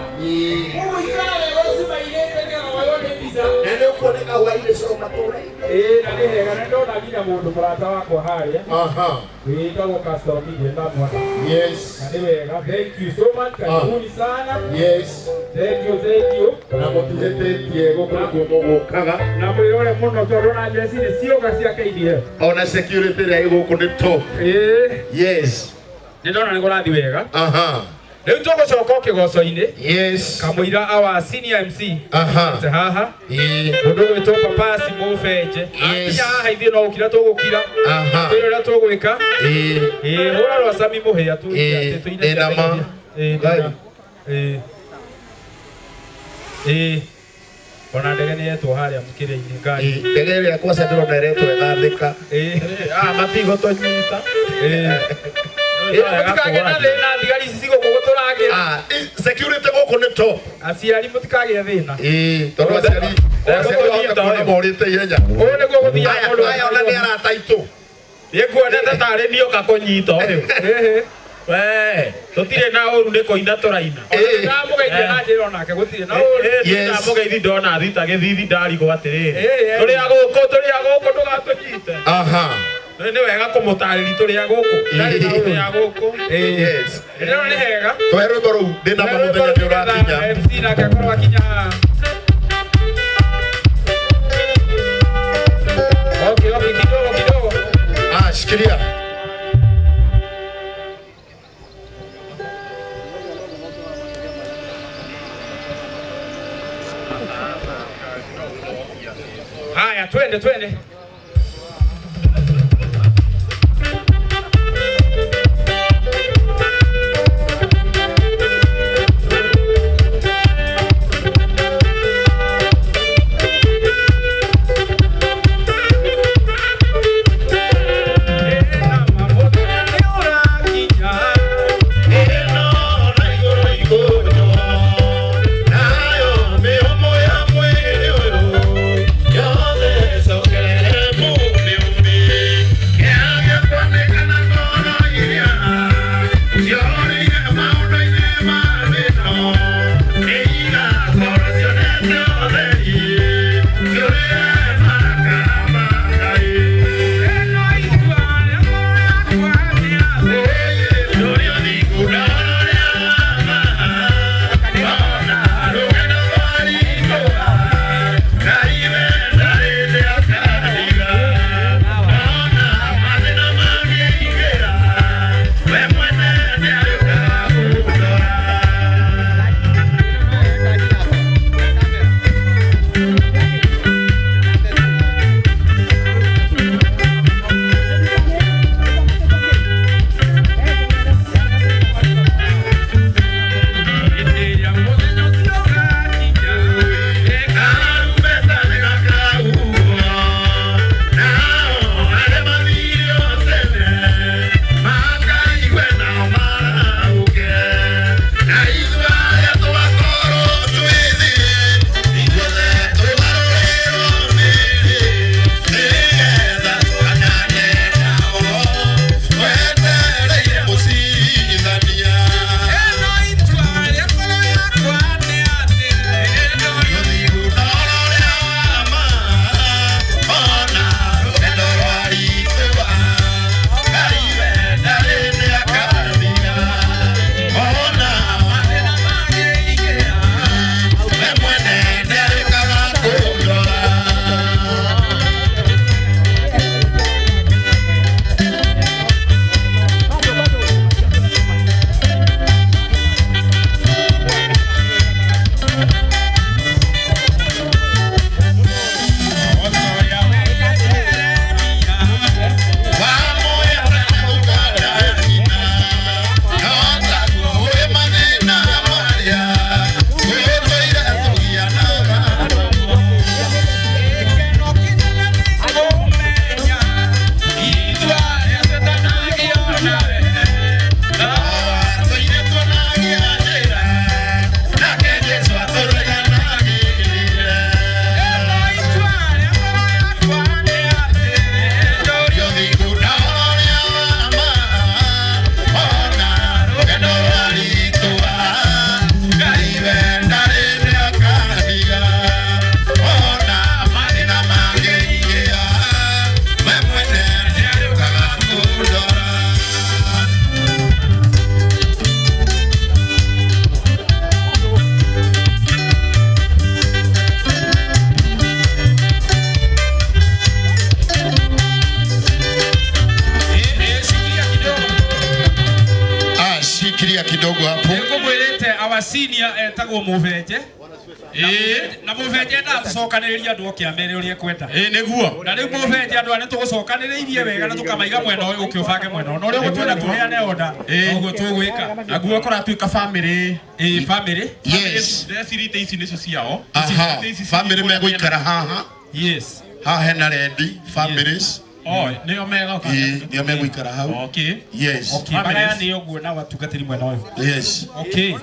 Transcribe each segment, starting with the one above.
Mũgũikara wega ũcumairĩte nĩgetha woywo nĩ mbica. Na nĩ ũkuoneka hwainĩ coro matũũra-inĩ. Ĩĩ na nĩ hega na ndona nginya mũndũ mũrata wakwa harĩa Aha. wĩtagwo Castor Media ndamwona. Yes. Na nĩ wega. Thank you so much. Karibuni sana. Yes. Thank you, thank you. Na mũtihĩtĩtie gũkũ nĩkuo mũgũkaga. Na mwĩrore mũno tondũ na njeci nĩ cioka cia KDF. Ona security ĩrĩa ĩ gũkũ nĩ top. Ĩĩ. Yes. Nĩ ndona nĩ kũrathiĩ wega. Aha. Rĩu tũgũcoka o kĩgoco-inĩ. Yes. Kamũira our senior MC. Aha. Te haha. Ĩĩ. Mũndũ ũgwĩtwo Papa Simũ Benje. Yes. Akinya haha ithuĩ no gũkira tũgũkira. Aha. Twĩre ũrĩa tũgwĩka. Ĩĩ. Ĩĩ, hũra rwa Sami Mũhĩa tu. Ĩĩ, ndĩna ma. Ĩĩ, ndĩna. Ĩĩ. Ĩĩ. Ona ndege nĩ yetwo harĩa mũkĩra-inĩ ngari. Ĩĩ, ndege ĩrĩa kwaca ndĩrona ĩretwo ĩgathĩka. Ĩĩ. Ah, matigũtũnyita. Ĩĩ. Mũtikagĩe na thĩna thigari ici cigũkũ gũtũrangĩra. Ah, security gũkũ nĩ top. Aciari mũtikagĩe thĩna. Ĩĩ, tondũ aciari aciari wahota kuona morĩte ihenya. Ũũ nĩguo gũthiaga Aya mũndũ. aya ona nĩ arata aitũ. Niĩ nguonete tarĩ niĩ ũka kũnyita ũyũ. Ĩhĩ. We, tũtirĩ na ũru nĩ kũina tũraina. Ĩĩ. Ndamũgeithia na njĩra onake gũtirĩ na ũru. Yes. Ndamũgeithi ndona thita gĩthithi ndarigwo atĩrĩrĩ. Ĩĩ, ĩĩ. Tũrĩ a gũkũ, tũrĩ a gũkũ ndũgatũnyite. Aha. Nĩ wega kũmũtarĩri tũrĩ a gũkũ. Ĩĩ. Tũrĩ a gũkũ. Yes. Ndĩrona nĩ hega. Tũhe rwĩmbo rũu ndĩna ma mũthenya nĩ ũrakinya. MC nake akorwo akinya haha. Okay, okay, kidogo kidogo. Ah, shikilia. Haya, twende twende. kidogo hapo. Nĩngũmwĩrĩte our senior etagwo Mũbenje. Na Mũbenje endaga tũcokanĩrĩrie andũ oke amere ũrĩa ekwenda. Ĩĩ nĩguo. Na rĩu Mũbenje andũ aya nĩtũgũcokanĩrĩirie wega na tũkamaiga mwena ũyũ ũkĩ ũbange mwena ũyũ. Na ũrĩa ũgũtwĩra tũheane order, noguo tũgwĩka. Naguo kũratuĩka family. Ĩĩ family. Yes. Ndecirite ici nĩcio ciao. Aha. Family megũikara haha. Yes. Haha hena ready families. Oh, nĩo megoka. Ĩĩ, nĩo megũikara hau. Okay. Yes. Okay, magayane ũguo na watungatĩri mwena ũyũ. Yes. Okay.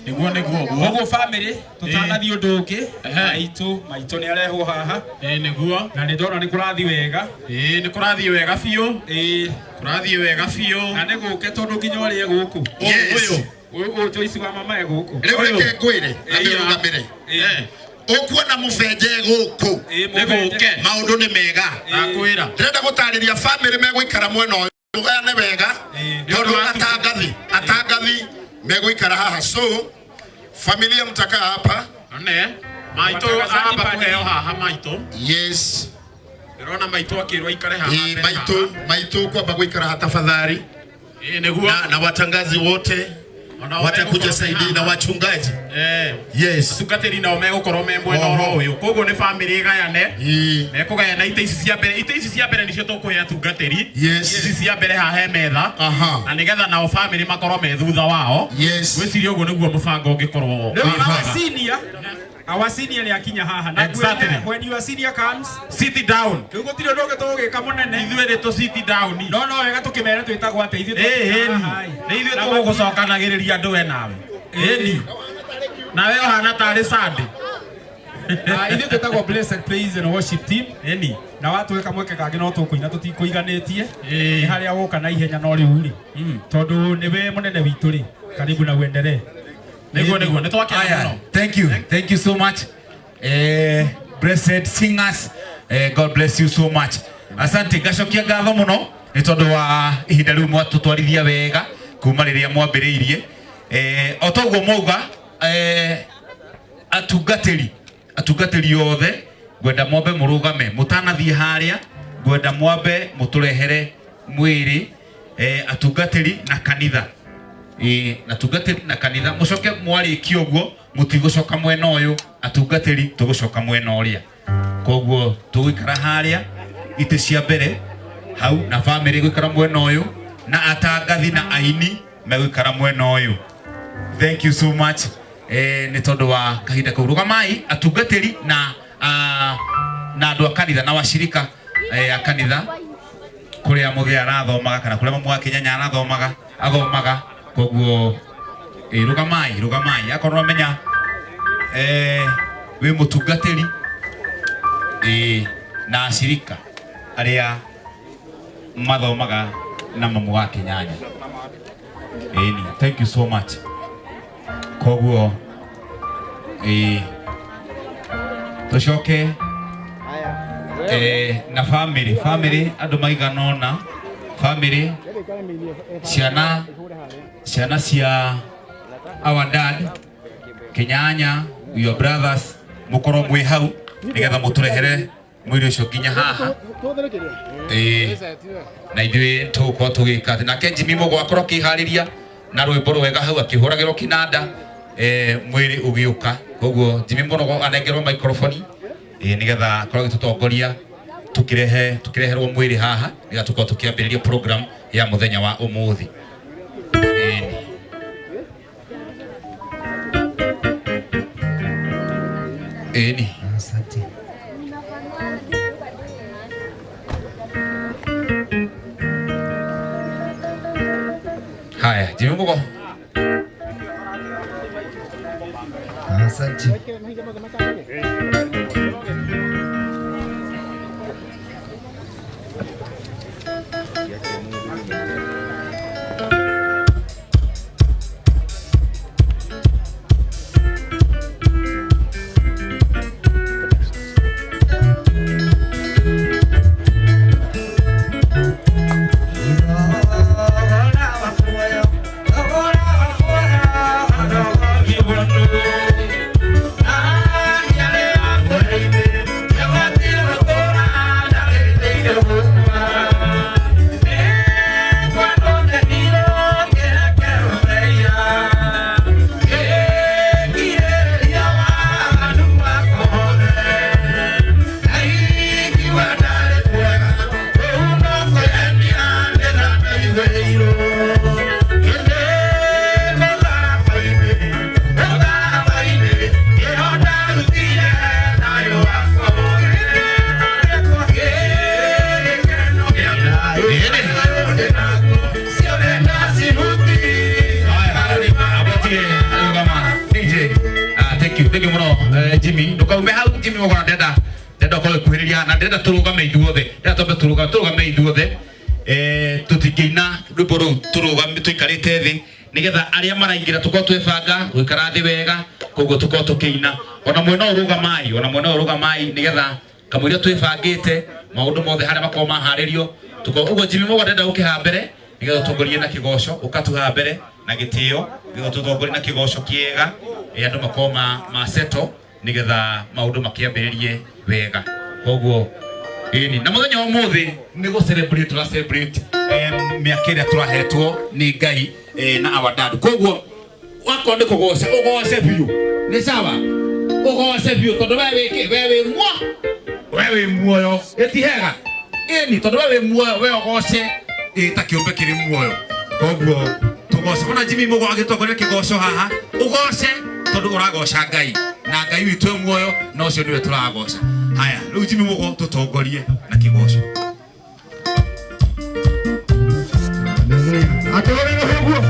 Nĩguo nĩguo ũguo. Ũguo family tũtanathiĩ ũndũ ũngĩ. Maitũ, maitũ nĩ arehwo haha. Ĩĩ nĩguo. Na nĩ ndona nĩ kũrathiĩ wega. Ĩĩ nĩ kũrathiĩ wega biũ. Ĩĩ. Kũrathiĩ wega biũ. Na nĩ gũke tondũ nginya ũrĩa gũkũ. Yes. Ũyũ ũyũ Joyce wa mama e gũkũ. Rĩu reke ngwĩre na ndĩrũgamĩre. Ũkuona mũbenje gũkũ. Nĩ gũke. Maũndũ nĩ mega. Ndakwĩra. Ndĩrenda gũtarĩria family megũikara mwena ũyũ. Mũgayane wega. Tondũ atangathi, atangathi megũikara haha. So familia mtakaa hapa. One. Maitũ aramba kũheo haha maitũ. Yes. Ndĩrona maitũ akĩrwo aikare haha. Ĩĩ, mbere maitũ, maitũ kwamba gũikara haha tafadhali. Ĩĩ nĩguo. Na watangazi wote watakuja saidi na wachungaji. Yes. Atungatĩri nao megũkorwo me mwena oro ũyũ. Koguo nĩ family ĩgayane. Mekũgayana itĩ ici cia mbere. Itĩ ici cia mbere nĩcio tũkũhe atungatĩri. Yes. Ici cia mbere haha he metha. Na nĩgetha nao family makorwo me thutha wao. Yes. Ngwĩciria ũguo nĩguo mũbango ũngĩkorwo. Rĩu our senior, our senior nĩ akinya haha. Na Exactly. ngwĩrire, when your senior comes, sit down. Rĩu gũtirĩ ũndũ ũngĩ tũgũgĩka mũnene. Ithuĩ nĩ tũ sit down. No no wega tũkĩmere twĩtagwo atĩa ithuĩ Ĩĩ tũkinya ĩni. haha, ĩ. Nĩ ithuĩ tũgũgũcokanagĩrĩria andũ we nawe. Ĩni. Nawe ũhana tarĩ Sunday. Ithuĩ twĩtagwo Blessed Praise and Worship Team. Ĩni. Na watwĩka mweke kangĩ no tũkũina tũtikũiganĩtie. Nĩ harĩa woka na ihenya no rĩu rĩ. Tondũ nĩwe mũnene witũ rĩ. Karibu na uendelee. Nĩguo nĩguo nĩ twakena Aya, mũno. thank you. Thank you so much. Blessed singers, God bless you so much. Asante, ngacokia ngatho mũno nĩ tondũ wa ihinda rĩu mwatũtwarithia wega kuma rĩrĩa mwambĩrĩirie. O toguo mwauga, atungatĩri, atungatĩri othe ngwenda mwambe mũrũgame mũtanathiĩ harĩa, ngwenda mwambe mũtũrehere mwĩrĩ, atungatĩri na kanitha. Ĩĩ, atungatĩri na kanitha mũcoke mwarĩkia ũguo mũtigũcoka mwena ũyũ, atungatĩri tũgũcoka mwena ũrĩa. Koguo tũgũikara harĩa itĩ cia mbere hau, na family gũikara mwena ũyũ, na atangathi na aini megũikara mwena ũyũ. Thank you so much. Nĩ tondũ wa kahinda kau. Rũgamai atungatĩri na na andũ a kanitha na washirika a kanitha kũrĩa mũthee arathomaga kana kũrĩa mamu wa Kĩnyanya arathomaga athomaga. Koguo rũgamai, rũgamai akorwo amenya wĩ mũtungatĩri na ashirika arĩa mathomaga na mamu wa Kĩnyanya. Ĩni, thank you so much. Koguo tũcoke na family, family andũ maigana ũna, family ciana, ciana cia our dad Kĩnyanya, your brothers, mũkorwo mwĩ hau nĩgetha mũtũrehere mwĩrĩ ũcio nginya haha. Na ithuĩ tũgũkorwo tũgĩka atĩ. Nake Jimmy Mũgo akorwo akĩharĩria na rwĩmbo rwega hau akĩhũragĩrwo kĩnanda, mwĩrĩ ũgĩũka. Koguo Jimmy Mũgo anengerwo microphone, nĩgetha akorwo agĩtũtongoria tũkĩreherwo mwĩrĩ haha nĩgetha tũkorwo tũkĩambĩrĩria program ya mũthenya wa ũmũthĩ. Ĩni. Asante. Haya, Jimmy Mũgo. Asante. Thank you. Jimmy ndukaume hau Jimmy Mũgona ndenda ndenda ũkorwo ũkuhĩrĩria na ndenda tũrũgame ithuothe ndenda twambe tũrũgame tũrũgame ithuothe tũtingĩina rwĩmbo rũu tũrũgame tũikarĩte thĩ nigetha arĩa maraingĩra tũkorwo twebanga gũikara thĩ wega koguo tũkorwo tũkĩina ona mwena ũyũ rũgamai ona mwena ũyũ rũgamai nigetha kamũira twĩbangĩte maũndũ mothe harĩa makorwo maharĩrio tũkorwo ũguo Jimmy Mũgwa ndenda ũke haha mbere nigetha ũtongorie na kĩgoco ũkatu haha mbere na gĩtĩo nigetha tũtongorie na kĩgoco kĩega andũ makorwo ma settle nigetha maũndũ makĩambĩrĩrie wega koguo ĩni na mũthenya wa ũmũthĩ nĩ gũ celebrate tũra celebrate mĩaka ĩrĩa tũrahetwo nĩ Ngai na our dad koguo wakorwo nĩ kũgoca ũgoce biũ nĩ sawa ũgoce biũ tondũ we wĩkĩ we wĩ muo we wĩ muoyo ĩti hega ĩni tondũ we wĩ muoyo we ũgoce ta kĩũmbe kĩrĩ muoyo koguo tũgoce ona Jimmy Mũgwa agĩtongoria kĩgoco haha ũgoce tondũ ũragoca Ngai na Ngai witũ e muoyo na ũcio nĩwe tũragoca haya rĩu Jimmy Mũgwa tũtongorie na kĩgoco Atũrĩre ũguo.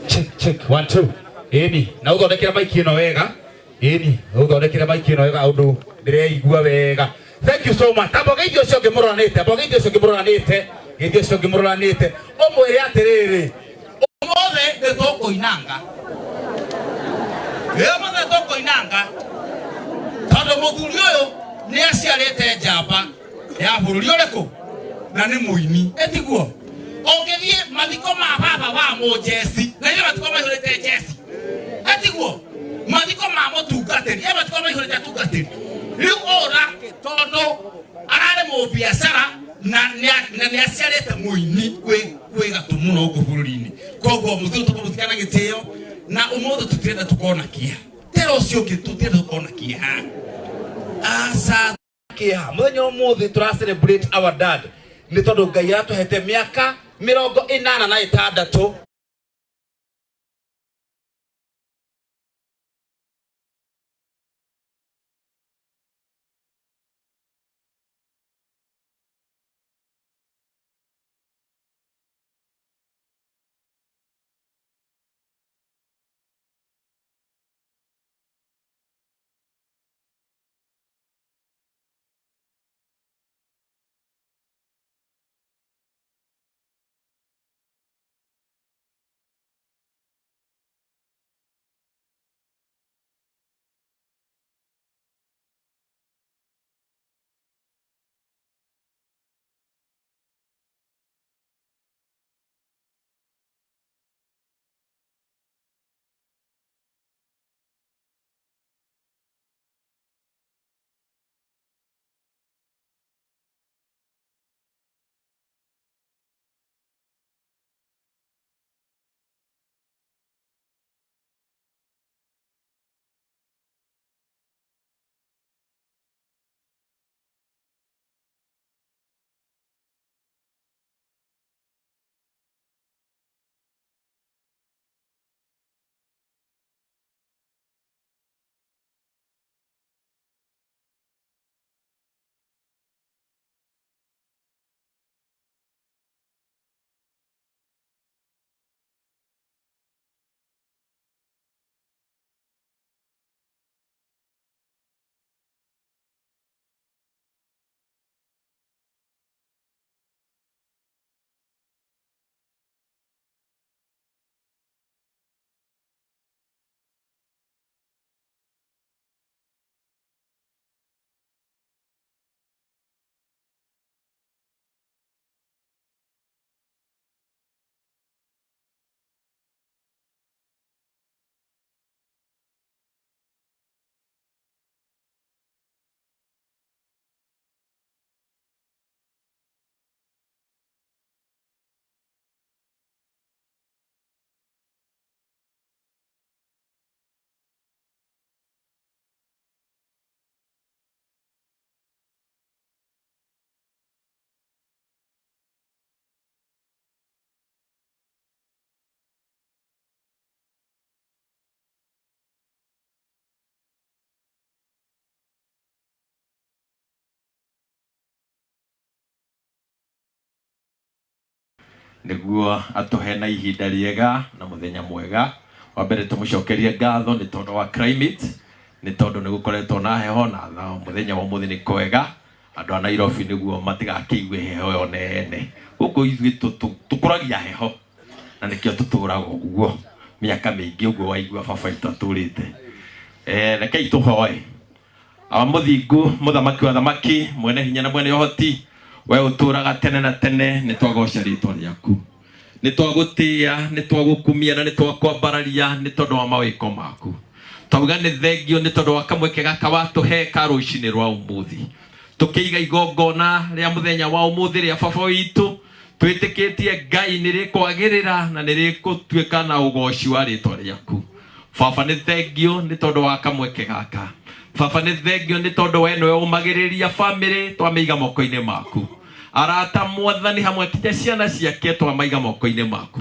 Check, check, one, two. Ĩni, na ũthondekere maiki ĩno wega. Ĩni, ũthondekere maiki ĩno wega ũndũ ndĩreigua wega. Thank you so much. Tamba ũgeithie ũcio ũngĩ mũroranĩte, amba ũgeithie ũcio ũngĩ mũroranĩte, geithie ũcio ũngĩ mũroranĩte. Ũmwĩre atĩrĩrĩ, Ũmũthĩ nĩ tũkũinanga. Ũmũthĩ tũkũinanga tondũ mũthuri ũyũ nĩ aciarĩte njamba ya bũrũri ũrĩkũ na nĩ mũini ĩtiguo ũngĩthiĩ mathiko ma baba wa mũnjeci na ithuĩ mathiko maihũrĩte njeci ĩtiguo mathiko ma mũtungatĩri ĩ mathiko maihũrĩte atungatĩri rĩu ũra tondũ ararĩ mũbiacara na nĩ aciarĩte mũini wĩ gatũ mũno gũkũ bũrũri-inĩ koguo mũthuri tũkũmũthika na gĩtĩo na ũmũthĩ tũtirenda tũkona kĩeha tera ũcio ũngĩ tũtirenda tũkona kĩeha aca kĩeha mũthenya ũmũthĩ tũra celebrate our dad nĩ tondũ Ngai aratũhete mĩaka 86. Nĩguo atũhe na ihinda rĩega na mũthenya mwega. Wa mbere tũmũcokerie ngatho nĩ tondũ wa climate, nĩ tondũ nĩ gũkoretwo na heho na mũthenya wa ũmũthĩ nĩ kwega. Andũ a Nairobi nĩguo matigakĩigue heho ĩyo nene. Gũkũ ithuĩ tũkũragia heho na nĩkĩo tũtũraga ũguo mĩaka mĩingĩ ũguo waigua baba witũ atũrĩte. Rekei tũhoe. Awa mũthingu, mũthamaki wa thamaki, mwene hinya na mwene ũhoti, we ũtũraga tene na tene, nĩ twagoca rĩtwa rĩaku, nĩ twagũtĩĩa, nĩ twagũkumia na nĩ twakwambararia nĩ tondũ wa mawĩko maku. Twauga nĩ thengio nĩ tondũ wa kamweke gaka watũhe ka rũcinĩ rwa ũmũthĩ, tũkĩiga igongona rĩa mũthenya wa ũmũthĩ rĩa baba witũ, twĩtĩkĩtie Ngai nĩ rĩkwagĩrĩra na nĩ rĩgũtuĩka na ũgoci wa rĩtwa rĩaku. Baba nĩ thengio nĩ tondũ wa kamweke gaka. Baba nĩ thengio nĩ tondũ we nĩwe ũmagĩrĩria bamĩrĩ, twamĩiga moko-inĩ maku. Arata mwathani hamwe kinya ciana ciake twamaiga moko-inĩ maku.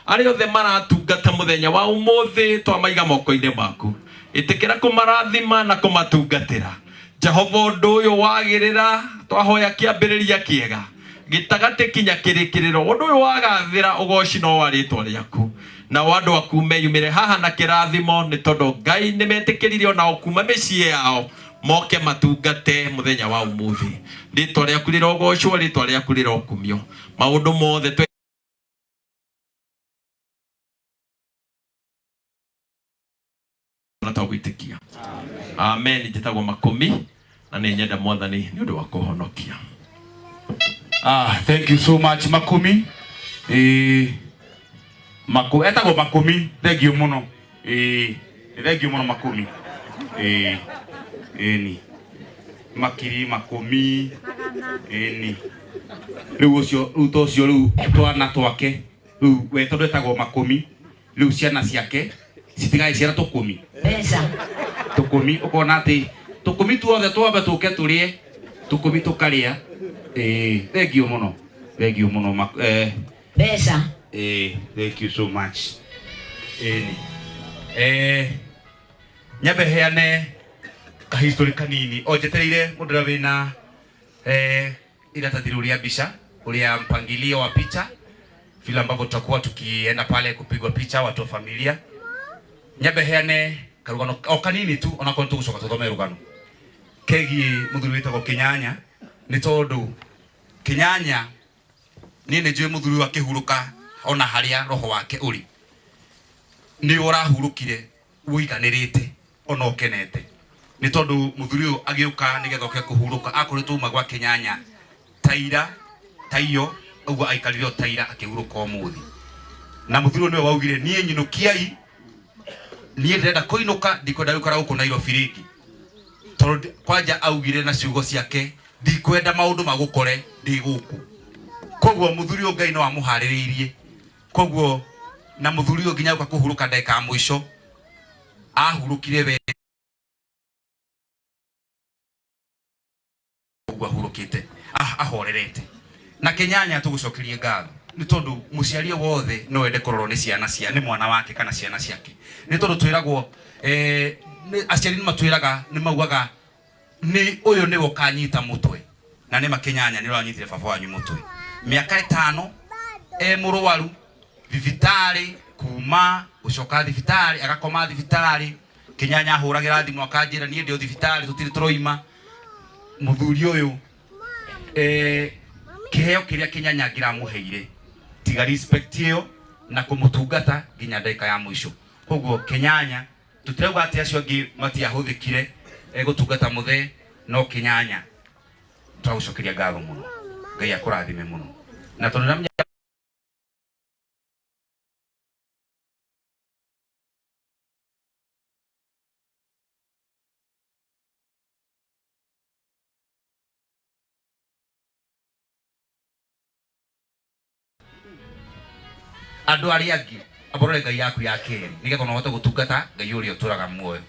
Arĩa othe maratungata mũthenya wa ũmũthĩ twamaiga moko-inĩ maku. Ĩtĩkĩra kũmarathima na kũmatungatĩra. Jehova ũndũ ũyũ wagĩrĩra, twahoya kĩambĩrĩria kĩega. Gĩtagatĩ kinya kĩrĩkĩrĩro. Ũndũ ũyũ wagathĩra ũgoci no wa rĩtwa rĩaku. Nao andũ aku meyumĩre haha na kĩrathimo nĩ tondũ Ngai nĩ metĩkĩrire onao kuma mĩciĩ yao moke matungate mũthenya wa ũmũthĩ. Rĩtwa rĩaku rĩrogocwo, rĩtwa rĩaku rĩrokumio. Maũndũ mothe twe na twagwĩtĩkia. Amen. Njĩtagwo Makũmi na nĩ nyenda Mwathani nĩ ũndũ wa kũhonokia. Thank you so much Makumi. Etagwo Makumi, thank you muno. Thank you muno Makumi. Ni. Makiri Makumi. Ni. Riu ucio, riu to ucio riu twana twake. Riu we tondu etagwo Makumi, riu ciana ciake citigagĩciara tũkũmi. Mbeca. Tũkũmi ũkona atĩ tũkũmi tuothe twambe tũke tũrĩe, tũkũmi tũkarĩa. Thank you muno. Thank you muno Mbeca. Thank you so much. Nyambe heane ka history kanini. O njetereire mũndũ ũrĩa wĩna iratathi rĩu rĩa mbica, ũrĩa mpangilio wa picha, vile ambavyo tutakuwa tukienda pale kupigwa picha watu wa familia. Nyambe heane karugano o kanini tu, onakorwo tũgũcoka tũthome rugano kegiĩ mũthuri wĩtagwo Kĩnyanya, nĩ tondũ Kĩnyanya niĩ nĩ njũĩ mũthuri ũyũ akĩhurũka ona harĩa roho wake ũrĩ nĩ ũrahurũkire ũiganĩrĩte ona ũkenete, nĩ tondũ mũthuri ũyũ agĩũka nĩgetha oke kũhurũka akoretwo uma gwa Kĩnyanya taira taiyo ũguo aikarire o taira akĩhurũka ũmũthĩ. Na mũthuri ũyũ nĩwe waugire niĩ nyinũkiai, niĩ ndĩrenda kũinũka, ndikwenda gũikara gũkũ Nairobi rĩngĩ, tondũ kwanja augire na ciugo ciake ndikwenda maũndũ magũkore ndĩ gũkũ. Koguo mũthuri ũyũ Ngai no amũharĩrĩirie. Koguo na mũthuri ũyũ nginya gũka kũhurũka ndagĩka ya mũico ahurũkire we ũguo ahurũkĩte, ahorerete. Na Kĩnyanya tũgũcokerie ngatho nĩ tondũ mũciari wothe no ende kũrorwo nĩ ciana cia, nĩ mwana wake kana ciana ciake, nĩ tondũ twĩragwo, aciari nĩ matwĩraga, nĩ maugaga nĩ ũyũ nĩwe ũkanyita mũtwe, na nĩ ma Kĩnyanya nĩ ũranyitire baba wanyu mũtwe mĩaka ĩtano e mũrwaru thibitarĩ, kuma gũcoka thibitarĩ agakoma thibitarĩ. Kĩnyanya ahũragĩra thimũ akanjĩra niĩ ndĩ o thibitarĩ tũtirĩ tũroima. Mũthuri ũyũ kĩheo kĩrĩa Kĩnyanya ngĩramũheire tiga respect ĩyo na kũmũtungata nginya ndagĩka ya mũico. Koguo Kĩnyanya tũtirauga atĩ acio angĩ matiahũthĩkire gũtungata mũthee, no Kĩnyanya twagũcokeria ngatho mũno, Ngai akũrathime mũno. Na tondũ ndamenya andũ arĩa angĩ aborore Ngai yaku ya kerĩ nĩgetha ona ũhote gũtungata Ngai ũrĩa ũtũraga muoyo.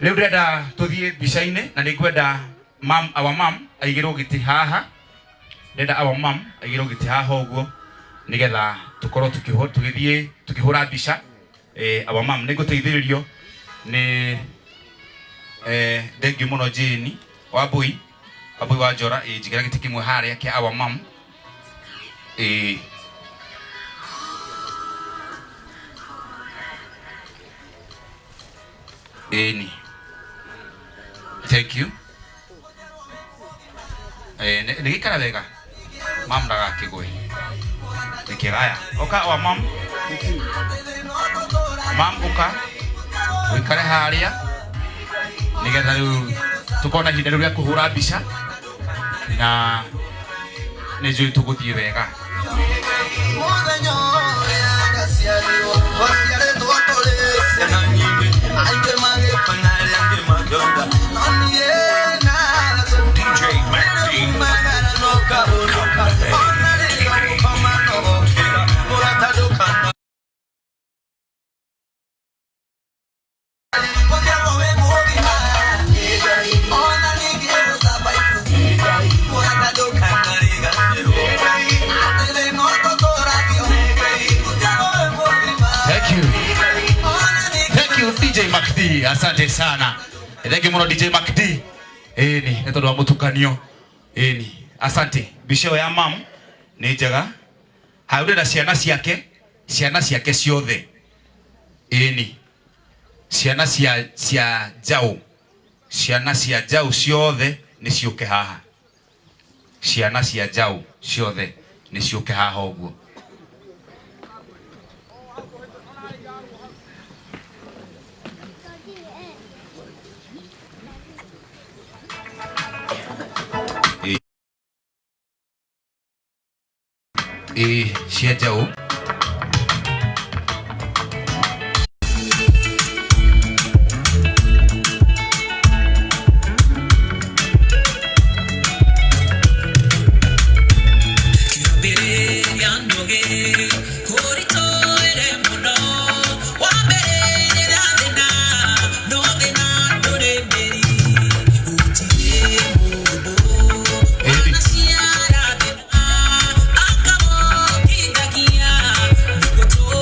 Rĩu ndĩrenda tũthiĩ mbica-inĩ na nĩngwenda mam, our mam aigĩrwo gĩtĩ haha. Ndĩrenda our mam aigĩrwo gĩtĩ haha ũguo nĩgetha tũkorwo tũgĩthiĩ tũkĩhũra mbica. Our mam nĩngũteithĩrĩrio nĩ thank you mũno Jane Wambui, Wambui wa Njora. Njigĩra gĩtĩ kĩmwe harĩa kĩa our mam. Ni. Thank you. Nĩ gĩikara wega? Mam ndagakĩgwe. Nĩ kĩega. Aya, ũka wa mam. Mam ũka. Ũikare harĩa. Nĩgetha rĩu tũkorwo na ihinda rĩu rĩa kũhũra mbica. Na nĩ njũĩ tũgũthiĩ wega. Mũthenya ũrĩa ndaciarirwo, twaciarĩtwo tũrĩ ciana nyingĩ, aingĩ magĩkua na arĩa angĩ makĩonga. No niĩ DJ Mac D. Kumagara no kahurũka, ona rĩrĩa ũgũkoma no gũkĩra, mũrata ndũkana Thank you. Thank you DJ Mac D. Asante sana. Thank you muno DJ Mac D. Ĩni, nĩ tondũ wa mũtukanio. Ĩni. Asante. Mbica ĩyo ya mam nĩ njega. Hau ndĩrenda ciana ciake, ciana ciake ciothe. Ĩni. Ciana cia cia njaũ. Ciana cia njaũ ciothe nĩ ciũke haha. Ciana cia njaũ ciothe nĩ ciũke haha ũguo. Ĩĩ cia njaũ.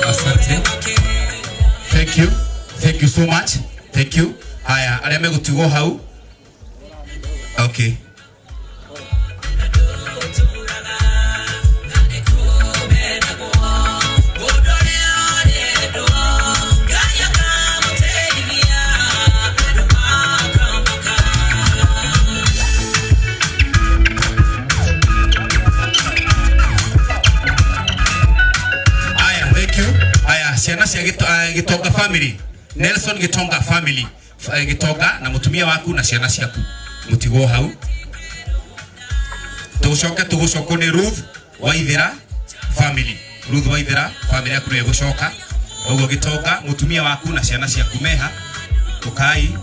Asante. Thank you. Thank you so much. Thank you. Haya, arĩa megũtigwo hau. Okay. Aya, thank you. Aya, ciana cia Gitonga family. Nelson Gitonga family. Gitonga na mutumia waku na ciana ciaku. Mutigwo hau. Tugucoke tugucokwo ni Ruth Waithera family. Ruth Waithera family yaku nĩ ĩgũcoka. Ũguo Gitonga mutumia waku na ciana ciaku meha. Ukai.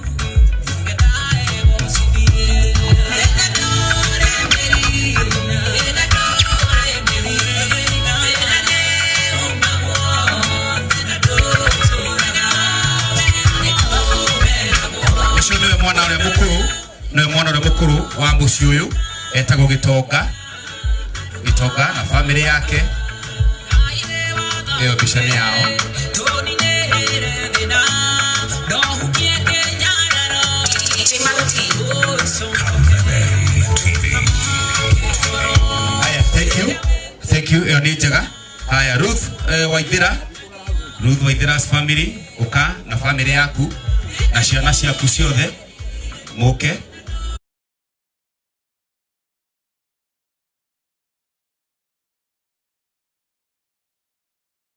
Ũcio nĩwe mwana ũrĩa mũkũrũ, nĩwe mwana ũrĩa mũkũrũ wa mũciĩ ũyũ, etagwo Gitonga. Gitonga na family yake. Ĩyo mbica nĩ yao. Haya, thank you. Thank you. Ĩyo nĩ njega. Haya, Ruth Waithera. Ruth Waithera's family, ũka na family yaku na ciana ciaku ciothe mũke.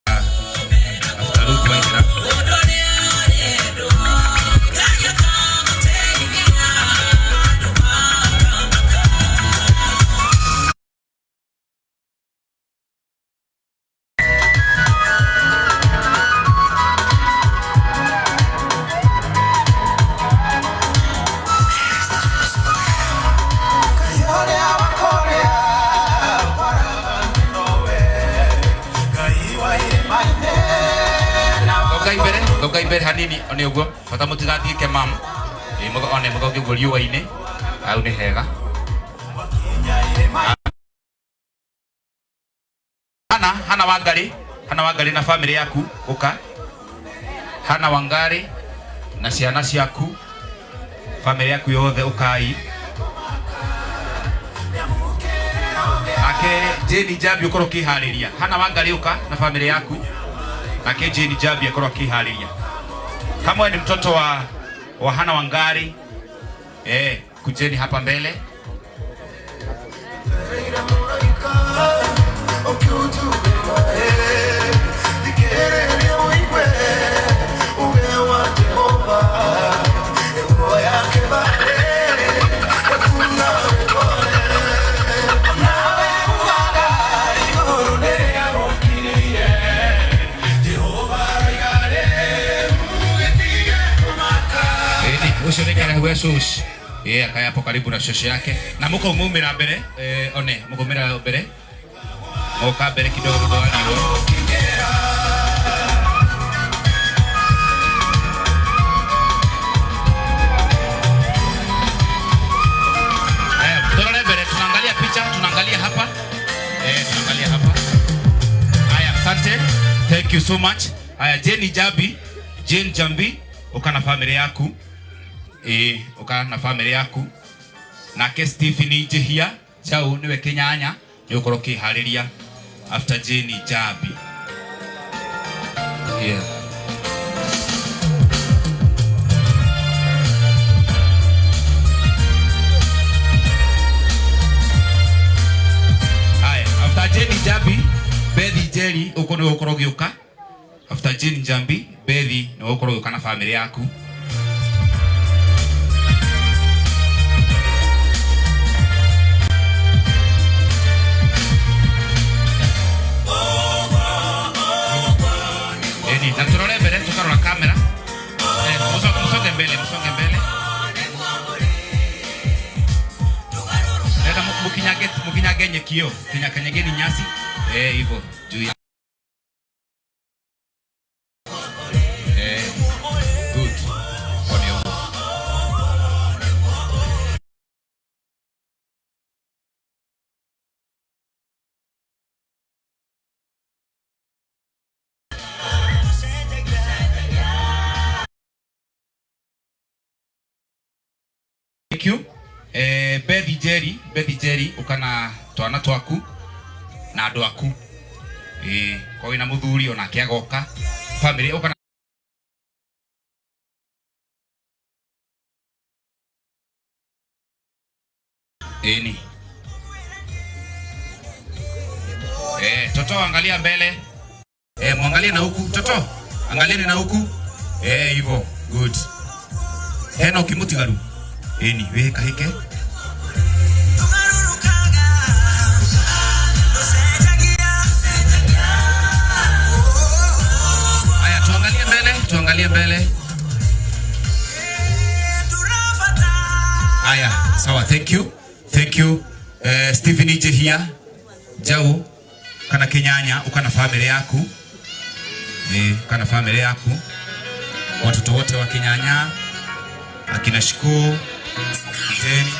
After Ruth Waithera. Thongai mbere, thongai mbere hanini one ũguo, bata mũtigathiĩke mam. Ĩ one mũthonge ũguo riũa-inĩ, hau nĩ hega. Hana, Hana Wangari, Hana Wangari na family yaku, ũka. Hana Wangari na ciana ciaku, family yaku yothe ũkai. Nake Jane Njambi ũkorwo ũkĩharĩria. Hana Wangari ũka na family yaku. Nake Jane Njambi akorwo akĩharĩria. Kama ni mtoto wa Hana Wangari, kujeni hapa mbele. Ucio nĩ karahu ya shosh. Yeye akaya hapo karibu na shosho yake. Na muko mumira mbere, one, muko mumira mbere. Moka mbere kidogo ndu wa riũa. Turore mbere, tunaangalia picha, tunaangalia hapa. Tunaangalia hapa. Haya, asante. Thank you so much. Haya, Jane Jambi, Jane Jambi, uka na family yaku. Uka na family yaku. Nake Stephen Njihia, Jau niwe Kinyanya ni ukorwo ukihariria after Jane Njambi. Yeah. Haya, after Jane Njambi, Bethi Njeri uko ni ukorwo ugiuka. After Jane Njambi, Bethi ni ukorwo ugiuka na family yaku. Eni, na turore mbere tukarora kamera. Musonge mbele, musonge mbele. Nenda mukinyage nyeki hiyo. Kinyakanyageni nyasi. Hivyo juu ya. Good. Kwa hiyo. Thank you. Bethi Njeri, Bethi Njeri ukana twana twaku na andu aku. Kwa wina muthuri onake agoka. Family ukana Eni. Toto angalia mbele. Muangalie na huku Toto. Angalieni na huku. Hivyo. Good. Hena ukimutigaru. Eni, we kahike. Aya, tuangalie mbele, tuangalie mbele. Aya, sawa, thank you. Thank you. Stephen Ije here. Jau kana Kinyanya ukana family yaku. Kana family yaku. Watoto wote wa Kinyanya, akina Shiku, Jeni.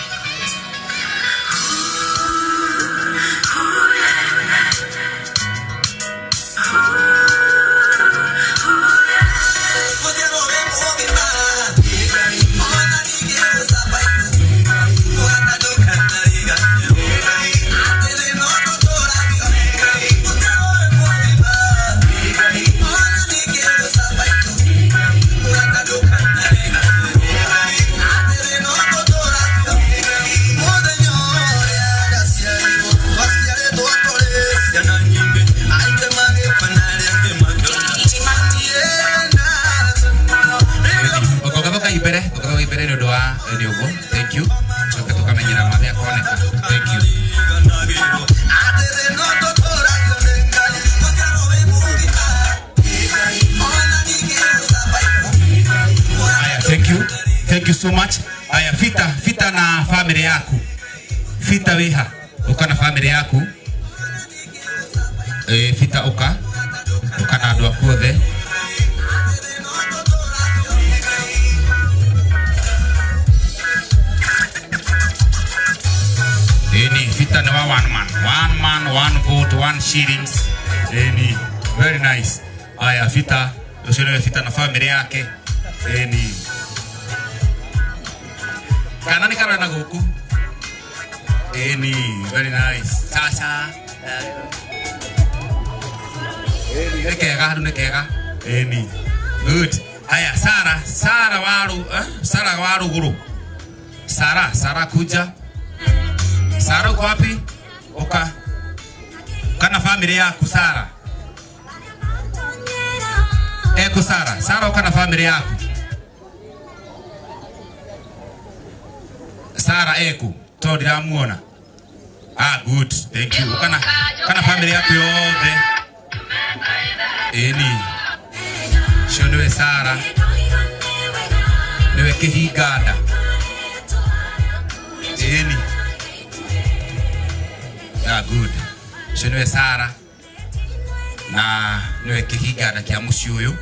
Thank you. Tuka tukamenyera mathe akoneka. Thank you. Aya, thank you. Thank you so much. Aya, Fita, Fita na family yaku. Fita wiha. Uka na family yaku. Fita uka. Uka na andu aku othe. Eni, Fita ni wa one man. One man, one vote, one shillings. Eni, very nice. Aya, Fita, ucio niwe Fita na family yake. Eni. Kana ni karona guku. Eni, very nice. Sasa. Eni, ni kega, handu ni kega. Eni. Good. Aya, Sara, Sara waru, Sara waru guru. Sara, Sara kuja. Sara uko wapi? Oka. Kana family yaku Sara. Eko Sara. Sara uka na family yaku. Sara eku. To ndiramuona. Ah, good. Thank you. Kana kana family yaku yothe. Eni. Cio niwe Sara. Niwe kihinganda. Eni. Ah, good. Cio niwe Sara. Na niwe kihinganda kia muciĩ ũyũ.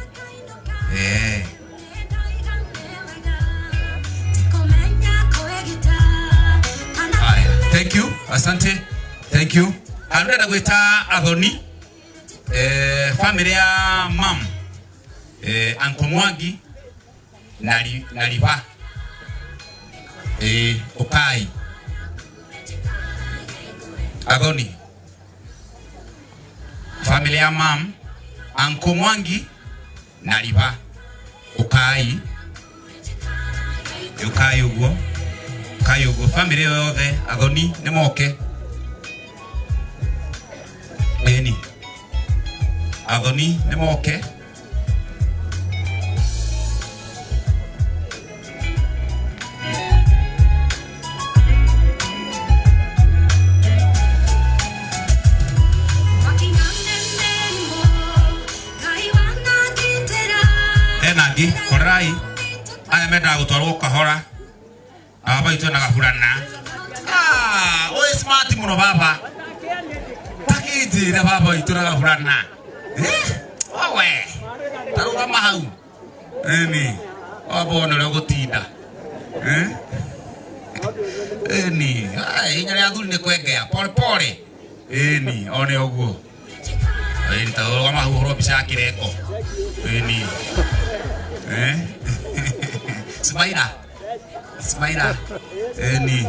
Haya, thank you. Asante. Thank you. Arenda gwita Athoni. Family ya mam. Uncle Mwangi na na Liva. Ukai. Athoni family ya mam Uncle Mwangi na Riba ukai ukai uguo ukai uguo family yothe athoni nĩ moke ĩni athoni nĩ moke hena angĩ horerai aya mendaga gũtwarwo kahora baba itũ na gahurana ah ũyũ smart mũno baba takĩnjĩre baba itũ na gahurana eh owe tarũgama hau ĩni wamba wone ũrĩa ũgũtinda eh ĩni hinya rĩa athuri nĩ kwengea pole pole ĩni one ũguo ĩni tarũgama hau ũhũrwo mbica ya kĩrengo ĩni eh Smaira Smaira ĩni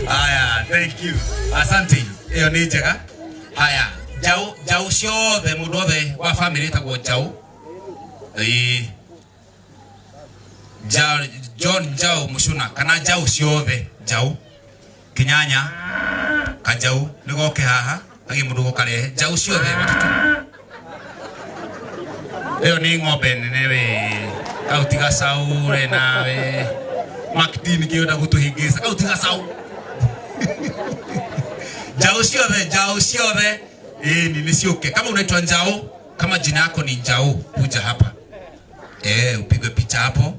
Aya, thank you. Asante. Ĩyo nĩ njega. Haya, njaũ njaũ ciothe mũndũ wothe wa family ĩtagwo njaũ. Ĩĩ. John Njaũ Mũcũna kana njaũ ciothe njaũ. Kĩnyanya kanjaũ nĩ goke haha kagĩe mũndũ gũkarehe njaũ ciothe matatũ. Ĩyo nĩ ng'ombe nene we. Kau ti gacaũ we nawe. Martin kĩenda gũtũhĩngĩca. Kau ti gacaũ. Njaũ ciothe, njaũ ciothe. Ĩni nĩ ciũke. Kama unaitwa njaũ, kama jina yako ni njaũ, kuja hapa. Upigwe picha hapo.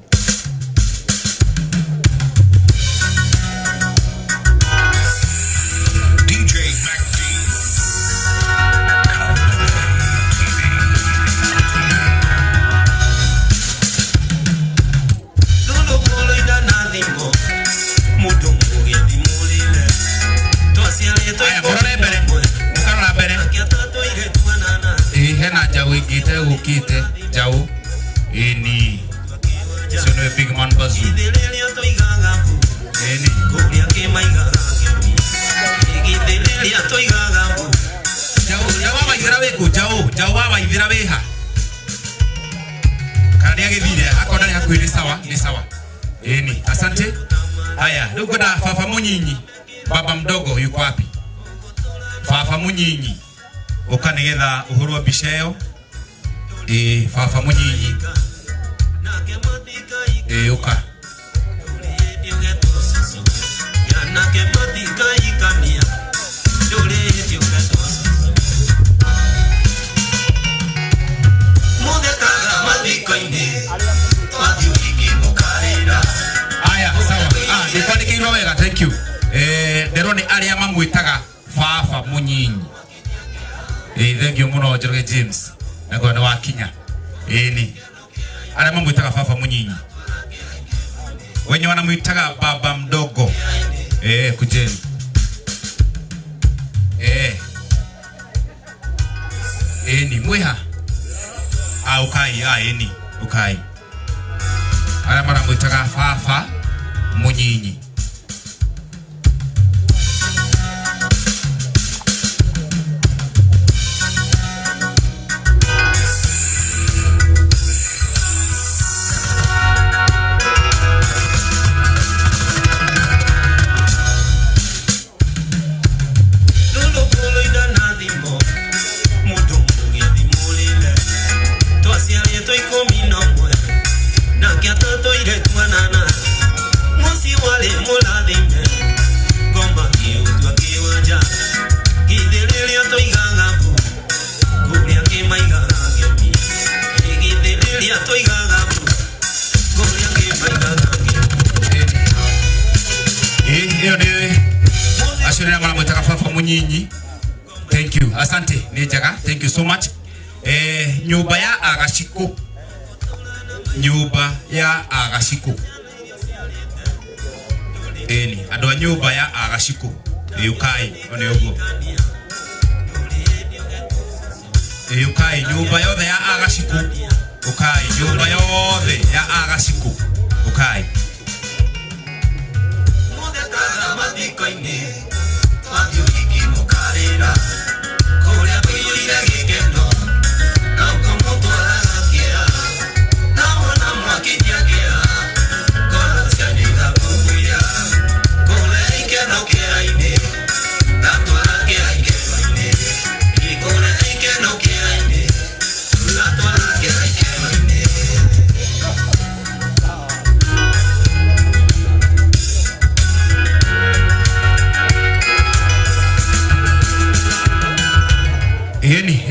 DJ MacD. Aya, mũrore mbere. Mũkarora mbere. Ĩĩ, hena njaũ ĩngĩ ĩtegũkĩte njaũ. Ĩni. Ũcio nĩwe big man Bazoo. Ĩni. Njaũ njaũ wa Waithera wĩkũ? Njaũ njaũ wa Waithera wĩha? Kana nĩagĩthire akorwo ndarĩ hakuhĩ nĩ sawa, nĩ sawa. Ĩni, asante. Haya, rĩu ngwenda baba mũnyinyi, baba mdogo yuko wapi? Baba mũnyinyi ũka nĩgetha ũhũrwo mbica ĩyo. Ĩĩ, baba mũnyinyi. Ĩĩ, ũka. Aya, sawa. Ah, nĩkwandĩkĩirwo wega, thank you. Nderwo nĩ arĩa mamwĩtaga baba mũnyinyi. Thank you mũno Njoroge James. Naguo nĩ wakinya. Ĩni. Arĩa mamwĩtaga baba mũnyinyi. Wenye wanamwitaga baba mdogo. Kujeni. Ĩni, mwĩha? Ah, ukai, ah, ĩni, ukai. Arĩa maramwĩtaga baba mũnyinyi. Ĩyo nĩ acio nĩ maramwĩtaga baba mũnyinyi. Thank you. Asante. Nĩ njega. Thank you so much. Nyũmba ya Agacikũ. Nyũmba ya Agacikũ. Ĩni, andũ a nyũmba ya Agacikũ. Ĩ, ũkai, one ũguo. Ĩ, ũkai, nyũmba yothe ya Agacikũ. Ũkai, nyũmba yothe ya Agacikũ. Ũkai.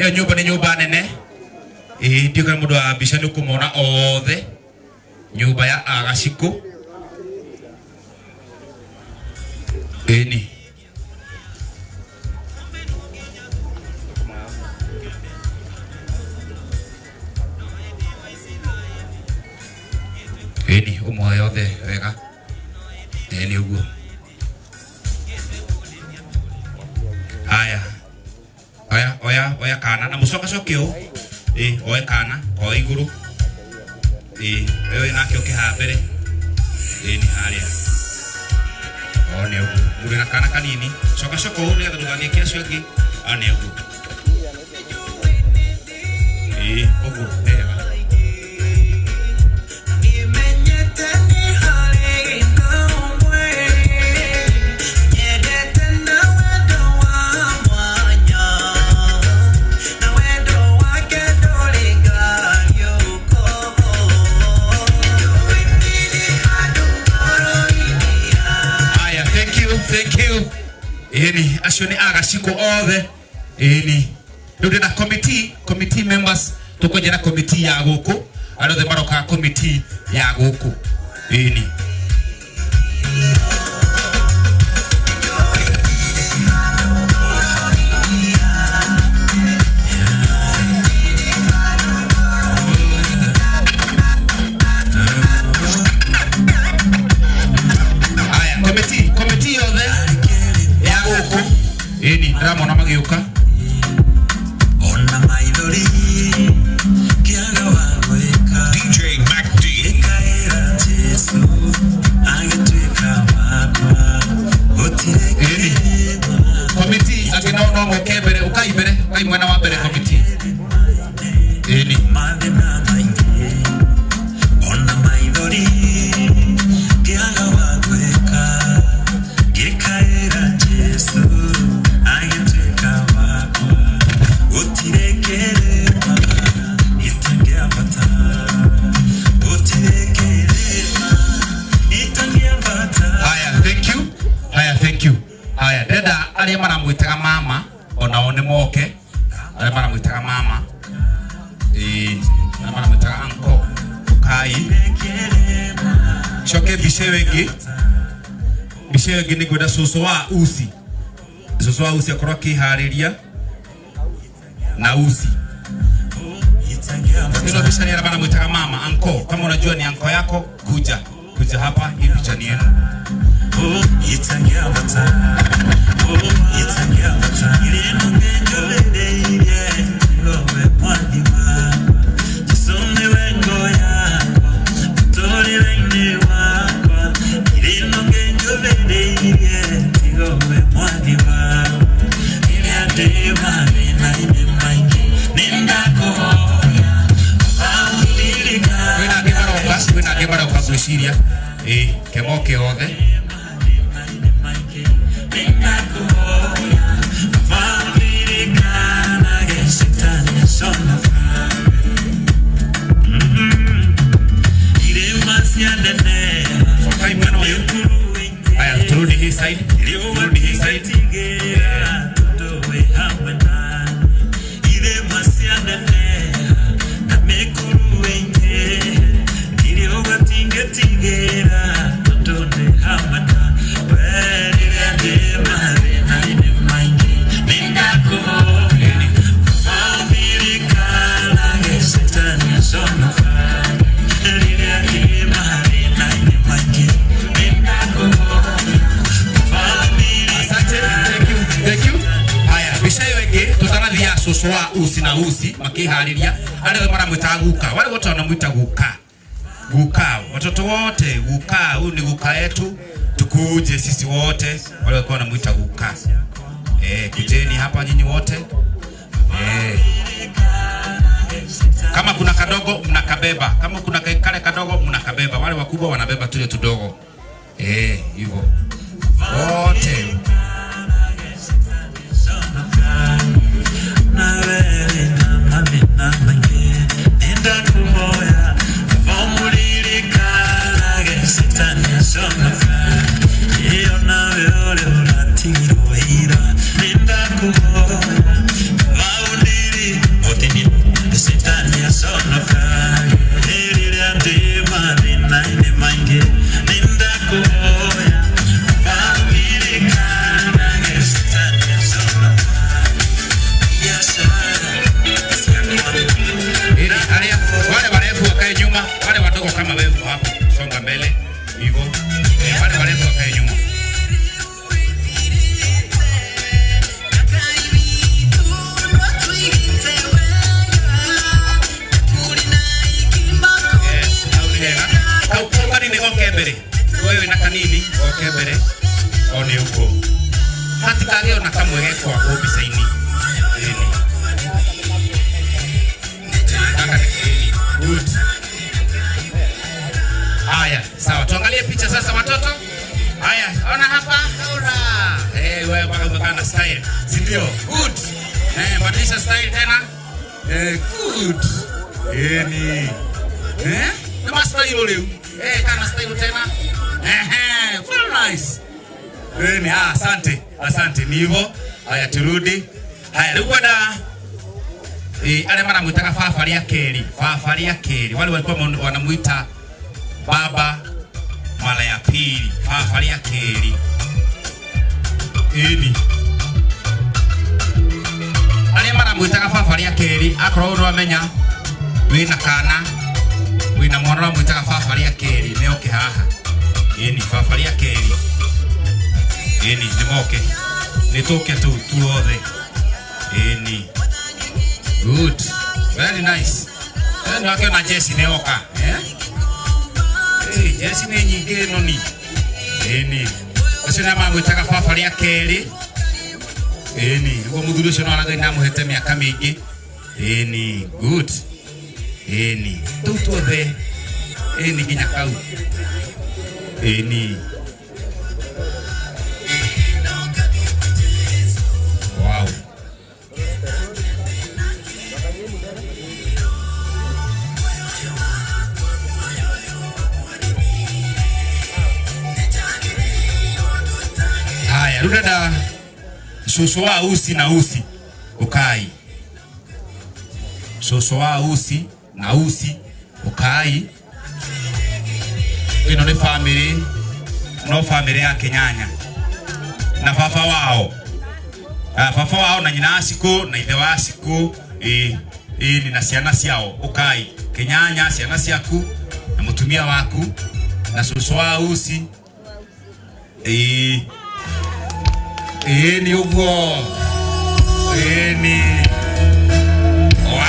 Ĩyo nyũmba nĩ nyũmba nene. Ĩĩ, ndiũĩ kana mũndũ wa mbica nĩ ũkũmona othe. Nyũmba ya Agacikũ. Ĩni. Ĩni, ũmoe othe wega. Ĩni ũguo. Haya. Oya, oya, oya kana na mũcokacoke ũũ. Ĩ, oe kana koe igũrũ. Ĩ, ũyũ nake ũke haha mbere. Ĩ, nĩ harĩa. O nĩ ũguo. Mũrĩ na kana kanini. Coka coka ũũ nĩgetha ndũgathiĩke acio angĩ. O nĩ ũguo. Ĩ, ũguo wega. Haya, thank you, thank you. Ĩni, acio nĩ agacikũ othe. Ĩni. Rĩu ndĩna committee, committee members, tũkwenjera committee ya gũkũ. Arĩa othe maroka committee ya gũkũ. Ĩni. Haya, committee, committee yothe ya gũkũ. Ĩni, ndĩramona magĩũka. Ona maithori kĩaga wa gwĩka DJ Mac D. Ĩkaĩra Jesu agĩtuĩka wakwa gũtirĩ Ĩni. Committee angĩ no no moke mbere, ũkai mbere, ũkai mwena wa mbere committee. Ĩni. mathĩna maingĩ ona maithori kĩaga wa gwĩka ngĩkaĩra Jesu agĩtuĩka wakwa gũtirĩ kĩrĩma itangĩambata gũtirĩ kĩrĩma itangĩambata. Haya, thank you. Haya, thank you. Haya, ndĩrenda arĩa maramwĩtaga mama onao nĩ moke. Arĩa maramwĩtaga mama. Ĩĩ, arĩa maramwĩtaga uncle. Ũkai. Coke mbica ĩyo ĩngĩ. Mbica ĩyo ĩngĩ nĩ ngwenda cũcũ wa Usi. Cũcũ wa Usi akorwo akĩharĩria na Usi. Ĩno mbica nĩ arĩa maramwĩtaga mama, uncle. Kama unajua ni uncle yako, kuja. Kuja hapa, hii picha ni yenu. Kwĩna angĩ maroka, kwĩna angĩ maroka ngwĩciria. Ĩĩ, kemoke othe. Cokai mwena ũyũ. Haya, turudi hii side. Turudi hii side. Asante, thank you, thank you. Haya, mbica ĩyo ĩngĩ tũtanathia cũcũ wa Usi na Usi makĩharĩria arĩa othe maramwĩtaga guka, wale wote wanamwita guka, guka, watoto wote guka, huyu ni guka yetu, tukuje sisi wote wale walikuwa wanamwita guka. Kujeni hapa nyinyi wote. Kama kuna kadogo mnakabeba, kama kuna kale kadogo mnakabeba, wale wakubwa wanabeba tule tudogo. Hivyo wote. Tũcoke mbere o nĩ ũguo hatikagĩe ona kamwe gekwagwo mbica-inĩ. Ĩni. Gaka nĩ ĩni. Good. Haya, sawa, tuangalie picha sasa watoto. Haya, ona hapa. Ora. Eh, wewe mpaka umekaa na style, si ndio? Good. Eh, badilisha style tena. Eh, good. Eni. Eh? Ni ma style leo. Eh, kana style tena. Eh, very nice. Eni, ah, asante. Asante, ni hivyo. Haya, turudi. Haya, rĩu kwenda arĩa maramwĩtaga baba rĩa kerĩ, baba rĩa kerĩ, wale walikuwa wanamuita baba mara ya pili, baba rĩa kerĩ. Ĩni arĩa maramwĩtaga baba rĩa kerĩ, akorwo nĩwamenya wĩna kana wĩna mwana ũramwĩtaga baba rĩa kerĩ, nĩ oke haha. Ĩni, baba rĩa kerĩ. Ĩni, nĩ moke, nĩ tũke tu tuothe. Ĩni. Good. Very nice. Nĩ wakĩona jeci nĩ oka. Eh? Hey, jeci nĩ nyingĩ ĩno ni. Ĩni. Ũcio nĩ mamwĩtaga baba rĩa kerĩ. Ĩni. Nĩguo mũthuri ũcio no Ngai ndamũhete mĩaka mĩingĩ. Ĩni. Good. Ĩni. Tũu tuothe. Ĩni nginya kau. Ĩni. Wow. Haya, rĩu ndenda cũcũ wa uci na uci ũkai. Cũcũ wa uci na uci ũkai. Ĩno nĩ family, no family ya Kĩnyanya na baba wao. Ah, baba wao na nyina wa Cikũ na ithe wa Cikũ, ĩ ĩ na ciana ciao ũkai. Kĩnyanya, ciana ciaku na mũtumia waku na cũcũ wa uci. Ĩ ĩ nĩ ũguo. Ĩ nĩ. Wow.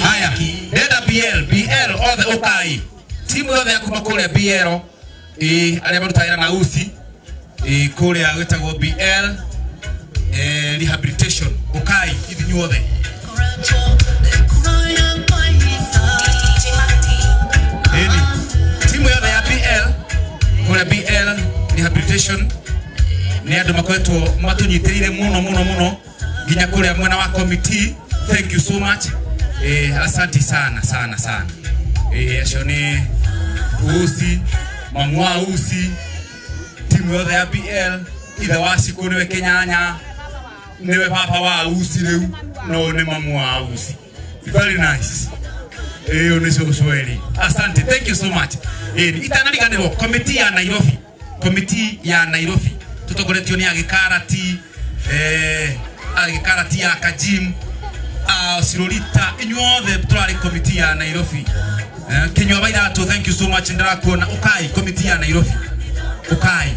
Haya, ndenda BL, BL othe ũkai. Timu yothe ya kuma kũrĩa BL, ĩ arĩa marutaga wĩra na uci, ĩ kũrĩa gwĩtagwo BL, rehabilitation, ũkai ithuĩ othe. Ĩni, timu yothe ya BL, kũrĩa BL rehabilitation nĩ andũ makoretwo matũnyitĩrĩire mũno mũno mũno nginya kũrĩa mwena wa committee. Thank you so much. Asante sana sana sana. Acio nĩ Usi, mamu wa Usi, timu yothe ya BL, ithe wa Cikũ nĩwe Kĩnyanya, nĩwe baba wa Usi rĩu, no nĩ mamu wa Usi. Very nice. Ĩyo nĩ cũcũ. Asante, thank you so much. Itanariganĩrwo, committee ya Nairobi, committee ya Nairobi tũtongoretio nĩ agĩkarati, agĩkarati ya Kajim, Sirorita, inyuothe tũrarĩ committee ya Nairobi. Kinyua wa Iratũ, thank you so much, ndĩrakuona. Ũkai committee ya Nairobi, ũkai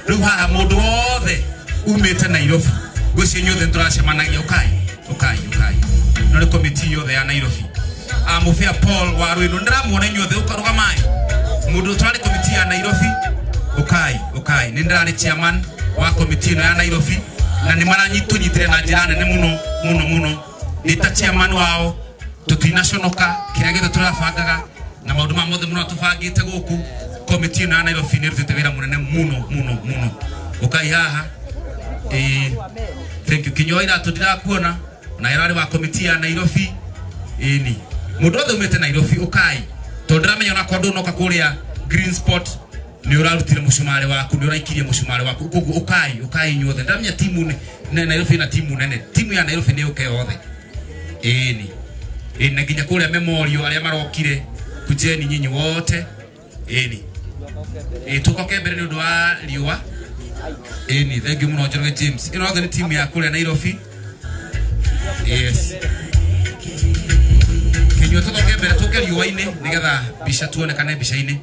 rĩu haha mũndũ wothe umĩte Nairobi, ngwĩciria inyuothe nĩtũracemanagia. Ũkai, ũkai, ũkai, no nĩ committee yothe ya Nairobi. Mũbĩa Paul wa Rwĩnũ, nĩndĩramuona inyuothe, ũkarũgamai mũndũ tũrarĩ committee ya Nairobi, ũkai, ũkai. Nĩ ndĩrarĩ chairman wa committee ĩno ya Nairobi na nĩ maranyitũnyitĩre na njĩra nene mũno mũno mũno. Nĩ ta chairman wao, tũtinaconoka kĩrĩa gĩothe tũrabangaga na maũndũ ma mothe mũno tũbangĩte gũkũ. Committee ĩno ya Nairobi nĩ ĩrutĩte wĩra mũnene mũno mũno mũno. Ũkai haha. Thank you. Kinyua Iratũ, ndirakuona na ĩrarĩ wa committee ya Nairobi. Ĩni, mũndũ wothe umĩte Nairobi ũkai, tondũ ndĩramenya onakorwo ndũnoka kũrĩa Green Spot nĩ ũrarutire mũcumarĩ waku, nĩ ũraikirie mũcumarĩ waku, koguo ũkai, ũkai inyuothe. Ndĩramenya timu nĩ Nairobi na timu nene, timu ya Nairobi nĩ ũke yothe. Ĩni, ĩni, na nginya kũrĩa Memorial arĩa marokire, kujeni nyinyi wote. Ĩni, ĩ tũkoke mbere nĩ ũndũ wa riũa. Ĩni, thank you mũno Njoroge James. Ĩno yothe nĩ timu ya kũrĩa Nairobi. Yes, kinyua tũcoke mbere, tũke riũa-inĩ nĩgetha mbica tuonekane mbica-inĩ.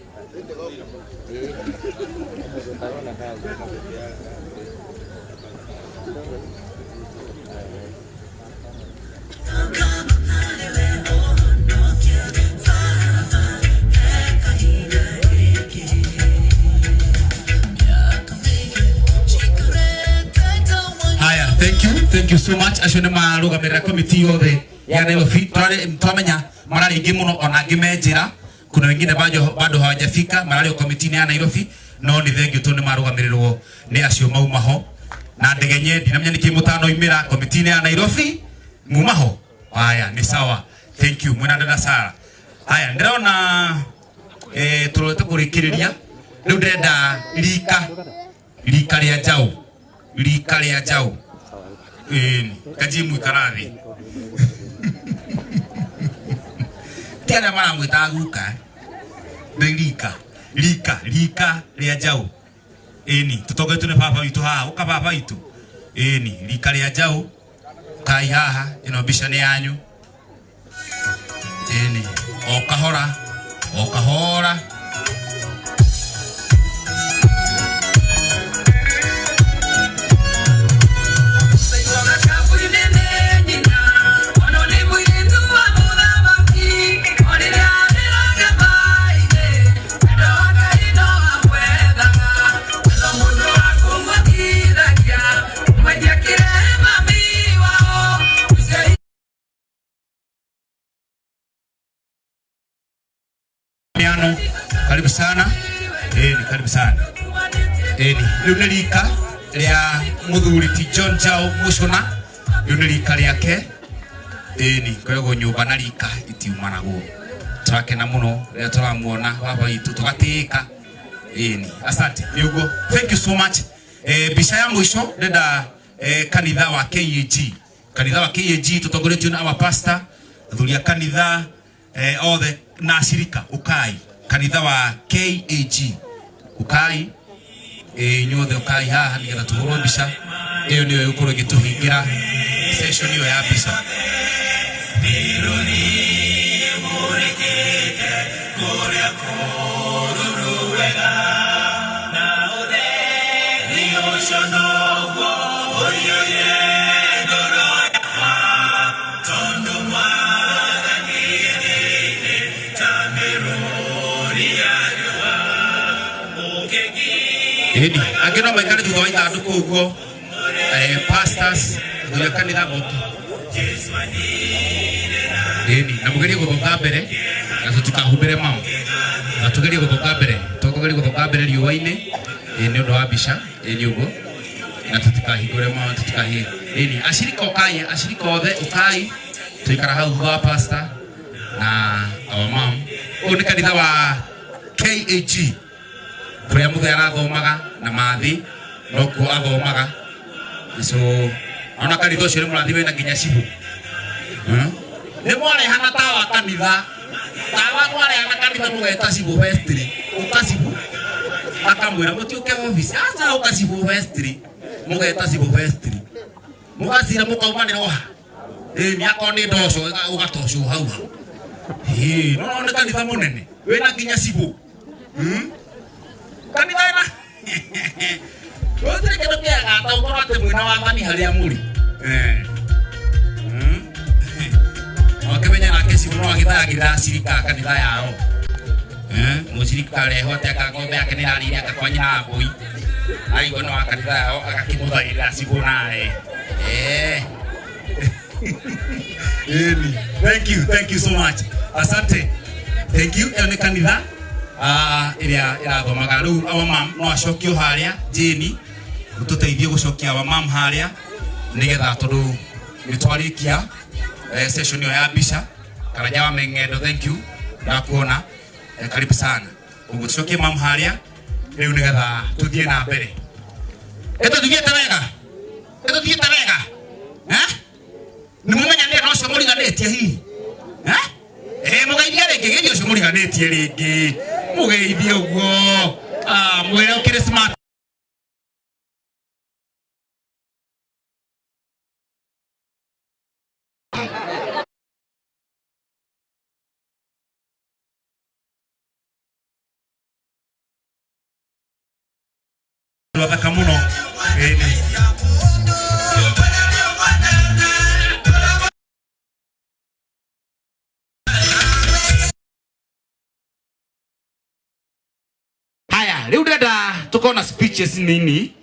Thank you so much. Acio nĩ marũgamĩrĩra komiti yothe ya Nairobi. Twamenya mararĩ aingĩ mũno ona angĩ me njĩra. Kuna wengine bado hawajafika mararĩ o komiti-inĩ ya Nairobi no nĩ thengiũ tondũ nĩ marũgamĩrĩrwo nĩ acio mauma ho. Na ndegenye ndinamenya nĩkĩ mũtanoimĩra komiti-inĩ ya Nairobi muma ho. Haya ni sawa. Thank you mwena dada Sara. Haya ndĩrona tũrorete kũrĩkĩrĩria rĩu ndĩrenda rika rika rĩa njaũ rika rĩa njaũ ĩni kajimu ikara thĩ ti arĩa maramwĩtaga guka nĩ rika rika rika rĩa njaũ ĩni tũtongoretio nĩ baba witũ haha ũka baba witũ ĩni rika rĩa njaũ kai haha ĩno mbica nĩ yanyu ĩni o kahora o kahora Miano, karibu sana. Ni karibu sana. Ni rĩu nĩ rika rĩa mũthuri ti John Chao Mucuna. Rĩu nĩ rika rĩake. Ni koragwo nyũmba na rika itiumanagwo. Tũrakena mũno rĩrĩa tũramuona baba witũ tũgatĩĩka. Ni asante. Nĩ ũguo. Thank you so much. Mbica ya mũico ndĩrenda kanitha wa KAG. Kanitha wa KAG tũtongoretio na our pastor, athuri a kanitha othe na ashirika ukai kanitha wa KAG ukai inyuothe ukai haha nigetha tuhurwo mbica iyo niyo igukorwo igituhingira session iyo ya mbica. Ĩni, angĩ no maikare thutha wa ithandũkũ ũguo. Pastors, athuri a kanitha moke. Ĩni, na mũgerie gũthonga mbere na tũtikahumbĩre mamu. Na tũgerie gũthonga mbere, tũgerie gũthonga mbere riũa-inĩ. Nĩ ũndũ wa mbica, ĩni ũguo. Na tũtikahingũre mamu, tũtikahi. Ĩni, ashirika ũkai, ashirika othe ũkai. Tũikara hau thutha wa pastor na our mom. Ũyũ nĩ kanitha wa KAG. Kũrĩa mũthee arathomaga na mathi nokuo athomaga. So ona kanitha ũcio nĩ mũrathi wĩna nginya cibũ. Nĩ mwarehana tawa kanitha. Tawa mwarehana kanitha mũgeta cibũ vestry. Ũka cibũ. Akamwĩra mũtiũke office. Aca ũka cibũ vestry. Mũgeta cibũ vestry. Mũgacira mũkaumanĩra oha. Nĩ akorwo nĩ ndoco ũgatocwo hau hau. No no nĩ kanitha mũnene. Wĩna nginya cibũ. Kanitha ĩna gũtirĩ kĩndũ kĩega ta gũkorwo atĩ mwĩna wathani harĩa mũrĩ. Wakĩmenya nake cibũ no agĩthagĩrĩra acirika a kanitha yao. Mũcirika arehwo atĩ anga ng'ombe yake nĩ ĩrarĩire anga kwa nyina wa mbũi. Aigua nĩ wa kanitha yao agakĩmũthaĩrĩra cibũ nawe. Ĩni. Thank you, thank you so much. Asante. Thank you. Ĩyo nĩ kanitha ĩrĩa ĩrathomaga rĩu our mom no acokio harĩa Jane ũtũteithie gũcokia our mom harĩa nĩgetha tondũ nĩ twarĩkia session ĩyo ya mbica. Karanja wa Meng'endo, thank you, ndakuona. Karibu sana. Ũguo tũcokie mam harĩa rĩu nĩgetha tũthiĩ na mbere. Ĩtũthiĩte wega, ĩtũthiĩte wega. Nĩ mũmenyanĩre na ũcio mũriganĩtie hihi? Mũgeithie rĩngĩ, geithie ũcio mũriganĩtie rĩngĩ, mũgeithie ũguo. Mwĩre ũkĩrĩ smart. Athaka mũno. Ĩni. Haya, rĩu ndĩrenda tũkorwo na speeches nini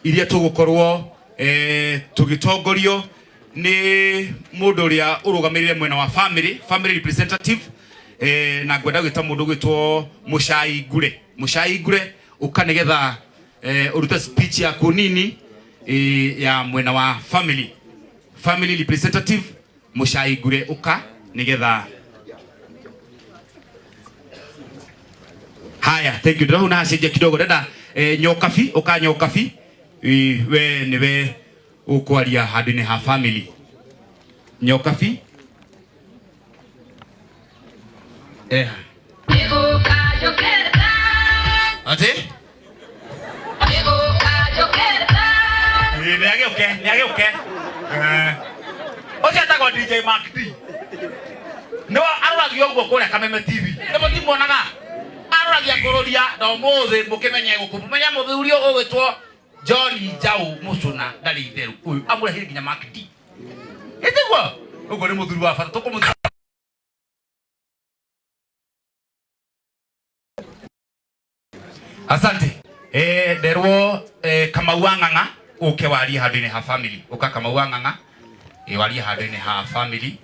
iria tũgũkorwo Tũgĩtongorio nĩ mũndũ ũrĩa ũrũgamĩrĩire mwena wa family, family representative, na ngwenda gwĩta mũndũ ũgwĩtwo Mũcai Ngure. Mũcai Ngure, ũka nĩgetha ũrute speech yaku nini ya mwena wa family. Family representative Mũcai Ngure, ũka nĩgetha. Haya, thank you. Ndĩrahuna hacenjia kidogo ndenda Nyokabi, ũka Nyokabi. We nĩwe ũkwaria handũ-inĩ ha family. Nyokabi. Ati? Nĩ agĩũke, nĩ agĩũke. Ũcio etagwo DJ Mark D. No aroragia ũguo kũrĩa Kameme TV. Nĩ mũtimuonaga? Aroragia kũrũria na ũmũthĩ mũkĩmenye gũkũ. Mũmenye mũthuri ũyũ ũgwĩtwo John Njau Mũcũna ndarĩ itherũ. Ũyũ amũrehire nginya Mark D. Ĩtiguo? Ũguo nĩ mũthuri wa bata tũkũmũthuri. Asante. Nderwo Kamau wa Ng'ang'a uke warie handũ-inĩ ha family. Uka Kamau wa Ng'ang'a warie handũ-inĩ ha family.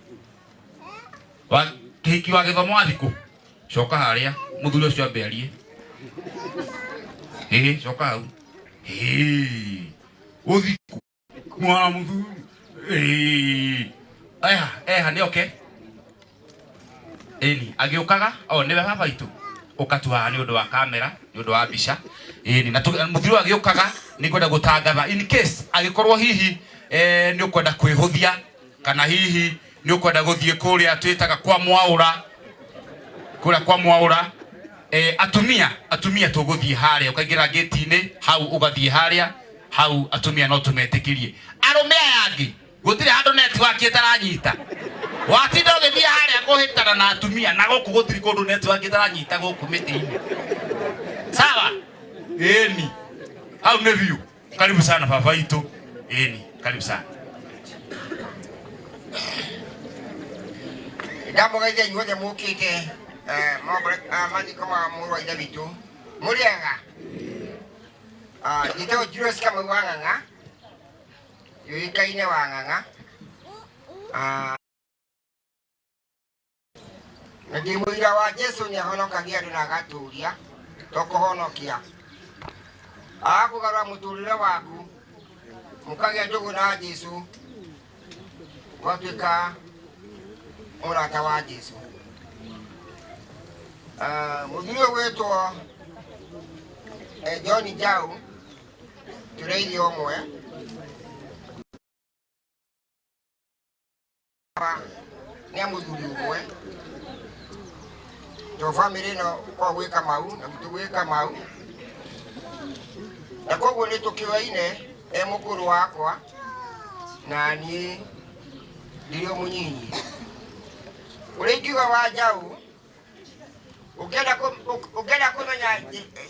Wa kĩhiki wa gĩthomo wa thikũ. Coka harĩa mũthuri ũcio ambe arie. Coka hau. Ũthikũ mwana mũthuri. Eha, eha nĩ oke. Ĩni, agĩũkaga, o nĩwe baba itũ. Ũka tu haha nĩ ũndũ wa kamera, nĩ ũndũ wa mbica. Ĩni, na mũthuri ũyũ agĩũkaga nĩ ngwenda gũtangatha in case agĩkorwo hihi nĩ ũkwenda kwĩhũthia kana hihi nĩ ũkwenda gũthiĩ kũrĩa twĩtaga kwa Mwaũra, kũrĩa kwa Mwaũra, atumia, atumia tũgũthiĩ harĩa, ũkaingĩra gate-inĩ hau ũgathiĩ harĩa, hau atumia no tũmetĩkĩrie. Arũme aya angĩ gũtirĩ handũ network ĩtaranyita. Watinda ũgĩthiĩ harĩa kũhĩtana na atumia na gũkũ gũtirĩ kũndũ network ĩtaranyita gũkũ mĩtĩ-inĩ. Sawa? Ĩni. Hau nĩ biũ. Karibu sana baba itũ. Ĩni, karibu sana. Ndamũgeithia inyuothe mũkĩte mathiko ma mũrũ wa ithe witũ. Mũrĩ ega? Njĩtagwo Julius Kamau wa Ng'ang'a, yũĩkaine wa Ng'ang'a. Na ndĩ mũira wa Jesu nĩ ahonokagia andũ na agatũria, to kũhonokia. Agakũgarũra mũtũrĩre waku, mũkagĩa ndũgũ na Jesu, ũgatuĩka mũrata wa Jesu. Mũthuri ũyũ gwĩtwo John Njau, tũrĩ ũmwe. Nĩ mũthuri ũmwe. To family ĩno kwa gwĩ Kamau na gwitũ gwĩ Kamau. Na koguo nĩ tũkĩoaine e mũkũrũ wakwa na niĩ ndĩrĩ o mũnyinyi. Ũrĩa ingiuga wa Njau, ũngĩenda kũmenya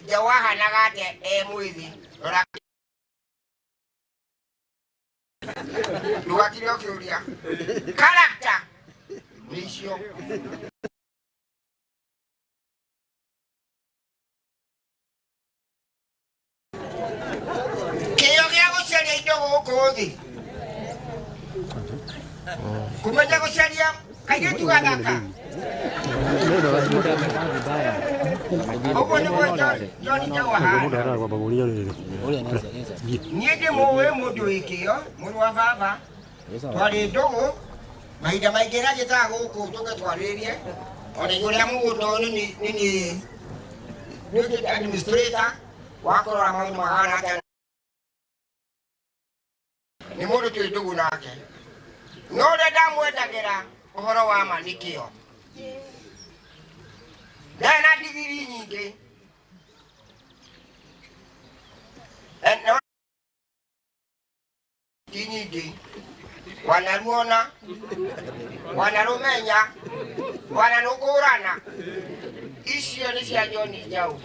Njau ahanaga atĩa e mwĩthĩ, rora ndũgatinde ũkĩũria character nĩ icio. Kĩo gĩa gũcaria indo gũkũ thĩ, kũmenya gũcaria kairĩtu gathaka, ũguo nĩguo John Njau ahana. Niĩ ndĩmũĩ mũndũ wĩ kĩo, mũrũ wa baba, twarĩ ndũgũ mahinda maingĩ na njĩtaga gũkũ tũke twarĩrĩrie ona igũrũ rĩa mũgũnda ũyũ. Nĩ niĩ nduĩkĩte administrator wa kũrora maũndũ mahana atĩa. Nĩ mũndũ twĩ ndũgũ nake, no ũrĩa ndamwendagĩra ũhoro wa ma nĩ kĩo. Ndarĩ na ndigiri nyingĩ. No ti nyingĩ, wanaruona, wanarũmenya, wanarũkũrana, icio nĩ cia John Njau.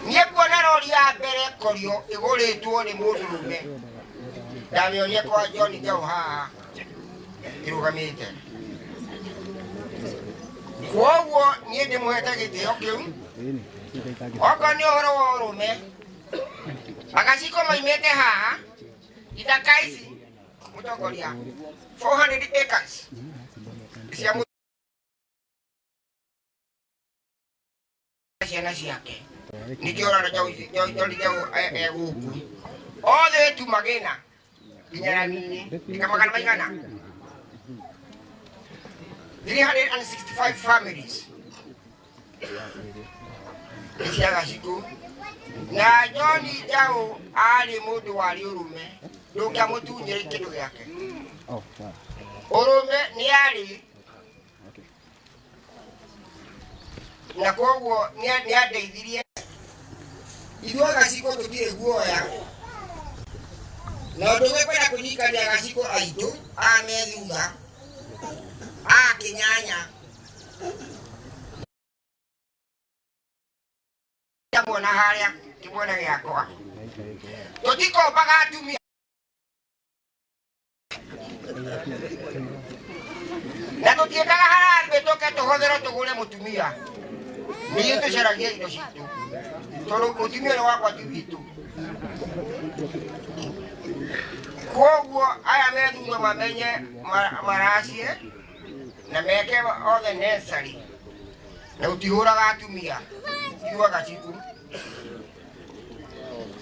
Niĩ kuona rori ya mbere korio ĩgũrĩtwo nĩ mũndũrũme ndamĩonire kwa John Njau haha ĩrũgamĩte. Kwoguo niĩ ndĩmũhete gĩtĩo kĩu. Okorwo nĩ ũhoro wa ũrũme, agaciko maimĩte haha. Ithaka ici mũtongoria 400 acres cia ciana ciake nĩkĩo ũrona John Njaũ e gũkũ othe tu magĩna nginya raminĩ ika magana maigana 365 families nĩ cia Gacikũ na John Njaũ arĩ mũndũ warĩ ũrũme ndũngĩamũtunyĩre kĩndũ gĩake ũrũme nĩ arĩ na koguo nĩ andeithirie ithuĩ Gacikũ tũtirĩ guoya na ũndũ ũngĩ kwenda kũririkania Gacikũ aitũ aya me thutha a Kĩnyanya muona harĩa kĩmwana gĩakwa tũtikombaga atumia na tũtiĩkaga harambĩ tũke tũhũthĩrwo tũgũre mũtumia nĩ ithuĩ tũcaragia indo citũ tondũ mũtumia ũrĩa wakwa ti witũ koguo aya me thutha mamenye maracie na meke othe necessary na ũtihũraga atumia ithuĩ Gacikũ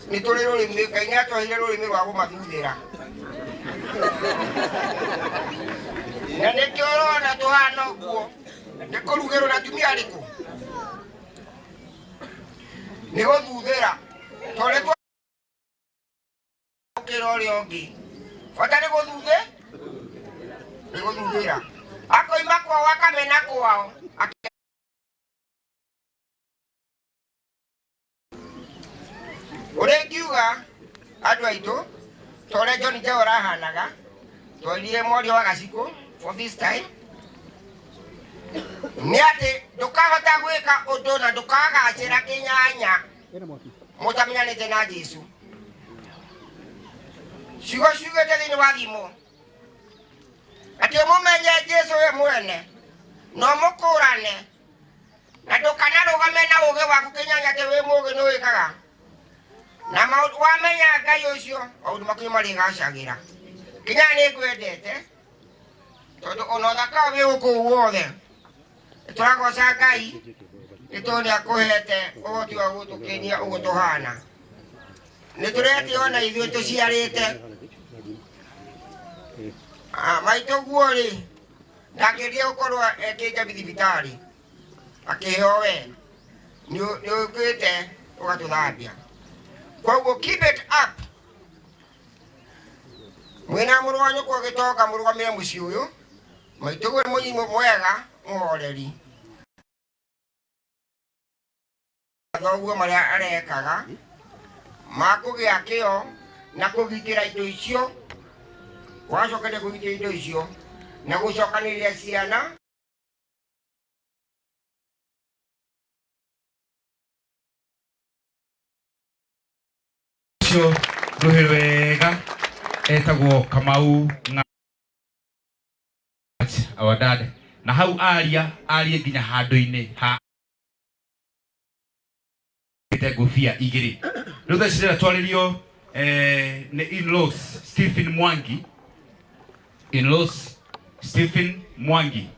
nĩ tũrĩ rũrĩmĩ Ngai nĩ atũheire rũrĩmĩ rwa kũmathuthĩra na nĩkĩo ũrona tũhana ũguo nĩ kũrugĩrwo na atumia arĩkũ nĩ gũthuthĩra tondũ gũkĩra ũrĩa ũngĩ bata nĩ gũthuthe nĩ gũthuthĩra akoima kwao akamena kwao ũrĩa ingiuga andũ aitũ ta ũrĩa John Njaũ arahanaga twarire mwaria wa Gacikũ for this time nĩ atĩ ndũkahota gwĩka ũndũ na ndũkagacĩra kĩnyanya mũtamenyanĩte na Jesu ciugo ciugĩte thĩinĩ wa thimo atĩ ũmũmenye Jesu we mwene na ũmũkũrane na ndũkanarũgame na ũgĩ waku kĩnyanya atĩ wĩ mũgĩ nĩ wĩkaga na maũndũ wamenya Ngai ũcio maũndũ maku nĩ marĩgacagĩra kĩnyanya nĩ ngwendete tondũ ona ũthaka wĩ gũkũ wothe tũragoca Ngai nĩ tondũ nĩ akũhete ũhoti wa gũtũkenia ũguo tũhana nĩ tũretĩ ona ithuĩ tũciarĩte maitũ guo rĩ ndangĩendire gũkorwo ekĩte thibitarĩ akĩheo we nĩ ũkĩte ũgatũthambia koguo keep it up mwĩna mũrũ wa nyũkwa gĩtonga mũrũgamĩre mũciĩ ũyũ maitũ guo nĩ mũnyimũ mwega mũhoreri thoguo marĩa arekaga ma kũgĩa kĩo na kũgitĩra indo icio wacokeria kũgitĩra indo icio na gũcokanĩrĩria ciana ũcio rũhĩ wega etagwo Kamau our dad na hau aria arie nginya handũ-inĩ ha ngũbia igĩrĩ rĩu thaa ici ndĩrenda twarĩrio nĩ in-laws Stephen Mwangi in-laws Stephen Mwangi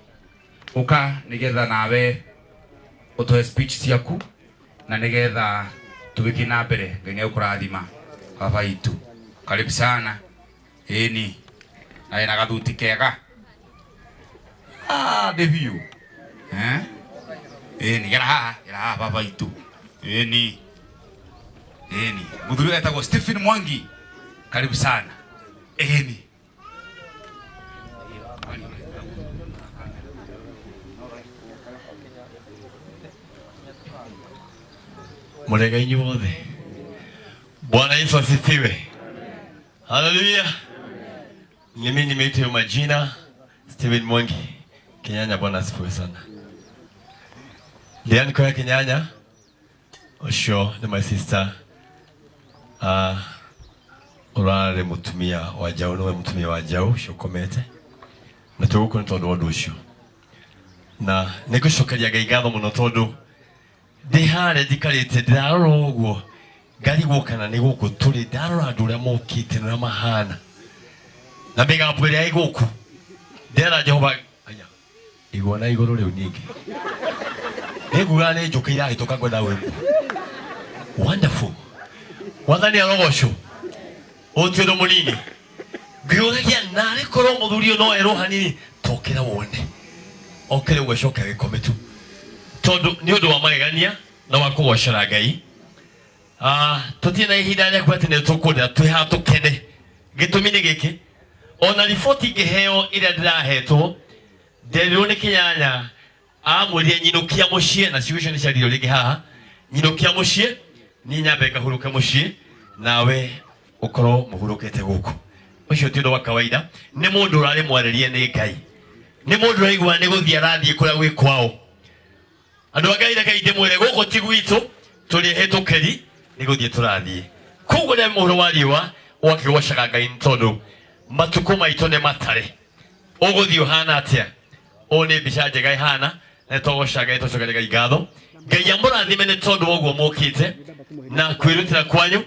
ũka nĩgetha nawe ũtũhe speech ciaku na nĩgetha tũgĩthiĩ na mbere Ngai nĩ egũkũrathima baba itũ karibu sana ĩni na wĩna gathuti kega ndĩ biũ ĩni gera haha gera haha baba itũ ĩni ĩni mũthuri etagwo Stephen Mwangi karibu sana ĩni Mũrega inyuothe. Bwana Yesu asifiwe. Haleluya. Mimi nimeitwa majina Steven Mwangi Kinyanya. Bwana asifiwe sana. Lian kwa Kinyanya ũcio nĩ my sister ũrarĩ mũtumia wa Njaũ, nĩwe mũtumia wa Njaũ ũcio ũkomete na twĩ gũkũ nĩ tondũ wa ũndũ ũcio, na nĩ ngũcokeria Ngai ngatho mũno tondũ ndĩ harĩa njikarĩte ndĩrarora ũguo Ngarigwo kana nĩ gũkũ tũrĩ, ndarora andũ ũrĩa mokĩte na ũrĩa mahana na mĩgambo ĩrĩa ĩ gũkũ, ndera Jehova aya igwa na igũrũ rĩu ningĩ nĩngugaga nĩ njũkĩ irahĩtũka ngwenda gwĩkwo. Wonderful. Wathani arogocwo. Ũyũ ti ũndũ mũnini. Ngĩũragia narĩ korwo mũthuri ũyũ no erwo hanini, tokĩra wone okĩre ũguo acoke agĩkome tu, tondũ nĩ ũndũ wa magegania na wa kũgocera Ngai. Tũtirĩ na ihinda rĩa kuga atĩ nĩ tũkũrĩra, twĩ haha tũkene. Gĩtũmi nĩ gĩkĩ, ona riboti ngĩheo ĩrĩa ndĩrahetwo, nderirwo nĩ Kĩnyanya amwĩrire nyinũkia mũciĩ, na ciugo icio nĩ ciaririo rĩngĩ haha, nyinũkia mũciĩ, niĩ nyambe ngahurũke mũciĩ, nawe ũkorwo mũhurũkĩte gũkũ. Ũcio ti ũndũ wa kawaida, nĩ mũndũ ũrarĩ mwarĩrie nĩ Ngai, nĩ mũndũ ũraigua nĩ gũthiĩ arathiĩ kũrĩa gwĩ kwao. Andũ a Ngai, rekei ndĩmwĩre gũkũ ti gwitũ, tũrĩ ehĩtũkĩri, nĩ gũthiĩ tũrathiĩ. Koguo nĩ mũhuro wa riũa ũgakĩgocaga Ngai, nĩ tondũ matukũ maitũ nĩ matare. Ũgũthiĩ ũhana atĩa? Ũũ nĩ mbica njega ĩhana, na nĩ twagoca Ngai, twacokeria Ngai ngatho. Ngai amũrathime nĩ tondũ wa ũguo mũkĩte na kwĩrutĩra kwanyu,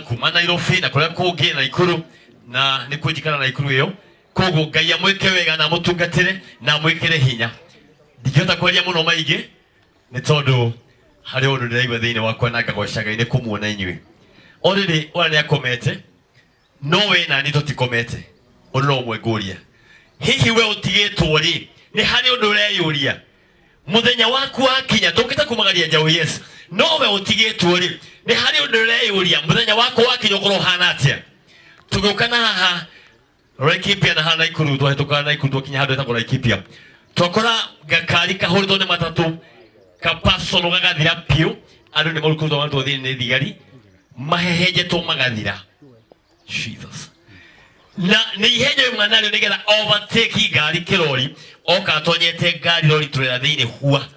kuma Nairobi na kũrĩa kũngĩ, Naikuru, na nĩ kũnjikara Naikuru ĩyo. Koguo Ngai amwĩke wega na amũtungatĩre na amwĩkĩre hinya. Ndingĩhota kwaria mũno maingĩ nĩ tondũ harĩ ũndũ ndĩraigua thĩinĩ wakwa na ngagoca Ngai nĩ kũmuona inyuĩ. Already ũrĩa nĩ akomete, no we na niĩ tũtikomete. Ũndũ no ũmwe ngũria, hihi we ũtigĩtwo rĩ, nĩ harĩ ũndũ ũreyũria mũthenya waku wakinya? Tũkĩte kumagaria njaũ, yes, no we ũtigĩtwo rĩ, nĩ harĩ ũndũ ũreyũria mũthenya waku wakinya ũkorwo ũhana atĩa? Tũgĩũka na haha Laikipia na haha Naikuru, twahĩtũkaga Naikuru twakinya handũ hetagwo Laikipia, twakora gakari kahũrĩtwo nĩ matatũ kapacono gagathira biũ. Andũ nĩ marutĩtwo marutwo thĩinĩ nĩ thigari, mahehenjetwo magathira. Jesus. Na nĩ ihenya yuma narĩo nĩgetha overtake ngari kĩrori, oka atonyete ngari rori turera thĩinĩ hua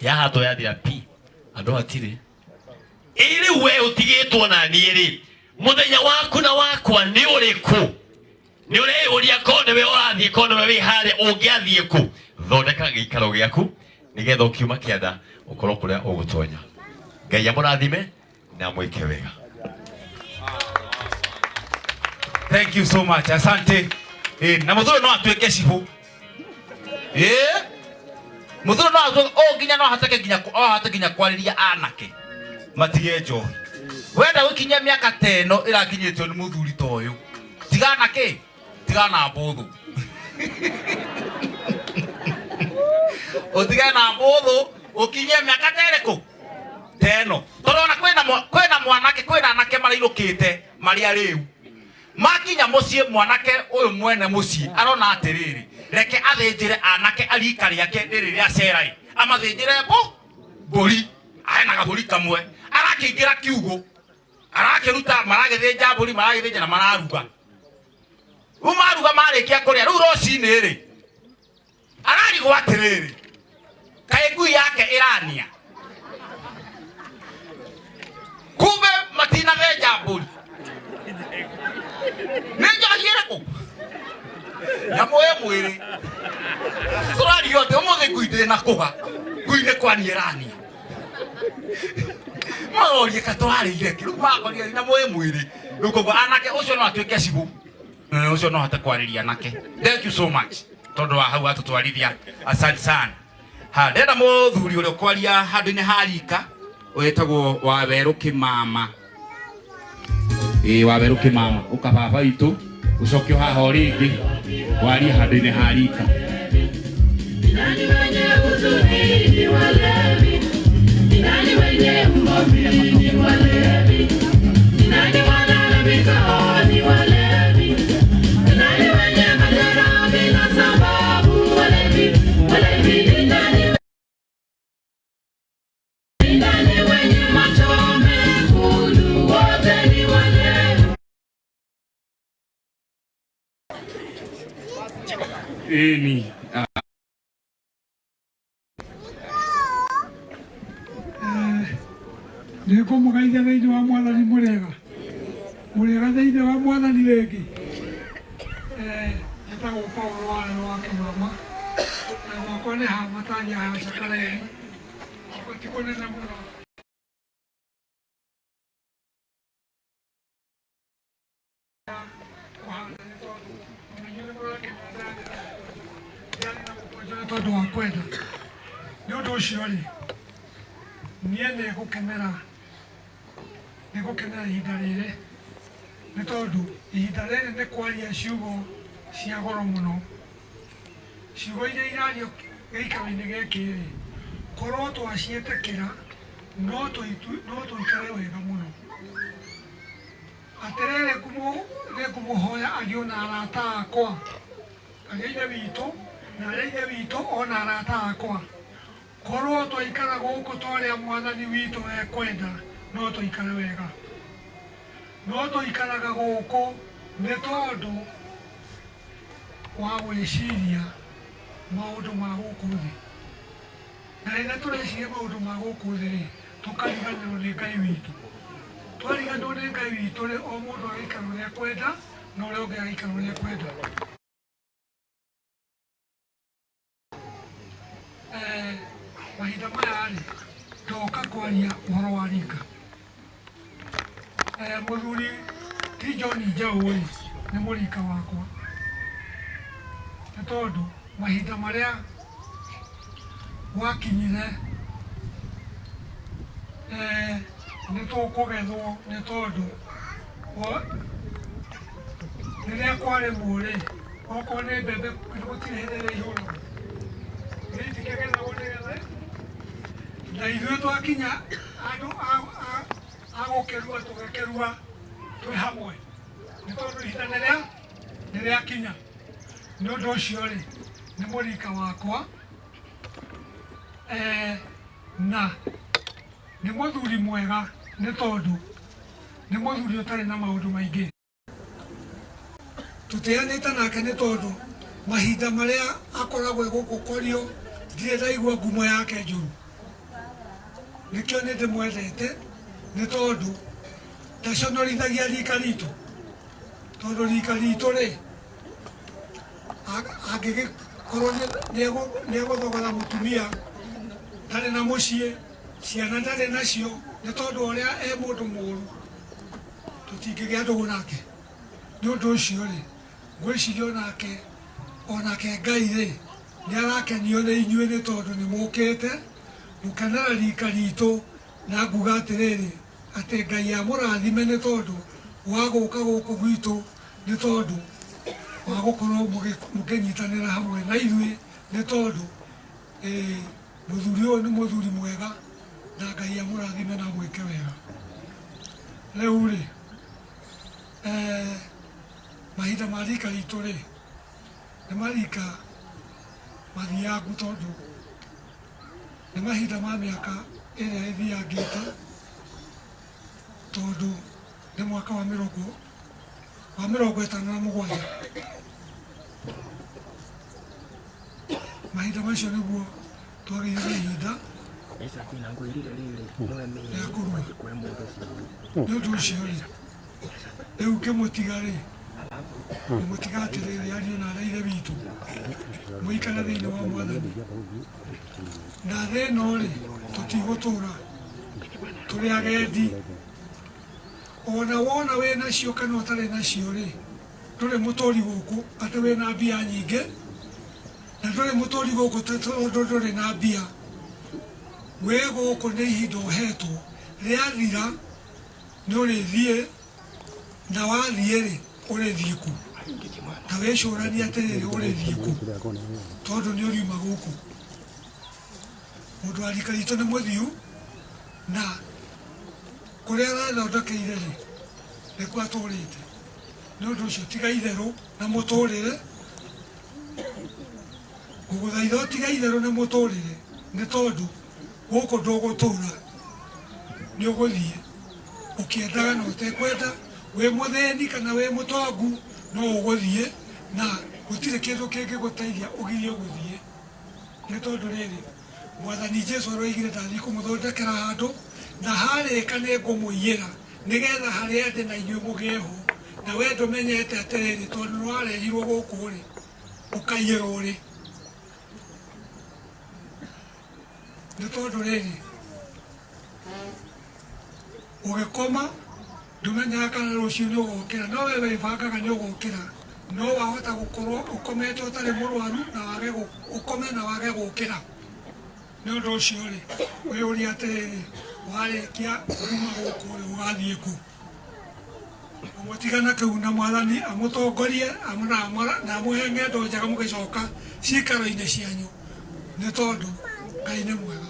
yahatwo yathira pi, andũ hatirĩ. Ĩ rĩu we ũtigĩtwo na niĩ rĩ, mũthenya waku na wakwa nĩ ũrĩkũ? Nĩ ũreyũria korwo nĩwe ũrathiĩ, korwo nĩwe wĩ harĩa ũngĩathiĩ kũ? Thondeka gĩikaro gĩaku nĩgetha ũkiuma kĩanda ũkorwo kũrĩa ũgũtonya. Ngai amũrathime na amwĩke wega. Thank you so much. Asante. Na muthuri no atuĩke cibũ. Muthuri no atuĩke o nginya no ahote nginya no ahote nginya kwarĩria anake matige njohi. Wenda gũkinyia mĩaka ta ĩno ĩrakinyĩtio nĩ mũthuri ta ũyũ, tigana kĩ? Tigana mbũthũ. Ũtigane na mbũthũ ũkinyie mĩaka ta ĩrĩkũ? Ta ĩno. Tondũ ona kwĩna mwanake, kwĩna anake marainũkĩte marĩ arĩu. Makinya mũciĩ mwanake ũyũ mwene mũciĩ arona atĩrĩrĩ, reke athĩnjĩre anake a rika rĩake rĩrĩ rĩa cera-ĩ, amathĩnjĩre mbũri, ena gabũri kamwe, arakĩingĩra kiugũ, arakĩruta, maragĩthĩnja mbũri, maragĩthĩnja na mararuga. Rĩu maruga marĩkia kũrĩa, rĩu rũcinĩ-rĩ, ararigwo atĩrĩrĩ, kaĩ ngui yake ĩrania? Kumbe matinathĩnja mbũri. Nĩ njohi ĩrĩkũ? Nyamũ ĩ mwĩrĩ. Tũrario atĩ ũmũthĩ ngui ndĩnakũga, ngui nĩ kwania ĩrania. Marorie ka tũrarĩire kĩ? Rĩu makorire nyamũ ĩ mwĩrĩ. Rĩu koguo anake ũcio no atuĩke cibũ. Na ũcio no ahote kwarĩria anake. Thank you so much. Tondũ wa hau atũtwarithia. Asante sana. Ha, ndĩrenda mũthuri ũrĩa ũkwaria handũ-inĩ ha rika wĩtagwo Wawerũ Kĩmama. Ĩĩ, Wawerũ Kĩmama, ũka baba witũ ũcoke haha o rĩngĩ warie handũ-inĩ ha rika. Nani wenye huzuni ni walevi? Ni nani wenye ugomvi ni walevi? Ni nani walalamika ni walevi? Ni nani wenye majeraha bila sababu walevi? Walevi ni nani? Ni nani wenye macho mekundu wote ni walevi? Ĩni. Nĩngũmũgeithia thĩinĩ wa Mwathani. Mũrĩega, mũrĩega thĩinĩ wa Mwathani rĩngĩ. Njĩtagwo Paulo Warero wa Kĩmama, na gwakwa nĩ haha Matania ha Cakareri, gwakwa ti kũnene mũno. tondũ wa kwenda. Nĩ ũndũ ũcio rĩ, niĩ nĩ ngũkenera ihinda rĩrĩ, nĩ tondũ ihinda rĩrĩ nĩ kwaria ciugo cia goro mũno. Ciugo iria irario gĩikaro-inĩ gĩkĩ rĩ, korwo twaciĩtĩkĩra no tũikare wega mũno. Atĩrĩrĩ, nĩ ngũmũhoya ariũ na arata akwa, ariũ a Ithe witũ na arĩa Ithe witũ ona arata akwa, korwo twaikara gũkũ ta ũrĩa Mwathani witũ ekwenda, no tũikare wega. No tũikaraga gũkũ nĩ tondũ wa gwĩciria maũndũ ma gũkũ thĩ. Na rĩrĩa tũreciria maũndũ ma gũkũ thĩ rĩ, tũkariganĩrwo nĩ Ngai witũ. Twariganĩrwo nĩ Ngai witũ rĩ, o mũndũ agaikara ũrĩa ekwenda na ũrĩa ũngĩ agaikara ũrĩa ekwenda. Mahinda maya rĩ, ndoka kwaria ũhoro wa rika. Mũthuri ti John Njaũ rĩ, nĩ mũrika wakwa, nĩ tondũ mahinda marĩa gwakinyire nĩ tũkũgethwo, nĩ tondũ rĩrĩa kwarĩmwo rĩ, okorwo nĩ mbembe gũtirĩ hĩndĩ ĩrĩa ihũragwo, itikĩgethagwo nĩgetha na ithuĩ twakinya andũ a gũkĩrua tũgĩkĩrua twĩ hamwe, nĩ tondũ ihinda nĩ rĩakinya. Nĩ ũndũ ũcio rĩ, nĩ mũrika wakwa, na nĩ mũthuri mwega, nĩ tondũ nĩ mũthuri ũtarĩ na maũndũ maingĩ. Tũtĩanĩte nake nĩ tondũ mahinda marĩa akoragwo gũkũ korio ndirĩ ndaigua ngumo yake njũru. Nĩkĩo nĩ ndĩmwendete, nĩ tondũ ndaconorithagia rika ritũ, tondũ rika ritũ rĩ, angĩgĩkorwo nĩ egũthogora mũtumia ndarĩ na mũciĩ, ciana ndarĩ nacio, nĩ tondũ ũrĩa e mũndũ mũũru, tũtingĩgĩa ndũgũ nake. Nĩ ũndũ ũcio rĩ, ngwĩciria onake Ngai rĩ, nĩ arakenio nĩ inyuĩ, nĩ tondũ nĩ mũkĩte gũkenera rika ritũ, na nguga atĩrĩrĩ, atĩ Ngai amũrathime nĩ tondũ wa gũka gũkũ gwitũ, nĩ tondũ wa gũkorwo mũkĩnyitanĩra hamwe na ithuĩ, nĩ tondũ mũthuri ũyũ nĩ mũthuri mwega, na Ngai amũrathime na amwĩke wega. Rĩu rĩ, mahinda ma rika ritũ rĩ, nĩ marika mathiangu, tondũ nĩ mahinda ma mĩaka ĩrĩa ĩthiangĩte, tondũ nĩ mwaka wa 57. Mahinda macio nĩguo twagĩire na ihinda rĩa kũrua. Nĩ ũndũ ũcio rĩ, rĩu ngĩmũtiga rĩ, ngũmũtiga atĩrĩrĩ, ariũ na arĩa Ithe witũ, mũikare thĩinĩ wa Mwathani. Na thĩ ĩno rĩ, tũtigũtũra tũrĩ agendi. Ona wona wĩ nacio kana ũtarĩ nacio rĩ, ndũrĩ mũtũri gũkũ atĩ wĩna mbia nyingĩ, na ndũrĩ mũtũri gũkũ tondũ ndũrĩ na mbia. Wĩ gũkũ nĩ ihinda ũhetwo, rĩathira nĩ ũrĩthiĩ, na wathiĩ rĩ, ũrĩthiĩ kũ? Ta wĩcũranie atĩrĩrĩ, ũrĩthiĩ kũ? Tondũ nĩ ũriuma gũkũ. Mũndũ wa rika ritũ nĩ mũthiu, na kũrĩa arathondekeire rĩ, nĩkuo atũrĩte. Nĩ ũndũ ũcio tiga itherũ na mũtũrĩre, ngũgũthaitha ũtige itherũ na mũtũrĩre, nĩ tondũ gũkũ ndũgũtũra, nĩ ũgũthiĩ ũkĩendaga na ũtekwenda, wĩ mũthĩni kana wĩ mũtongu, no ũgũthiĩ, na gũtirĩ kĩndũ kĩngĩgũteithia ũgirie gũthiĩ. Nĩ tondũ rĩrĩ, Mwathani Jesũ aroigire ndathiĩ kũmũthondekera handũ, na harĩka nĩ ngũmũiyĩra, nĩgetha harĩa ndĩ na inyuĩ mũgĩe ho. Na we ndũmenyete atĩrĩrĩ, tondũ nĩwarehirwo gũkũ rĩ, ũkaiyĩrwo rĩ. Nĩ tondũ rĩrĩ, ũgĩkoma ndũmenyaga kana rũciũ nĩ ũgokĩra, no we wĩbangaga nĩ ũgokĩra, No wahota gũkorwo ũkomete ũtarĩ mũrwaru na wage ũkome na wage gũkĩra. Nĩ ũndũ ũcio rĩ, wĩyũrie atĩrĩrĩ, warĩkia kuma gũkũ rĩ, ũgathiĩ kũ? Mũtigana kĩu na Mwathani amũtongorie na amũhe ng'endo njega mũgĩcoka ciikaro-inĩ cianyu, nĩ tondũ Ngai nĩ mwega.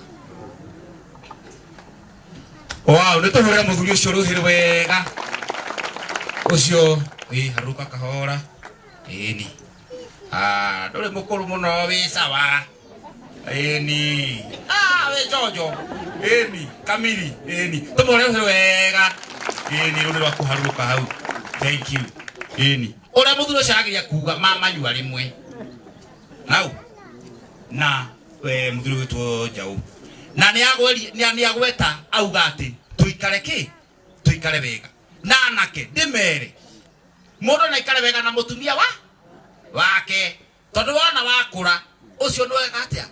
Wow, nä tå hå rä ra må thuri å cio rå hä wega å cio ä harå ka kahora ä ni ndå rä må kå rå må no wä sawa ä ni wä njonjo ä ni kamiri ä ni tå må hå re rå hä wega ä ni rå nä rwa kå harå ka hau. Thank you. Ä ni å rä a må thuri å cio arageria kuga mamanyua rä mwe nau na må thuri gwätwo njaå na nä agweta auga atä tå kä tå wega na anake ndä må ndå na wega na mũtumia wa wake tondũ wona wakũra ũcio nĩ wega atĩa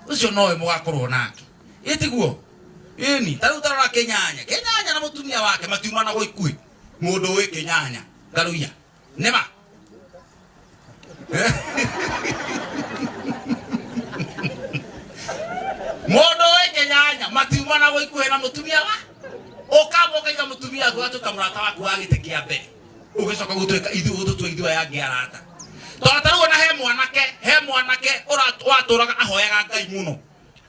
ũcio nowe mũgakorwo nake ĩtiguo ĩni ta rĩu tarora kĩnyanya kĩnyanya na mũtumia wake matiumanago ikuĩ mũndũ wĩ kĩnyanya ngaruia nĩma mundu wi kinyanya matiumanago ikuhi na mutumia wa ukamba ukaiga mutumia waku gatuika murata waku wa giti kia mbere ugicoka gutuika ithu gututua ithu aya angi arata tondũ ta rĩu ona he mwanake watũraga ahoyaga Ngai mũno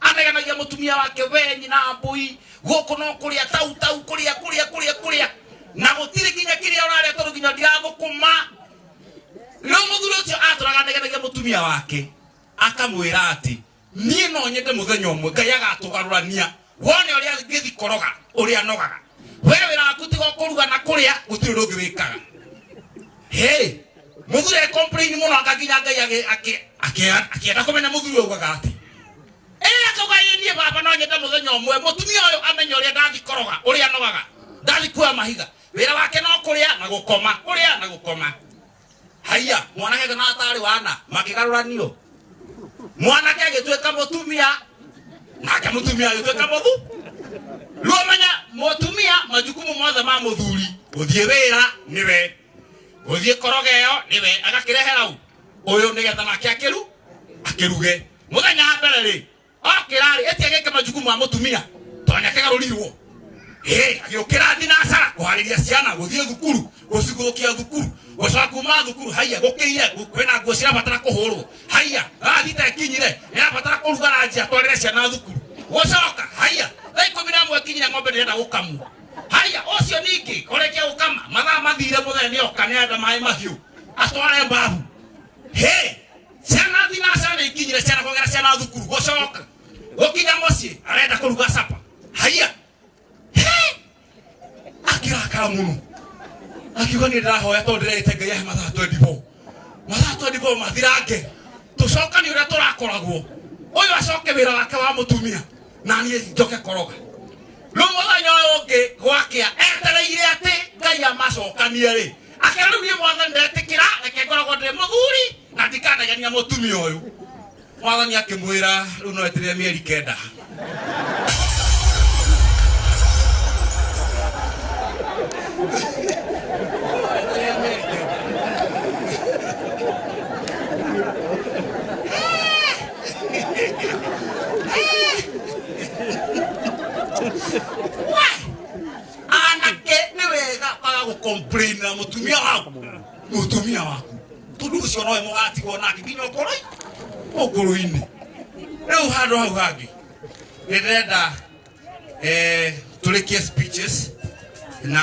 aneganagia mũtumia wake we nyina mbũi gũkũ no kũrĩa tau tau kũrĩa kũrĩa kũrĩa kũrĩa na gũtirĩ nginya kĩrĩa ũrarĩa tondũ nginya ndirathũkũma. Rĩu mũthuri ũcio atũraga aneganagia mũtumia wake akamwĩra atĩ niĩ no nyende mũthenya ũmwe Ngai agatũgarũrania wone ũrĩa ngĩthikoroga ũrĩa nogaga we wĩra waku tiga kũruga na kũrĩa gũtirĩ ũndũ ũngĩ wĩkaga. Hey, mũthuri e complain mũno anga nginya Ngai akĩenda kũmenya mũthuri augaga atĩ akauga ĩ niĩ baba no nyende mũthenya ũmwe mũtumia ũyũ amenye ũrĩa ndathikoroga ũrĩa nogaga ndathikuoya mahiga wĩra wake no kũrĩa na gũkoma kũrĩa na gũkoma. Haiya mwanake kana atarĩ wana makĩgarũranio mwanake agĩtuĩka mũtumia nake mũtumia agĩtuĩka mũthu. Rĩu ũmenye mũtumia majukumu mothe ma mũthuri gũthiĩ wĩra nĩwe gũthiĩ koroga ĩyo nĩwe agakĩrehe rau ũyũ nĩgetha nake akĩruge mũthenya wa mbere rĩ okĩra rĩ ĩti agĩke majukumu ma mũtumia tondũ nĩakĩgarũrirwo. Agĩũkĩra thinacara kũharĩria ciana gũthiĩ thukuru gũcigũkia thukuru gũcoka kuma thukuru haiya gũkĩire kwĩna nguo cirabatara kũhũrwo haiya thaa thita ĩkinyire nĩrabatara kũruga ranji atwarĩre ciana thukuru gũcoka haiya thaa 11 ĩkinyire ng'ombe ndĩrenda gũkamwo haiya ũcio ningĩ ũrĩkia gũkama mathaa mathire mũthenya nĩoka nĩarenda maĩ mahiũ atware mbabu. Hĩ ciana thinacara nĩ ikinyire ciana kũgera ciana thukuru gũcoka gũkinya mũciĩ arenda kũruga capa haiya akirakara muno akiuga niĩ ndĩrahoya tondũ ndĩrerĩte Ngai ahe mathaa 24 mathaa 24 mathirange tũcokanie ũrĩa tũrakoragwo ũyũ acoke wĩra wake wa mũtumia na niĩ njoke koroga. Rĩu mũthenya ũyũ ũngĩ gwakĩa etereire atĩ Ngai amacokanie rĩ akĩra rĩu niĩ mwathani ndetĩkĩra reke ngoragwo ndĩ mũthuri na ndikanegenia mũtumia ũyũ. Mwathani akĩmwĩra rĩu no eterere mĩeri 9. Anake nĩ wega kwaga gũ complain na mũtumia waku mũtumia waku tondũ ũcio nowe mũgatigwo nake nginya ũkũrũ-inĩ. Rĩu handũ hau hangĩ nĩ ndĩrenda tũrĩkie speeches na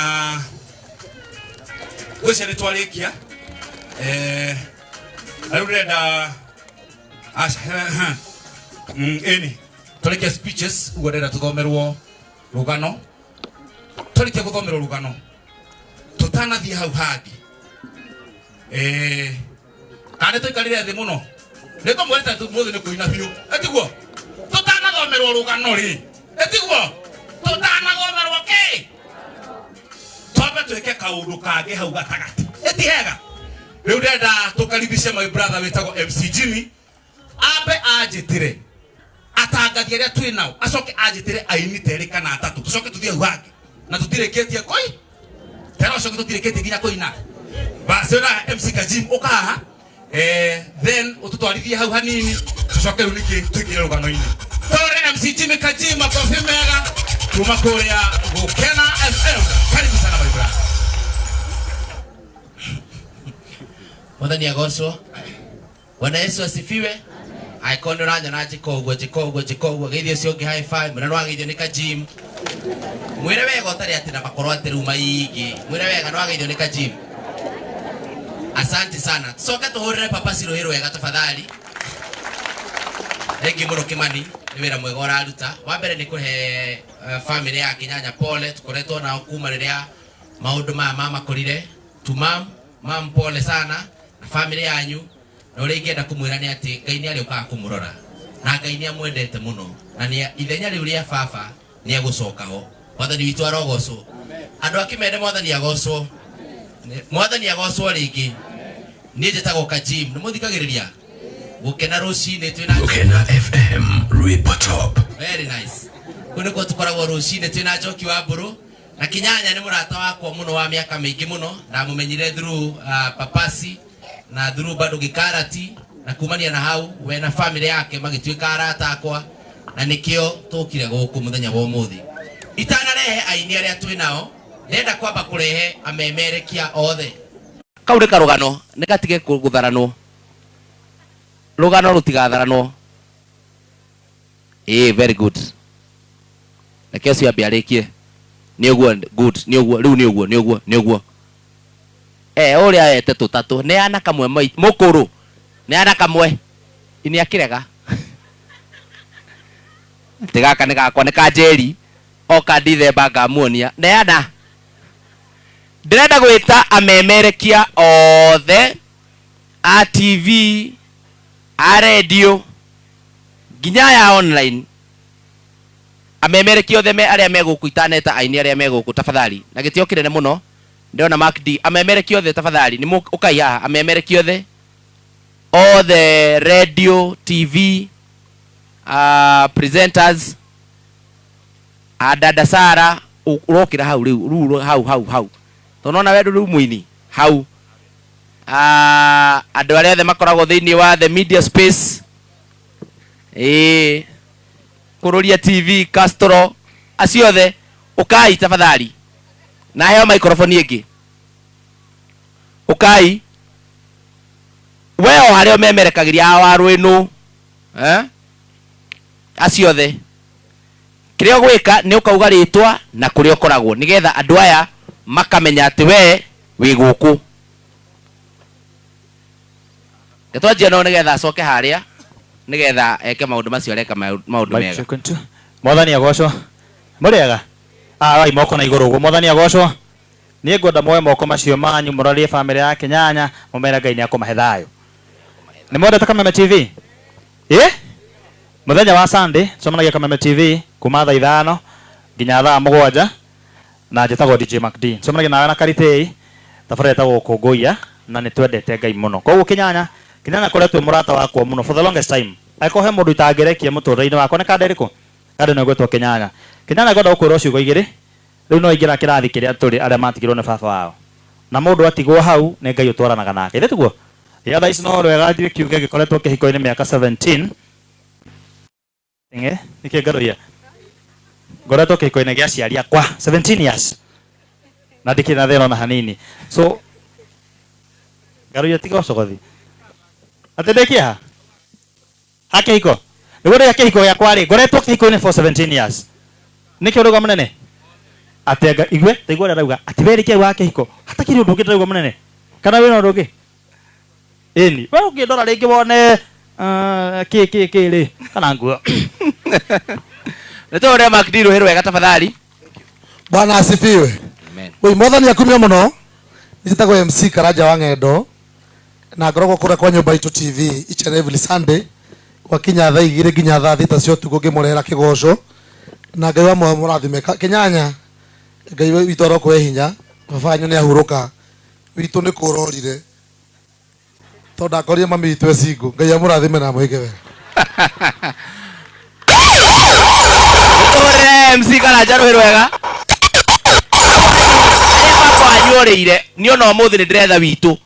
ngwĩciria nĩ twarĩkia na rĩu ndĩrenda aca ĩni tũrĩkie speeches ũguo ndĩrenda tũthomerwo rũgano tũrĩkie gũthomerwo rũgano tũtanathiĩ hau hangĩ kana nĩ tũikarire thĩ mũno nĩ ngũmwĩrĩte mũthĩ nĩ kũina biũ ĩtiguo tũtanathomerwo rũgano rĩ ĩtiguo tũtanathomerwo kĩ twambe twĩke kaũndũ kangĩ hau gatagatĩ ĩti hega rĩu ndĩrenda tũkaribishe my brother wĩtagwo MC Jimmy ambe anjĩtĩre atangathi arĩa twĩ nao acoke anjĩtĩre aini terĩ kana atatũ tũcoke tũthiĩ hau hangĩ na tũtirĩkĩtie kũi tera ũcoke tũtirĩkĩtie nginya kũina. Basi na MC Kajim ũka haha then ũtũtwarithie hau hanini tũcoke rĩu ningĩ tũingĩre rũgano-inĩ. Tore MC Jimmy Kajim makobi mega kuma kũrĩa Gũkena FM. Karibu sana my brother. Mwathani agocwo. Bwana Yesu asifiwe. Angĩkorwo nĩ ũranyona njĩka ũguo njĩka ũguo njĩka ũguo geithio ũcio ũngĩ high five mwĩre nĩwageithio nĩ Kajim. Mwĩre wega ũtarĩ atĩ na makorwo atĩ rĩu maingĩ. Mwĩre wega nĩwageithio nĩ Kajim. Asante sana. Tucoke tũhũrĩre Papa Ciruhi rwega tafadhali. Thengiũ mũno Kimani nĩ wĩra mwega ũraruta. Wa mbere nĩ kũhe family ya Kĩnyanya pole, tũkoretwo nao kuma rĩrĩa maũndũ maya mamakorire. To mam, mam pole sana na family yanyu. Na ũrĩa ingĩenda kũmwĩra nĩ atĩ Ngai nĩ arĩũkaga kũmũrora na Ngai nĩ amwendete mũno na nĩ ithenya rĩu rĩa baba nĩ egũcoka ho. Mwathani witũ arogocwo. Andũ a Kĩmende Mwathani agocwo. Mwathani agocwo rĩngĩ. Niĩ njĩtagwo Kajim. Nĩ mũthikagĩrĩria? Gũkena rũcinĩ twĩna Gũkena FM Rwĩmbo Top. Very nice. Kũu nĩkuo tũkoragwo rũcinĩ twĩna Njoki wa Mbũrũ na Kĩnyanya nĩ mũrata wakwa mũno wa mĩaka mĩingĩ mũno. Ndamũmenyire through Papasi na through bado gĩkarati na kumania na hau we na family yake magĩtuĩka arata akwa na nĩkĩo tũkire gũkũ mũthenya wa ũmũthĩ. Itanarehe aini arĩa twĩ nao, ndĩrenda kwamba kũrehe amemerekia othe. Kau nĩ karũgano, nĩ gatige gũtharanwo. Rũgano rũtigatharanwo. Very good. Reke ũcio ambe arĩkie. Nĩ ũguo, good, nĩ ũguo, rĩu nĩ ũguo, nĩ ũguo, nĩ ũguo. Ũrĩa ete tũtatũ, neana kamwe mũkũrũ, neana kamwe. Nĩ akĩrega. Atĩ gaka nĩ gakwa, nĩ ka Njeri, oka Dithemba ngamuonia. Neana. Ndĩrenda gwĩta amemerekia othe a TV, a radio, nginya ya online. Amemerekia othe arĩa me gũkũ itaneta aini arĩa me gũkũ tafadhali. Na gĩtĩo kĩnene mũno. Ndĩrona Mark D. Amemerekia othe tafadhali. Nĩ ũkai haha amemerekia othe. Othe radio, TV, presenters, a Dada Sara, ũrokĩra hau rĩu, rĩu hau hau hau. Tondũ nona we rĩu mũini hau. Andũ arĩa othe makoragwo thĩinĩ wa the media space. Kũrũria TV, Castro, acio othe ũkai tafadhali. Na heo microphone ĩngĩ. Ũkai. We o harĩa ũmemerekagĩria a wa rwĩnũ. Acio othe. Kĩrĩa ũgwĩka nĩ ũkauga rĩtwa na kũrĩa ũkoragwo nĩgetha andũ aya makamenya atĩ we wĩ gũkũ. Reke twanjie nao nĩgetha acoke harĩa nĩgetha eke maũndũ macio areka maũndũ mega. Check one, two. Mwathani agocwo. Mũrĩega? Rai moko na igũrũ ũguo. Mwathani agocwo. Niĩ ngwenda muoe moko macio manyu mũrorie family ya Kĩnyanya mũmere Ngai nĩakũmahe thayũ. Nĩ mwendete Kameme TV? Mũthenya wa Sunday tũcemanagia Kameme TV kuma thaa 5 nginya thaa 7 na njĩtagwo DJ Mac D. Tũcemanagia nawe na Karitei tabarĩra ĩtagwo Gũkũngũiya na nĩ twendete Ngai mũno. Koguo Kĩnyanya, Kĩnyanya koretwo mũrata wakwa mũno for the longest time. Angĩkorwo he mũndũ itangĩrekia mũtũrĩre-inĩ wakwa nĩ kanda ĩrĩkũ? Kanda ĩno ĩgwĩtwo Kĩnyanya. Kĩnyanya ngwenda gũkwĩra ciugo igĩrĩ. Rĩu no ingĩra kĩrathi kĩrĩa tũrĩ arĩa matigirwo nĩ baba wao. Na mũndũ atigwo hau nĩ Ngai ũtwaranaga nake. Ithe tiguo? Ya thaa ici no wega thiĩ kiuge gĩkoretwo kĩhiko-inĩ mĩaka 17. Nĩkĩ ngarũria? Ngoretwo kĩhiko-inĩ gĩa aciari akwa 17 years. Na ndikĩrĩ na thĩna ona hanini. So ngarũria tiga ũcogothi. Atĩ ndĩ kĩeha? Ha kĩhiko? Nĩguo ndĩ kĩhiko gĩakwa rĩ, ngoretwo kĩhiko-inĩ for 17 years. Nĩkĩ ũrauga mũnene? Atĩ anga igue, ta igua ũrĩa arauga, atĩ we rĩkĩ wa kĩhiko? Hatakĩrĩ ũndũ ũngĩ ndĩrauga mũnene? Kana wĩna ũndũ ũngĩ? Ĩni, we ũngĩndora rĩngĩ wone kĩ kĩ kĩ rĩ, kana nguo. Nĩ tũhũrĩre Mark D rũhĩ rwega tafadhali. Bwana asifiwe. Amen. Woi Mwathani akumio mũno. Njĩtagwo MC Karanja wa Ng'endo na ngoragwo kũrĩa kwa nyũmba itũ TV each and every Sunday gwakinya thaa 2 nginya thaa 6 cia ũtukũ ngĩmũrehera kĩgoco na Ngai wa muoyo mũrathime. Kĩnyanya Ngai witũ arokũhe hinya, baba wanyu nĩ ahurũka, witũ nĩ kũrorire tondũ ndakorire mami witũ e single. Ngai amũrathime na amwĩke wega. Tũhũrĩre MC Karanja rũhĩ rwega. Arĩa baba wanyu Nĩ orĩire niĩ ona ũmũthĩ nĩ ndĩretha witũ.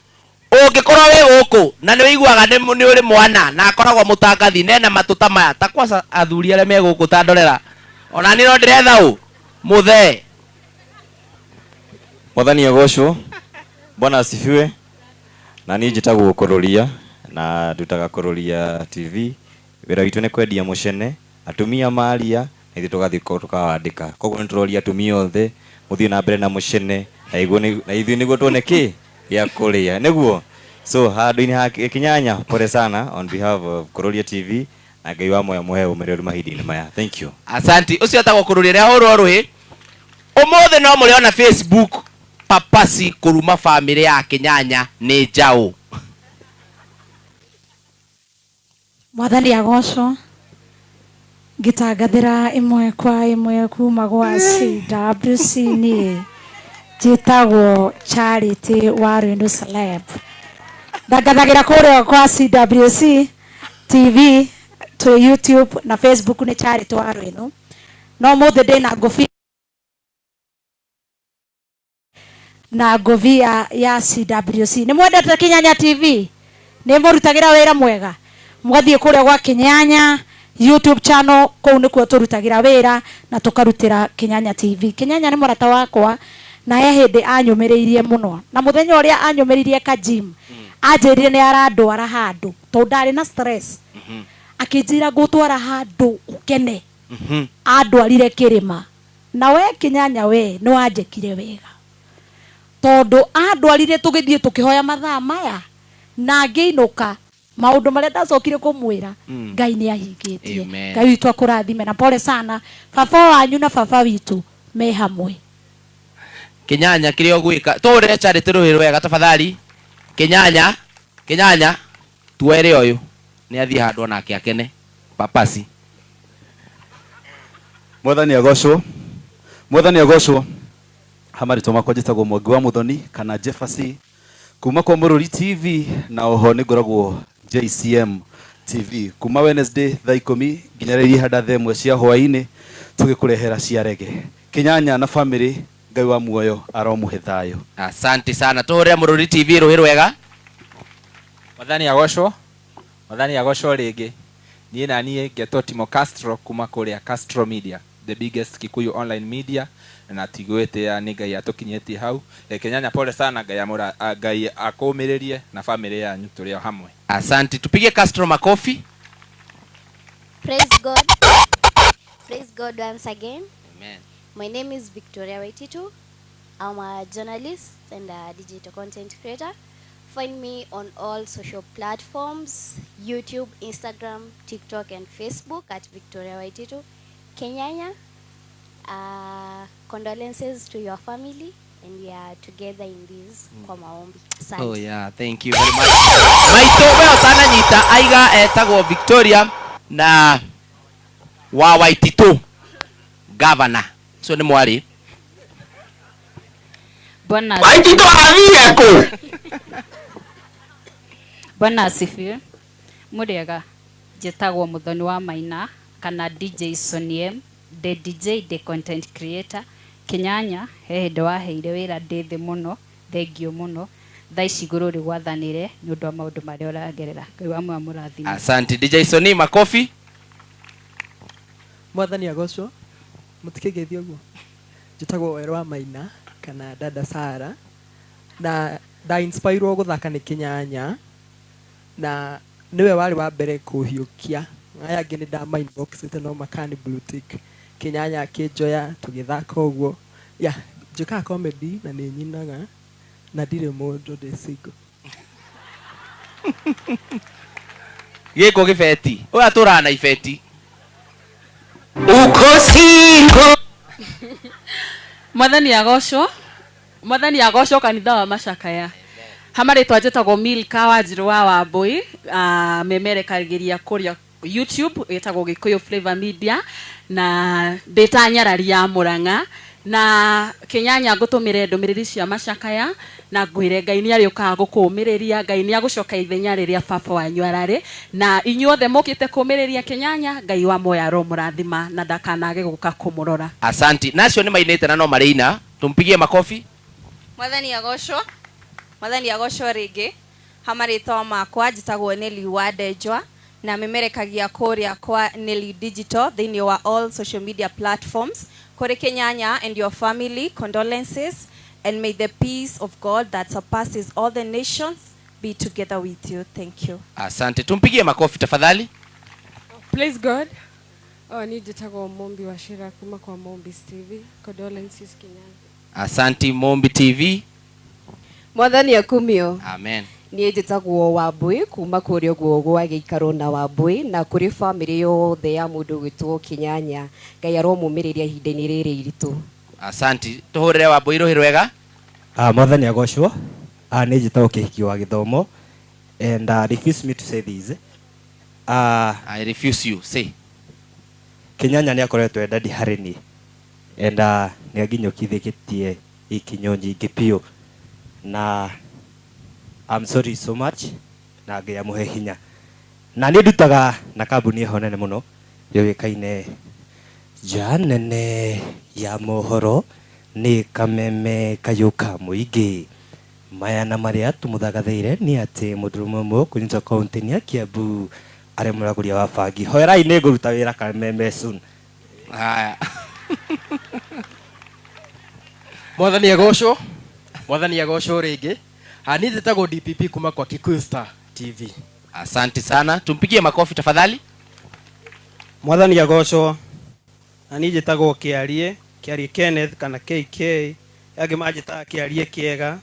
Ũngĩkorwo wĩ gũkũ na nĩ ũiguaga nĩ ũrĩ mwana na akoragwo mũtangathi nena matũ ta maya ta kwaca athuri arĩa me gũkũ ta ndorera ona niĩ no ndĩretha ũ mũthee. Mwathani agocwo. Bwana asifiwe. Na niĩ njĩtagwo Kũrũria na ndutaga Kũrũria TV. Wĩra witũ nĩ kwendia mũcene, atumia maria na ithuĩ tũgathiĩ tũkawandĩka. Koguo nĩ tũroria atumia othe mũthiĩ na mbere na mũcene na ithuĩ nĩguo tuone kĩ gĩa kũrĩa. Nĩguo. So handũ-inĩ ha Kinyanya, pole sana on behalf of Kũrũria TV na Ngai wa muoyo mũhe ũmĩrĩru mahinda-inĩ maya. Thank you. Asanti. Ũcio etagwo Kũrũria nĩ ahũrwo rũhĩ. Ũmũthĩ no mũrĩona Facebook papasi kũruma bamĩrĩ ya Kinyanya nĩ njaũ. Mwathani agocwo. Ngĩtangathĩra ĩmwe kwa ĩmwe kuma gwa CWC niĩ njĩtagwo Charity wa Rwĩndũ Celeb. Ndangathagĩra kũrĩa kwa CWC TV twĩ YouTube na Facebook nĩ Charity wa Rwĩndũ. No mũthĩ ndĩna ngũbia na ngũbia ya CWC. Nĩ mwendete Kinyanya TV? Nĩ mũrutagĩra wĩra mwega? Mũgathiĩ kũrĩa gwa Kinyanya YouTube channel kũu nĩkuo tũrutagĩra wĩra na tũkarutĩra Kinyanya TV. Kinyanya nĩ mũrata wakwa na he hĩndĩ anyũmĩrĩirie mũno. Na mũthenya ũrĩa anyũmĩrĩirie ka gym, anjĩrire nĩ arandwara handũ tondũ ndarĩ na stress. Akĩnjĩra ngũtwara handũ ũkene. Andwarire kĩrĩma. Na we Kinyanya we nĩ wanjĩkire wega. Tondũ andwarire tũgĩthiĩ tũkĩhoya mathaa maya na ngĩinũka maũndũ marĩa ndacokire kũmwĩra Ngai nĩ ahingĩtie. Ngai witũ akũrathime na pole sana. Baba wanyu na baba witũ me hamwe. Kinyanya kĩrĩa ũgwĩka tũhũrĩre Charity rũhĩ rwega tafadhali. Kinyanya, Kinyanya tuere ũyũ nĩ athiĩ handũ onake akene papasi. Mwathani agocwo. Mwathani agocwo. Ha marĩtwa makwa njĩtagwo Mwangi wa Muthoni kana Jefferson kuma kwa Mũrũri TV na oho nĩ ngoragwo JCM TV kuma Wednesday thaa 10 nginya rĩrĩa ihanda thaa 1 cia hwaĩ-inĩ tũgĩkũrehera cia rege. Kinyanya na family Ngai wa muoyo aromũhe thayũ. Asante sana. Tũhũrĩre Mũrũri TV rũhĩ rwega. Mwathani agocwo. Mwathani agocwo rĩngĩ. Niĩ na niĩ ngetwo Timo Castro kuma kũrĩa Castro Media, the biggest Kikuyu online media, na tigwĩtĩa nĩ Ngai atũkinyĩtie hau. Kinyanya pole sana, Ngai amũra, Ngai akũmĩrĩrie na family yanyu tũrĩ o hamwe. Asante. Tupige Castro makofi. Praise God. Praise God once again. Amen. My name is Victoria Waititu. I'm a journalist and a digital content creator. Find me on all social platforms, YouTube, Instagram, TikTok, and Facebook at Victoria Waititu. Kenyanya, condolences to your family, and we are together in this kwa maombi. Asante. Oh yeah, thank you very much. Maitũ we ũtananyita aiga etagwo Victoria na wa Waititu governor. Ũcio nĩ mwarĩ. Bwana Waititu athire kũ? Bwana asifiwe. Mũrĩega, njĩtagwo Muthoni wa Maina kana DJ Sonny M, the DJ, the content creator. Kinyanya he hĩndĩ waheire wĩra ndĩ thĩ mũno, thengio mũno. Thaa ici igũrũ rĩgwathanĩre nĩ ũndũ wa maũndũ marĩa ũragerera. Ngai wa muoyo amũrathime. Asante DJ Sonny, makofi. Mwathani agocwo. Mũtikĩgeithio ũguo. Njĩtagwo Werũ wa Maina kana Dada Sara, na nda inspirwo gũthaka nĩ Kinyanya, na nĩwe warĩ wa mbere kũhiũkia. Aya angĩ nĩ ndama inboxĩte no makani blue tick. Kinyanya akĩnjoya tũgĩthaka ũguo. Yeah, njĩkaga comedy na nĩ nyinaga na ndirĩ mũndũ, ndĩ single. Gĩkũ gĩbeti. Ũyũ atũraga na ibeti. Uko single. Mwathani agocwo. Mwathani agocwo kanitha wa Macakaya. Ha marĩtwa njĩtagwo Milka Wanjirũ wa Wambui, memerekagĩria kũrĩa YouTube ĩtagwo Gĩkũyũ Flavor Media, na ndĩ nyarari ya Mũrang'a. Na Kinyanya ngũtũmĩre ndũmĩrĩri cia Macakaya na ngwĩre Ngai nĩ arĩũkaga gũkũũmĩrĩria, Ngai nĩ agũcoka ithenya rĩrĩa baba wanyu ararĩ, na inyuothe mũkĩte kũũmĩrĩria Kinyanya, Ngai wa muoyo aromũrathima na ndakanage gũka kũmũrora. Asanti. Nacio nĩ mainĩte na no marĩina. Tumpigie makofi. Mwathani agocwo. Mwathani agocwo rĩngĩ. Ha marĩtwa makwa njĩtagwo Nelly Wandenjwa na memerekagia kũrĩa kwa Nelly Digital thĩinĩ wa all social media platforms. Kũrĩ Kĩnyanya and your family, condolences and may the peace of God that surpasses all the nations be together with you. Thank you. Asante, tumpigie makofi tafadhali. Praise God. Oh, niĩ njĩtagwo Mombi wa Shira kuma kwa Mombi TV. Condolences Kinyanya. Asanti Mombi TV. Mwathani akumio. Amen. Niĩ njĩtagwo Wambui kuma kũrĩa ũguo gwa gĩikaro na Wambui na kũrĩ bamĩrĩ yothe ya mũndũ ũgwĩtwo Kĩnyanya. Ngai aromũmĩrĩria ihinda-inĩ rĩrĩ iritũ. Asanti, tuhurire Wambui rũhĩ rwega. Mwathani agocwo. Nĩ njĩtagwo Kĩhiki wa Gĩthomo and refuse me to say this. I refuse you say. Kĩnyanya nĩ akoretwo e daddy harĩ niĩ and nĩ anginyũkithĩtie ikinyo nyingĩ biũ na I'm sorry so much na Ngai amũhe hinya. Na niĩ ndutaga na kambuni ĩho nene mũno yũĩkaine nja nene ya mohoro nĩ Kameme Kayũ ka Mũingĩ. Maya na marĩa tũmũthagathĩire nĩ atĩ mũndũrũme ũmwe kũnyitwo kaũntĩ-inĩ ya Kiambu arĩ mũragũria wa bangi. Hoerai nĩ ngũruta wĩra Kameme soon. Haya. Mwathani agocwo. Mwathani agocwo rĩngĩ. Niĩ njĩtagwo DPP kuma kwa Kikuyu Star TV. Asante sana, tumpigie makofi tafadhali. Mwathani agocwo. Na niĩ njĩtagwo Kĩarie, Kĩarie Kenneth kana KK, angĩ manjĩtaga Kĩarie Kĩega,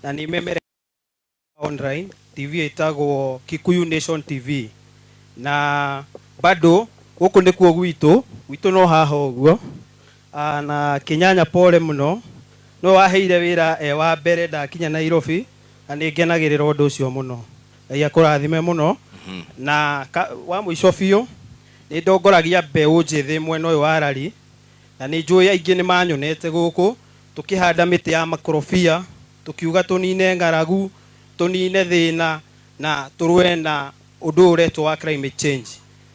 na nĩ memere online TV ĩtagwo Kikuyu Nation TV. Na bado gũkũ nĩkuo gwitũ, gwitũ no haha ũguo. Na Kĩnyanya pole mũno, nĩwe waheire wĩra e wa mbere ndakinya Nairobi, na nĩ ngenagĩrĩra ũndũ ũcio mũno. Ngai akũrathime mũno. Na wa mũico biũ, nĩ ndongoragia mbeũ njĩthĩ mwena ũyũ wa Rari, na nĩ njũĩ aingĩ nĩ manyonete gũkũ tũkĩhanda mĩtĩ ya makorobia, tũkiuga tũnine ng'aragu, tũnine thĩna na tũrũe na ũndũ ũyũ ũretwo wa climate change.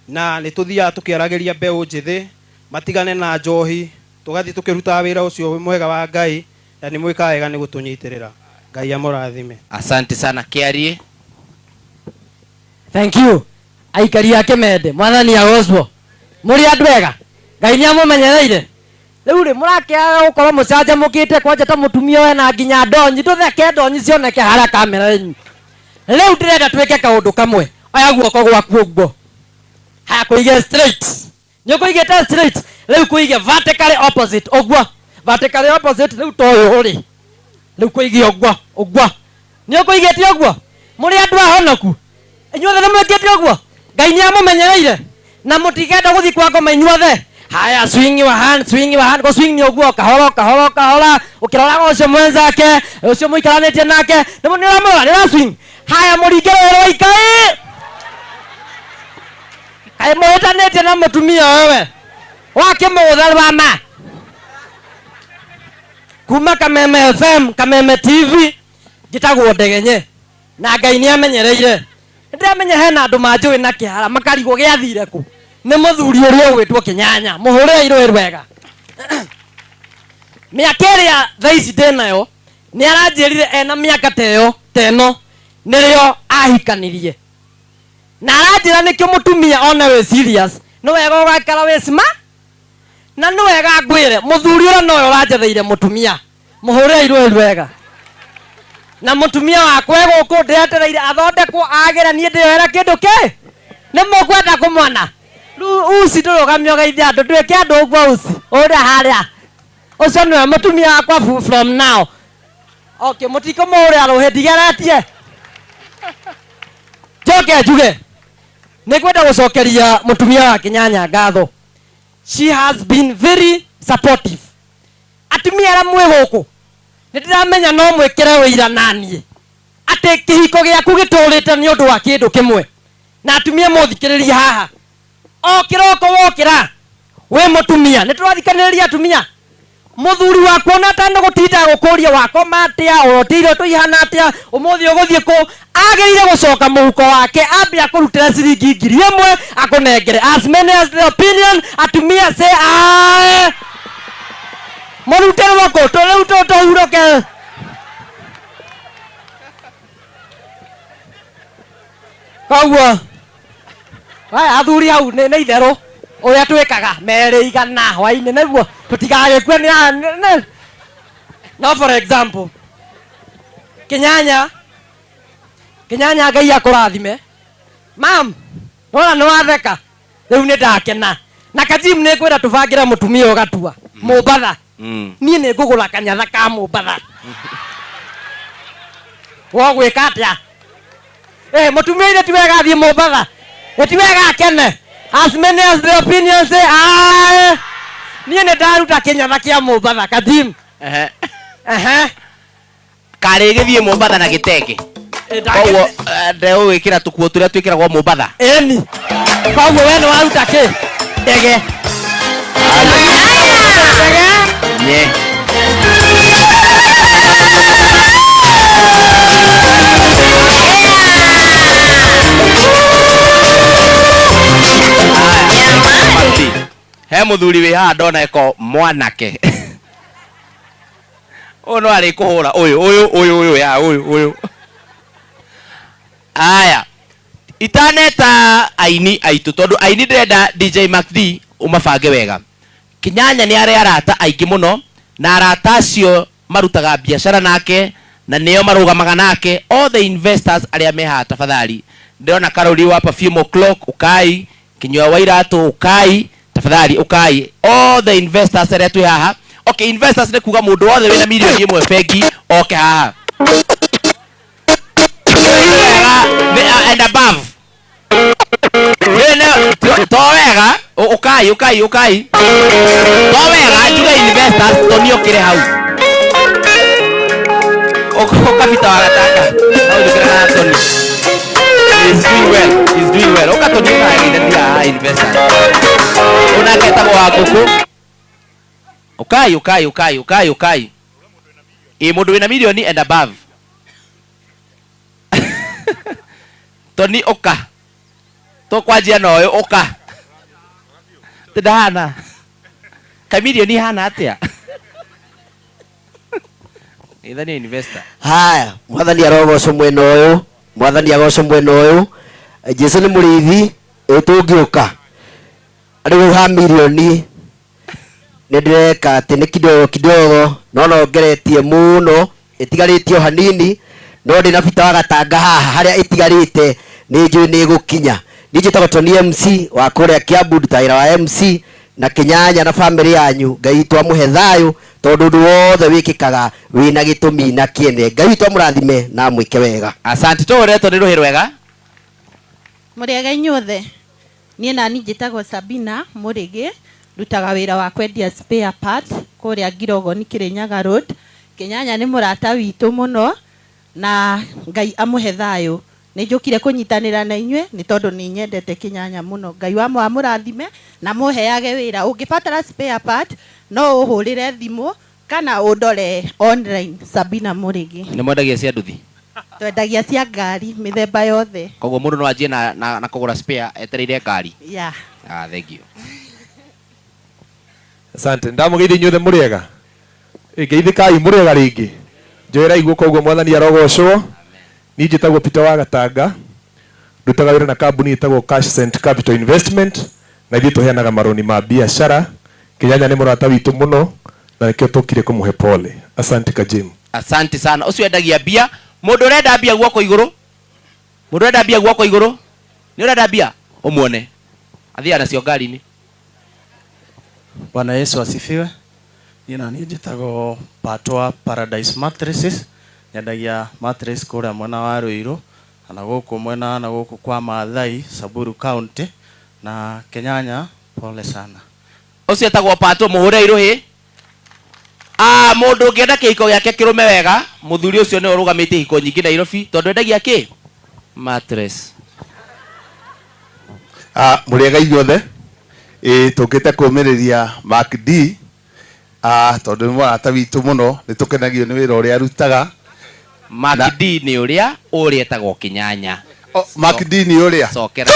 Na nĩ tũthiaga tũkĩaragĩria mbeũ njĩthĩ matigane na njohi, tũgathiĩ tũkĩrutaga wĩra ũcio mwega wa Ngai, na nĩ mwĩkaga wega nĩ gũtũnyitĩrĩra. Ngai amũrathime. Asante sana Kĩarie. Thank you. Aikari a Kĩmende, Mwathani agocwo. Mũrĩ andũ ega. Ngai nĩ amũmenyereire. Rĩu rĩ mũrakĩaga gũkorwo mũcanjamũkĩte kwanja ta mũtumia wena nginya ndonyi, tũtheke ndonyi cioneke harĩa kamera yanyu. Rĩu ndĩrenda twĩke kaũndũ kamwe. Oya guoko gwaku ũguo. Haya, kũige straight. Nĩ ũkũigĩte straight. Rĩu kũige vertically opposite ũguo. Vertically opposite rĩu ta ũyũ rĩ. Rĩu kũige ũguo, ũguo. Nĩ ũkũigĩte ũguo? Mũrĩ andũ ahonoku. Inyuothe nĩ mwĩkĩte ũguo? Ngai nĩ amũmenyereire. Na mũtikenda gũthiĩ kwa ngoma inyuothe. Haya, swing your hand, swing your hand. Go swing nĩ ũguo, kahora, kahora, kahora. Ũkĩroraga ũcio mwenzake, ũcio mũikaranĩtie nake. Nĩ ũramũrora, nĩ ũra swing. Haya, mũringe rũĩ rwa Ikai. Kaĩ mũhĩtanĩtie na mũtumia wewe. Wakĩmũgũtha wa ma. Kuma Kameme FM, Kameme TV, njĩtagwo Ndegenye. Na Ngai nĩ amenyereire. Nĩndĩramenya hena andũ manjũĩ na kĩhara makarigwo gĩathire kũ. Nĩ mũthuri ũrĩa ũgwĩtwo Kĩnyanya. Mũhũrĩre irũĩ rwega. Mĩaka ĩrĩa thaa ici ndĩnayo, nĩ aranjĩrire ena mĩaka ta ĩyo, ta ĩno, nĩrĩo ahikanirie. Na aranjĩra nĩkĩo mũtumia one wĩ serious, nĩ wega ũgaikara wĩ smart. Na nĩ wega ngwĩre, mũthuri ũrĩa nowe ũranjetheire mũtumia. Mũhũrĩre irũĩ rwega. Na mũtumia wakwa e gũkũ ndĩretereire athondekwo agĩre niĩ ndĩyoera kĩndũ kĩ. Nĩ mũkwenda kũmwona? Rĩu uci ndũrũgamio ũgeithie andũ, ndwĩke andũ ũguo uci. Ũrĩa harĩa. Ũcio nĩwe mũtumia wakwa from now. Okay, mũtikũmũhũrĩra rũhĩ ndigeretie. Njoke njuge. Nĩ ngwenda gũcokeria mũtumia wa Kĩnyanya ngatho. She has been very supportive. Atumia arĩa mwĩ gũkũ, nĩ ndĩramenya no mwĩkĩre ũira naniĩ atĩ kĩhiko gĩaku gĩtũrĩte nĩ ũndũ wa kĩndũ kĩmwe. Na atumia mũthikĩrĩrie haha, o kĩroko wokĩra wĩ mũtumia, nĩ tũrathikanĩrĩria atumia. Mũthuri waku ona atanagũtinda gũkũria wakoma atĩa, ũrotire tũihana atĩa, ũmũthĩ ũgũthiĩ kũ, agĩrĩire gũcoka mũhuko wake ambe akũrutĩre ciringi ngiri ĩmwe akũnengere. As many as the opinion, atumia say aye. Mũrute rũgoko, rĩu tũhurũke. Koguo athuri hau nĩ itherũ ũrĩa twĩkaga merĩ igana hwainĩ nĩguo tũtigagĩkue nĩ no for example Kinyanya Kinyanya Ngai akũrathime mam nona nĩ watheka rĩu nĩ ndakena na Kajim nĩ ngwenda tũbangĩre mũtumia ũgatua Mũmbatha niĩ nĩ ngũgũra kanyatha ka Mũmbatha wogwĩka atĩa mũtumia ire ti wega athiĩ Mũmbatha ti wega akene as many as the opinions say aye niĩ nĩ ndaruta kĩnyatha kĩa Mũmbatha Kajim ehe Karĩ gĩthiĩ Mombatha na gĩtenge. Koguo ndegũgĩkĩra tũkuo tũrĩa twĩkĩragwo Mombatha. Ĩni koguo we nĩ waruta kĩ ndege Nye. He mũthuri wĩ haha ndona eko mwanake. Ũyũ no arĩ kũhũra ũyũ ũyũ ũyũ ũyũ ya ũyũ ũyũ. Aya. Itaneta aini aitũ tondũ aini ndĩrenda DJ Mac D ũmabange wega. Kinyanya nĩ arĩ arata aingĩ mũno na arata acio marutaga biacara nake na nĩo marũgamaga nake all the investors arĩa me haha tafadhali. Ndĩrona Karori wa Perfume O'Clock ukai, Kinyua wa Iratũ ukai, tafadhali ukai. All the investors arĩa twĩ haha. Okay, investors nĩ kuga mũndũ wothe wĩna milioni ĩmwe bengi oke haha. And above. To wega, ukai ukai ukai. To wega njuge investors to okire hau. Ũkabita wa gatanga. Hau njũkĩra na Tony. He's doing well. He's doing well. Ũka Tony ũkagĩithania haha investors. Ũnake etagwo wa ngũkũ. Ukai ukai ukai ukai ukai. Ĩ mũndũ wĩna milioni and above. Tony ũka. Tũkwanjia na ũyũ ũka. Ti ndahana. Kamilioni ihana atĩa? Ithania investor. Haya, mwathani arogocwo mwena ũyũ, mwathani agocwo mwena ũyũ. Jesu nĩ mũrĩithi, tũngĩũka. Rĩu ha milioni nĩ ndĩreka atĩ nĩ kidogo kidogo no nongeretie mũno ĩtigarĩtie o hanini no ndĩna Peter wa Gatanga haha harĩa ĩtigarĩte nĩ njũĩ nĩ ĩgũkinya. Niĩ njĩtagwo Tony MC wa kũrĩa Kiambu, ndutaga wĩra wa MC na Kinyanya na family yanyu. Ngai witũ amũhe thayũ tondũ ũndũ wothe wĩkĩkaga wĩna gĩtũmi na kĩene. Ngai witũ amũrathime na amwĩke wega. Asante. Tũhũretwo nĩ rũhĩ rwega. Mũrĩega inyuothe. Niĩ nani njĩtagwo Sabina Mũrĩgĩ, ndutaga wĩra wa kwendia spare part kũrĩa Ngirogoni Kĩrĩnyaga Road. Kinyanya nĩ mũrata witũ mũno na Ngai amũhe thayũ. Nĩ njũkire kũnyitanĩra na inyuĩ nĩ tondũ nĩ nyendete Kinyanya mũno. Ngai wa amũrathime na mũheage wĩra. Ũngĩbatara spare part no ũhũrĩre thimũ kana ũndore online Sabina Mũrĩgĩ. Nĩ mwendagia cia nduthi? Twendagia cia ngari mĩthemba yothe. Koguo mũndũ no anjie na kũgũra spare etereire ngari. Yeah. Ah, thank you. Asante. Ndamũgeithia inyuothe mũrĩega. Ngeithĩkai mũrĩega rĩngĩ. Njoerai guoko ũguo mwathani arogocwo. Niĩ njĩtagwo Peter wa Gatanga. Ndutaga wĩra na kambuni ĩtagwo Cash Cent Capital Investment na ithuĩ tũheanaga marũni ma biacara. Kinyanya nĩ mũrata witũ mũno na nĩkĩo tũkire kũmũhe pole. Asante Kajim. Asante sana. Ũcio endagia mbia. Mũndũ ũrenda mbia guoko igũrũ. Mũndũ ũrenda mbia guoko igũrũ. Nĩ ũrenda mbia? Ũmuone. Athiaga nacio ngari-inĩ. Bwana Yesu asifiwe. Niĩ na niĩ njĩtagwo Patwa Paradise Mattresses. Nyendagia mattress kũrĩa mwena wa Ruiru na gũkũ mwena na gũkũ kwa Maathai, Samburu County na Kenyanya. Pole sana. Ũcio etagwo Patwa, mũhũre irũhĩ. Mũndũ ũngĩenda kĩhiko gĩake kĩrũme wega, mũthuri ũcio nĩwe ũrũgamĩtie ihiko nyingĩ Nairobi tondũ endagia kĩ? Mattress. Mũrĩega inyuothe. Tũkĩte kũũmĩrĩria Mark D. Tondũ nĩ mũrata witũ mũno, nĩ tũkenagio nĩ wĩra ũrĩa arutaga. Mark D nĩ ũrĩa ũrĩa etagwo Kinyanya. Mark D nĩ ũrĩa? Cokera.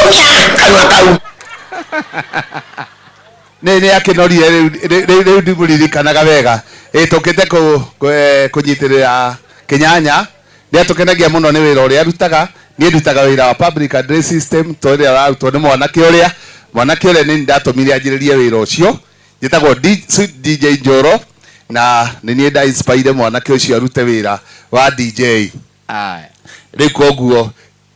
Kanua kau. Nĩ akĩnorire rĩu ndimũririkanaga wega. Tũkĩte kũnyitĩrĩra Kinyanya. Nĩ atũkenagia mũno nĩ wĩra ũrĩa arutaga Niĩ ndutaga wĩra wa public address system to ũrĩa ũrarutwo nĩ mwanake ũrĩa mwanake ũrĩa nĩ ndatũmire anjĩrĩrie wĩra ũcio. Njĩtagwo Sweet DJ Njoro na nĩ niĩ nda inspire mwanake ũcio arute wĩra wa DJ. Rĩu koguo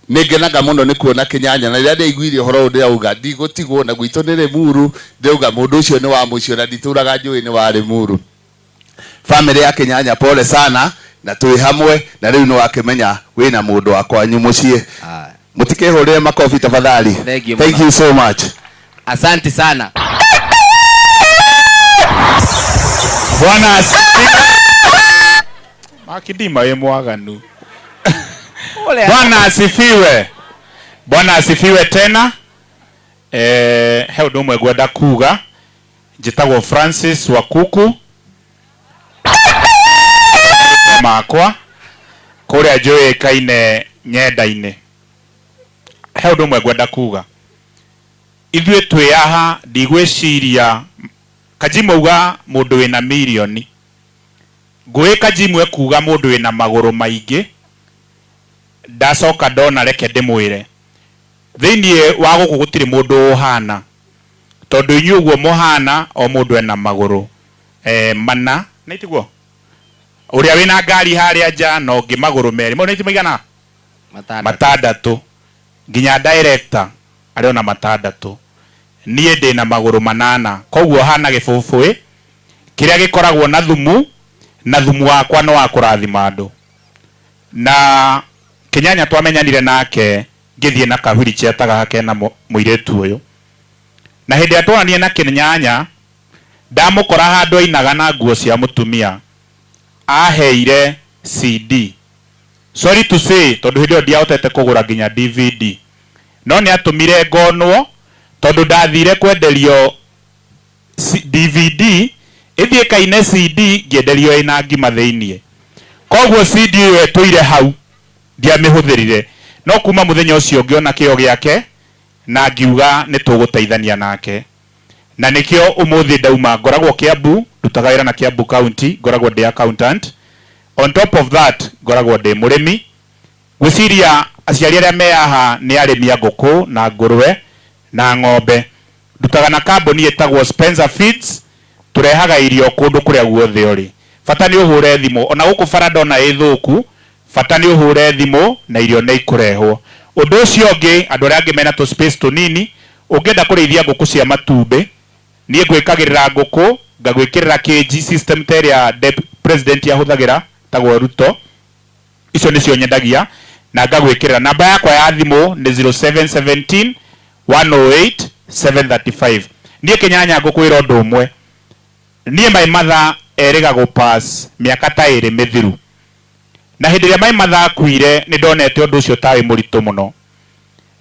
nĩ ngenaga mũno nĩ kuona Kĩnyanya, na rĩrĩa ndaiguire ũhoro ũyũ ndĩrauga ndigũtigwo, na gwitũ nĩ Rĩmuru, ndĩrauga mũndũ ũcio nĩ wa mũciĩ, ona nditũraga njũĩ nĩ wa Rĩmuru. Family ya Kĩnyanya pole sana, na twĩ hamwe, na rĩu nĩ wakĩmenya wĩna mũndũ wa kwanyu mũciĩ. Mũtikĩhũrĩre makobi tafadhali. Thank you Thank mũno. you so much. Asante sana. Bwana asifiwe. Makidima we mwaganu. Bwana asifiwe. Bwana asifiwe tena. He undu umwe ngwenda kuga. Njĩtagwo Francis Wakuku makwa kũrĩa njũĩkaine nyenda-inĩ. He ũndũ ũmwe ngwenda kuga, ithuĩ twĩ haha ndigwĩciria Kajimu auga mũndũ wĩna mirioni, ngũĩ Kajimu ekuga mũndũ wĩna magũrũ maingĩ. Ndacoka ndona reke ndĩmwĩre thĩiniĩ wa gũkũ gũtirĩ mũndũ ũhana, tondũ inyuĩ ũguo mũhana o mũndũ ena magũrũ mana, nĩ tiguo? Ũrĩa wĩna ngari harĩa nja na ũngĩ magũrũ merĩ, mau nĩ maigana? Matandatũ. Nginya director arĩ ona matandatũ. Niĩ ndĩna magũrũ manana, koguo hana gĩbũbũĩ kĩrĩa gĩkoragwo na thumu, na thumu wakwa nĩ wa kũrathima andũ. Na Kĩnyanya twamenyanire nake ngĩthiĩ na kahuri cietaga hake na mũirĩtu ũyũ, na hĩndĩ ĩrĩa twaranire na Kĩnyanya ndamũkora handũ ainaga na nguo cia mũtumia, aheire CD. Sorry to say, tondũ hĩndĩ ĩyo ndiahotete kũgũra nginya DVD, no nĩ atũmire ngonwo tondũ ndathire kwenderio DVD ĩthiĩ kaine CD ngĩenderio ĩna ngima thĩiniĩ. Koguo CD ĩyo ĩtũire hau ndiamĩhũthĩrire, no kuma mũthenya ũcio ngĩona kĩo gĩake na ngiuga nĩ tũgũteithania nake, na nĩkĩo ũmũthĩ ndauma ngoragwo Kiambu, ndutaga wĩra na Kiambu County, ngoragwo ndĩ accountant. On top of that ngoragwo ndĩ mũrĩmi. Ngwĩciria aciari arĩa me haha nĩ arĩmi a ngũkũ na ngũrwe na ng'ombe. Ndutaga na kambuni ĩtagwo Spencer Feeds, tũrehaga irio kũndũ kũrĩa guothe ũrĩ. Bata nĩ ũhũre thimũ, ona gũkũ bara ndona ĩ thũku, bata nĩ ũhũre thimũ na irio nĩ ikũrehwo. Ũndũ ũcio ũngĩ, andũ arĩa angĩ mena tũ space tũnini, ũngĩenda kũrĩithia ngũkũ cia matumbĩ, niĩ ngwĩkagĩrĩra ngũkũ, ngagwĩkĩrĩra cage system ta ĩrĩa president ahũthagĩra, tagwo Ruto. Icio nĩcio nyendagia na ngagwĩkĩrĩra. Namba yakwa ya thimũ nĩ 0717 108 735. Niĩ Kĩnyanya ngũkwĩra ũndũ ũmwe, niĩ my mother erĩga gũpass mĩaka ta ĩrĩ mĩthiru, na hĩndĩ ĩrĩa my mother akuire nĩ ndonete ũndũ ũcio tarĩ mũritũ mũno.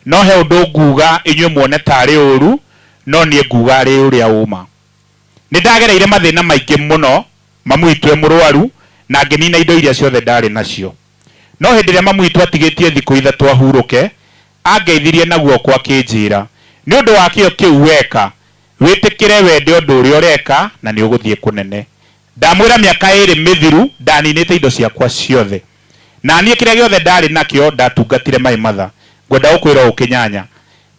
No he ũndũ nguga inyuĩ muone tarĩ ũru, no niĩ nguga arĩ ũrĩa ũma. Nĩ ndagereire mathĩna maingĩ mũno, mamu witũ e mũrwaru na ngĩnina indo iria ciothe ndarĩ nacio. No hĩndĩ ĩrĩa mamu witũ atigĩtie thikũ ithatũ ahurũke, angeithirie na guoko akĩnjĩra, nĩ ũndũ wa kĩo kĩu weka, wĩtĩkĩre wende ũndũ ũrĩa ũreka na nĩ ũgũthiĩ kũnene. Ndamwĩra mĩaka ĩrĩ mĩthiru ndaninĩte indo ciakwa ciothe, na niĩ kĩrĩa gĩothe ndarĩ nakĩo ndatungatire my mother. Ngwenda gũkwĩra ũũ Kĩnyanya,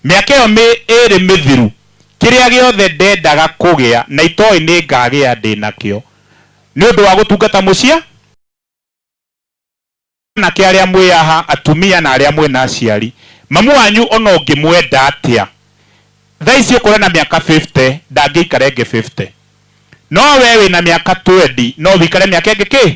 mĩaka ĩyo ĩrĩ mĩthiru kĩrĩa gĩothe ndendaga kũgĩa na itoĩ nĩ ngagĩa ndĩ nakĩo nĩ ũndũ wa gũtungata mũciĩ nake arĩa mwĩ haha atumia na arĩa mwĩna aciari. Mamu wanyu ona ũngĩmwenda atĩa, thaa ici ũkũrĩ na mĩaka 50 ndangĩikara ĩngĩ 50, no we wĩna mĩaka 20 no wĩikare mĩaka ĩngĩ kĩ.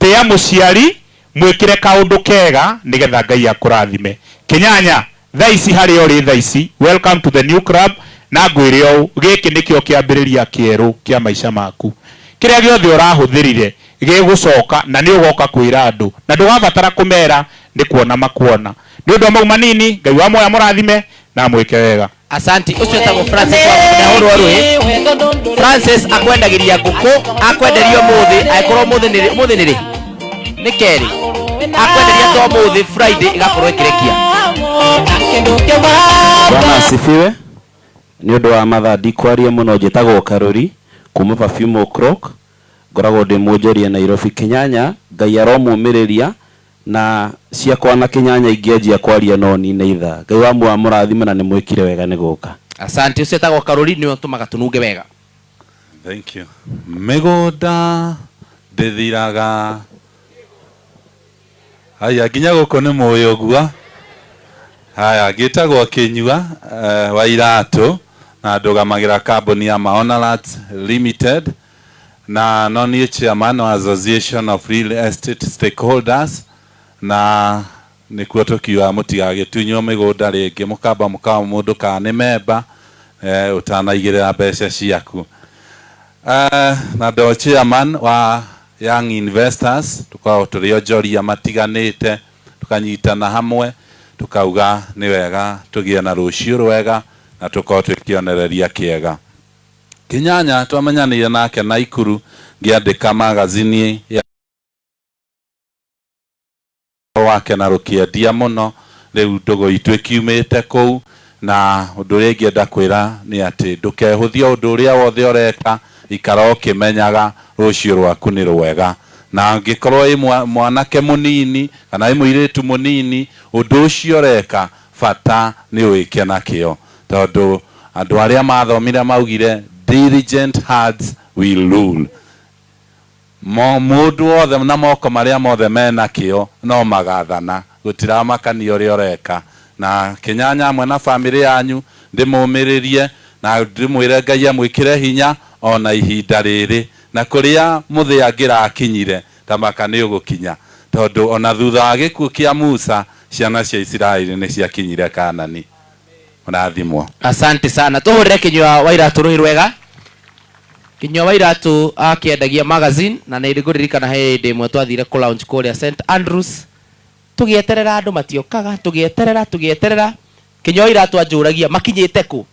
Tĩa mũciari, mwĩkĩre kaũndũ kega nĩgetha Ngai akũrathime. Kĩnyanya, thaa ici harĩa ũrĩ thaa ici, welcome to the new club, na ngwĩre ũũ, gĩkĩ nĩkĩo kĩambĩrĩria kĩerũ kĩa maica maku. Kĩrĩa gĩothe ũrahũthĩrire gĩgũcoka na nĩ ũgoka kwĩra andũ, na ndũgabatara kũmera nĩ kuona makuona. Nĩ ũndũ wa mau manini, Ngai wa muoyo amũrathime na amwĩke wega. Asante. Ũcio etagwo Francis wa Mũrũ Rũĩ. Francis akwendagĩria ngũkũ, akwenderia ũmũthĩ, angĩkorwo ũmũthĩ nĩ rĩ, ũmũthĩ nĩ rĩ? Nĩ kerĩ. Akwenderia to ũmũthĩ Friday ĩgakorwo ĩkĩrekia. Bwana asifiwe. Nĩ ũndũ wa mathaa ndikwaria mũno, njĩtagwo Karũri kuma Perfume O'Clock, ngoragwo ndĩ mwonjoria Nairobi. Kĩnyanya, Ngai aromũmĩrĩria Na ciakwa na Kĩnyanya ingĩanjia kwaria no nine ithaa. Ngai wa muoyo amũrathime na nĩ mwĩkire wega nĩ gũka. Asante. Ũcio etagwo Karũri nĩwe ũtũmaga tũnunge wega. Thank you. Mĩgũnda ndĩthiraga. Haya, nginya gũkũ nĩ mũĩ ũguo. Haya, ngĩtagwo Kĩnyua wa Iratũ na ndũgamagĩra kambuni ya Maonalats Limited na no niĩ chairman wa Association of Real Estate Stakeholders na nĩkuo tũkiugaga mũtigagĩtunywo mĩgũnda rĩngĩ mũkamba mũkawa mũndũ kana nĩ memba ũtanaigĩrĩra mbeca ciaku. Na ndo chairman wa Young Investors, tũkoragwo tũrĩ onjoria matiganĩte, tũkanyitana hamwe tukauga nĩ wega tũgĩe na rũciũ rwega na tũkorwo twĩ kĩonereria kĩega. Kĩnyanya twamenyanire nake Naikuru ngĩandĩka magazini ya wake na rũkĩendia mũno, rĩu ndũgũ itũ ĩkiumĩte kũu. Na ũndũ ũrĩa ingĩenda kwĩra nĩ atĩ ndũkehũthie ũndũ ũrĩa wothe ũreka, ikara ũkĩmenyaga rũciũ rwaku nĩ rwega. Na angĩkorwo ĩ mwanake mũnini kana ĩ mũirĩtu mũnini, ũndũ ũcio ũreka bata nĩ ũwĩke nakĩo, tondũ andũ arĩa mathomire maugire diligent hearts will rule. Mũndũ wothe na moko marĩa mothe mena kĩo no magathana, gũtiramakania ũrĩa ũreka. Na Kĩnyanya hamwe na bamĩrĩ yanyu ndĩmũmĩrĩrie na ndĩmwĩre Ngai amwĩkĩre hinya ona ihinda rĩrĩ, na kũrĩa mũthĩ angĩrakinyire tamaka nĩ ũgũkinya, tondũ ona thutha wa gĩkuũ kĩa Musa ciana cia Isiraeli nĩ ciakinyire Kanani. Mũrathimwo. Asante sana. Tũhũrĩre Kĩnyua wa Iratũ rũhĩ rwega. Kĩnyua wa Iratũ akĩendagia magazine na nĩ ngũririkana he hĩndĩ ĩmwe twathire kũ launch kũrĩa St Andrews, tũgĩeterera andũ matiokaga, tũgĩeterera tũgĩeterera. Kĩnyua wa Iratũ anjũragia makinyĩte kũ,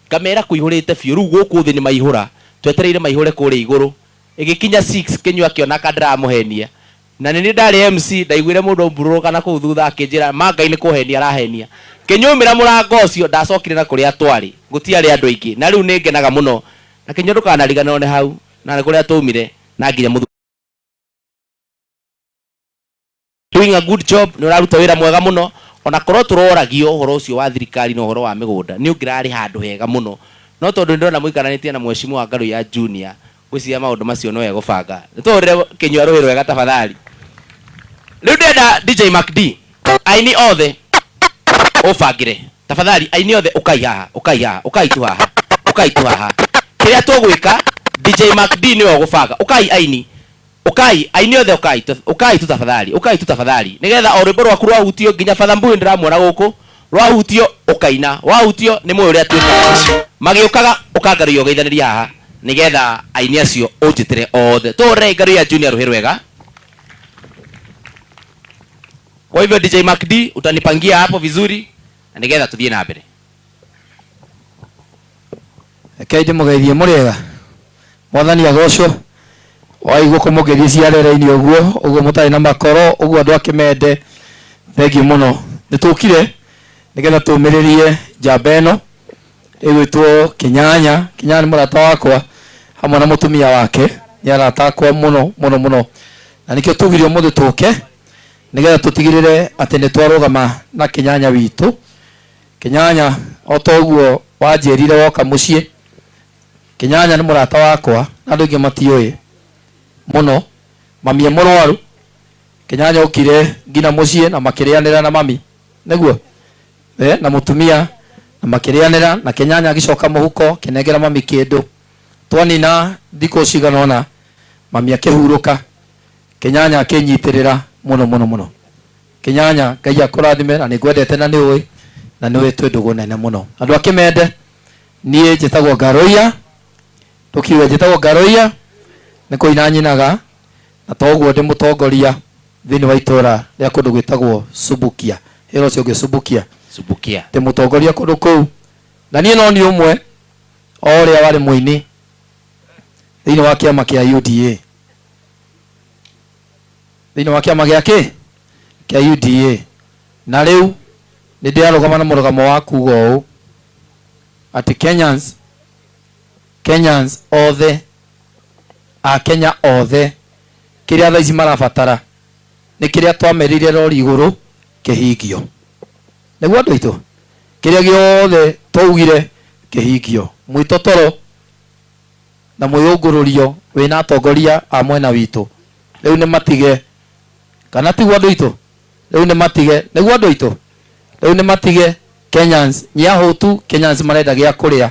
ngamera kũihũrĩte biũ, rĩu gũkũ thĩ nĩ maihũra, twetereire maihũre kũrĩa igũrũ. Ĩgĩkinya 6 Kĩnyua akĩona ka ndĩramũhenia, na nĩ niĩ ndarĩ MC, ndaiguire mũndũ aumbũrũka na kũu thutha akĩnjĩra ma Ngai nĩ kũhenia arahenia. Kĩnyumĩra mũrango ũcio ndacokire na kũrĩa twarĩ, gũtiarĩ andũ aingĩ, na rĩu nĩ ngenaga mũno. Na Kĩnyua ndũkanariganĩrwo nĩ hau na nĩ kũrĩa twaumire na nginya mũthu doing a good job, nĩ ũraruta wĩra mwega mũno. Ona korwo tũroragio ũhoro ũcio wa thirikari na ũhoro wa mĩgũnda, nĩ ũngĩrarĩ handũ hega mũno, no tondũ nĩndĩrona mũikaranĩtie na mheshimiwa wa Ngaruiya Junior, ngwĩciria maũndũ macio no egũbanga. Nĩtũhũrĩre Kĩnyua rũhĩ rwega tafadhali. Rĩu ndĩrenda DJ Mac D, aini othe ũbangĩre tafadhali, aini othe ũkai haha, ũkai haha, ũkai tu haha, ũkai tu haha. Kĩrĩa tũgwĩka, DJ Mac D nĩwe ũgũbanga. Ũkai aini, ũkai aini othe, ũkai tu, ũkai tu tafadhali, ũkai tu tafadhali, nĩgetha o rwĩmbo rwaku rwahutio nginya Father Mbuyu ndĩramuona gũkũ, rwahutio ũkaina, wahutio nĩ mũĩ ũrĩa twĩkaga. Magĩũkaga ũkangaruia ũgeithanĩria haha, nĩgetha aini acio ũnjĩtĩre othe. Tũhũrĩre Ngaruiya Junior rũhĩ rwega. Kwa hivyo DJ Mac D utanipangia hapo vizuri na nĩgetha tũthiĩ na mbere. Rekei ndĩmũgeithie mũrĩega. Mwathani agocwo. Waigua kũmũgeithia ciarera-inĩ ũguo, ũguo mũtarĩ na makoro, ũguo andũ akĩmende. Thengiũ mũno. Nĩtũkire nĩgetha tũmĩrĩrie njamba ĩno ĩgwĩtwo Kĩnyanya. Kĩnyanya nĩ mũrata wakwa hamwe na mũtumia wake, nĩ arata akwa mũno mũno mũno, na nĩkĩo tugire ũmũthĩ tũke nĩgetha tũtigĩrĩre atĩ nĩ twarũgama na Kĩnyanya witũ. Kĩnyanya o ta ũguo wanjĩrire woka mũciĩ, Kĩnyanya nĩ mũrata wakwa na andũ aingĩ matiũĩ mũno. Mami e mũrwaru, Kĩnyanya okire nginya mũciĩ na makĩrĩanĩra na mami, nĩguo na mũtumia na makĩrĩanĩra, na Kĩnyanya agĩcoka mũhuko kĩnengera mami kĩndũ. Twanina thikũ cigana ũna, mami akĩhurũka, Kĩnyanya akĩnyitĩrĩra mũno mũno mũno. Kĩnyanya, Ngai akũrathime na nĩngwendete na nĩũĩ, na nĩũĩ twĩ ndũgũ nene mũno. Andũ akĩmende, niĩ njĩtagwo Ngaruiya, tũkiuga njĩtagwo Ngaruiya nĩ kũina nyinaga, na toguo ndĩ mũtongoria thĩinĩ wa itũra rĩa kũndũ gwĩtagwo Subukia. Ĩra ũcio ũngĩ Subukia. Subukia. Ndĩ mũtongoria kũndũ kũu, na niĩ no niĩ ũmwe o ũrĩa warĩ mũini thĩinĩ wa kĩama kĩa UDA. Thĩinĩ wa kĩama gĩa kĩ? Kĩa UDA. Na rĩu nĩ ndĩrarũgama na mũrũgamo wa kuga ũũ atĩ Kenyans othe, a Kenya othe, kĩrĩa thaa ici marabatara Nĩ kĩrĩa twamerire rori igũrũ kĩhingio. Nĩguo andũ aitũ, kĩrĩa gĩothe twaugire kĩhingio. Mwĩtotoro na mwĩyũngũrũrio wĩna atongoria a mwena witũ rĩu nĩ matige, kana tiguo andũ aitũ? Rĩu nĩ matige, nĩguo andũ aitũ? Rĩu nĩ matige. Kenyans nĩ ahũtu, Kenyans marenda gĩa kũrĩa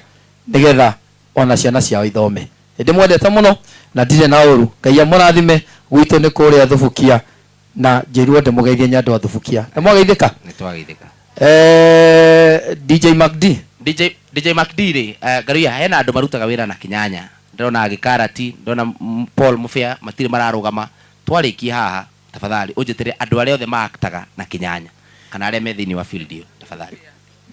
nĩgetha ona ciana ciao ithome. Ndĩmwendete mũno na ndirĩ na ũru. Ngai amũrathime. Gwitũ nĩ kũrĩa Thubukia na njĩrwo ndĩmũgeithie nĩ andũ a Thubukia. Nĩ mwageithĩka? Nĩ twageithĩka. DJ MacD. DJ MacD rĩ, Ngaruiya, hena andũ marutaga wĩra na Kinyanya. Ndĩrona Gĩkarati, ndĩrona Paul Mũbĩa, matirĩ mararũgama. Twarĩkie haha, tafadhali ũnjĩtĩre andũ arĩa othe maaktaga na Kinyanya kana arĩa me thĩinĩ wa field ĩyo, tafadhali.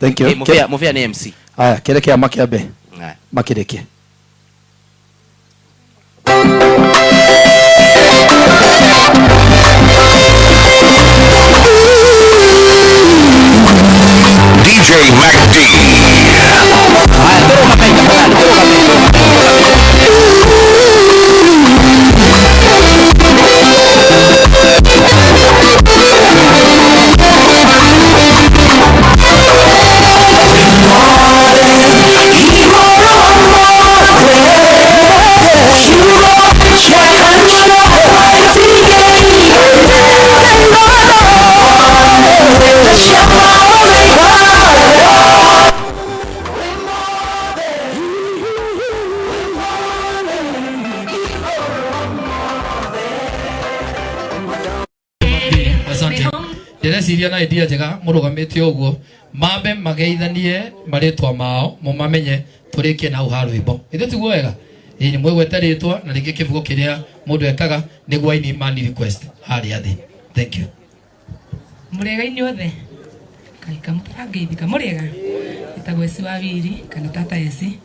Thank you. Ĩ, Mũbĩa, Mũbĩa nĩ MC. Aya, kĩrĩ kĩa makĩambe. Aya. Makĩrĩkie. DJ MacD. Asante. Ndĩreciria na idea njega mũrũgamĩte ũguo mambe mageithanie marĩtwa mao mũmamenye tũrĩkie na hau ha rwĩmbo. Ithuĩ tiguo wega? Ĩĩ nĩ mwĩgwete rĩtwa na rĩngĩ kĩbugo kĩrĩa mũndũ ekaga nĩguo aini mani request harĩa thĩ. Thank you. Mũrĩega inyuothe, kaika mũtarangeithĩka. Mũrĩega, ĩtagwo Eci wa Wiri kana Tata Eci,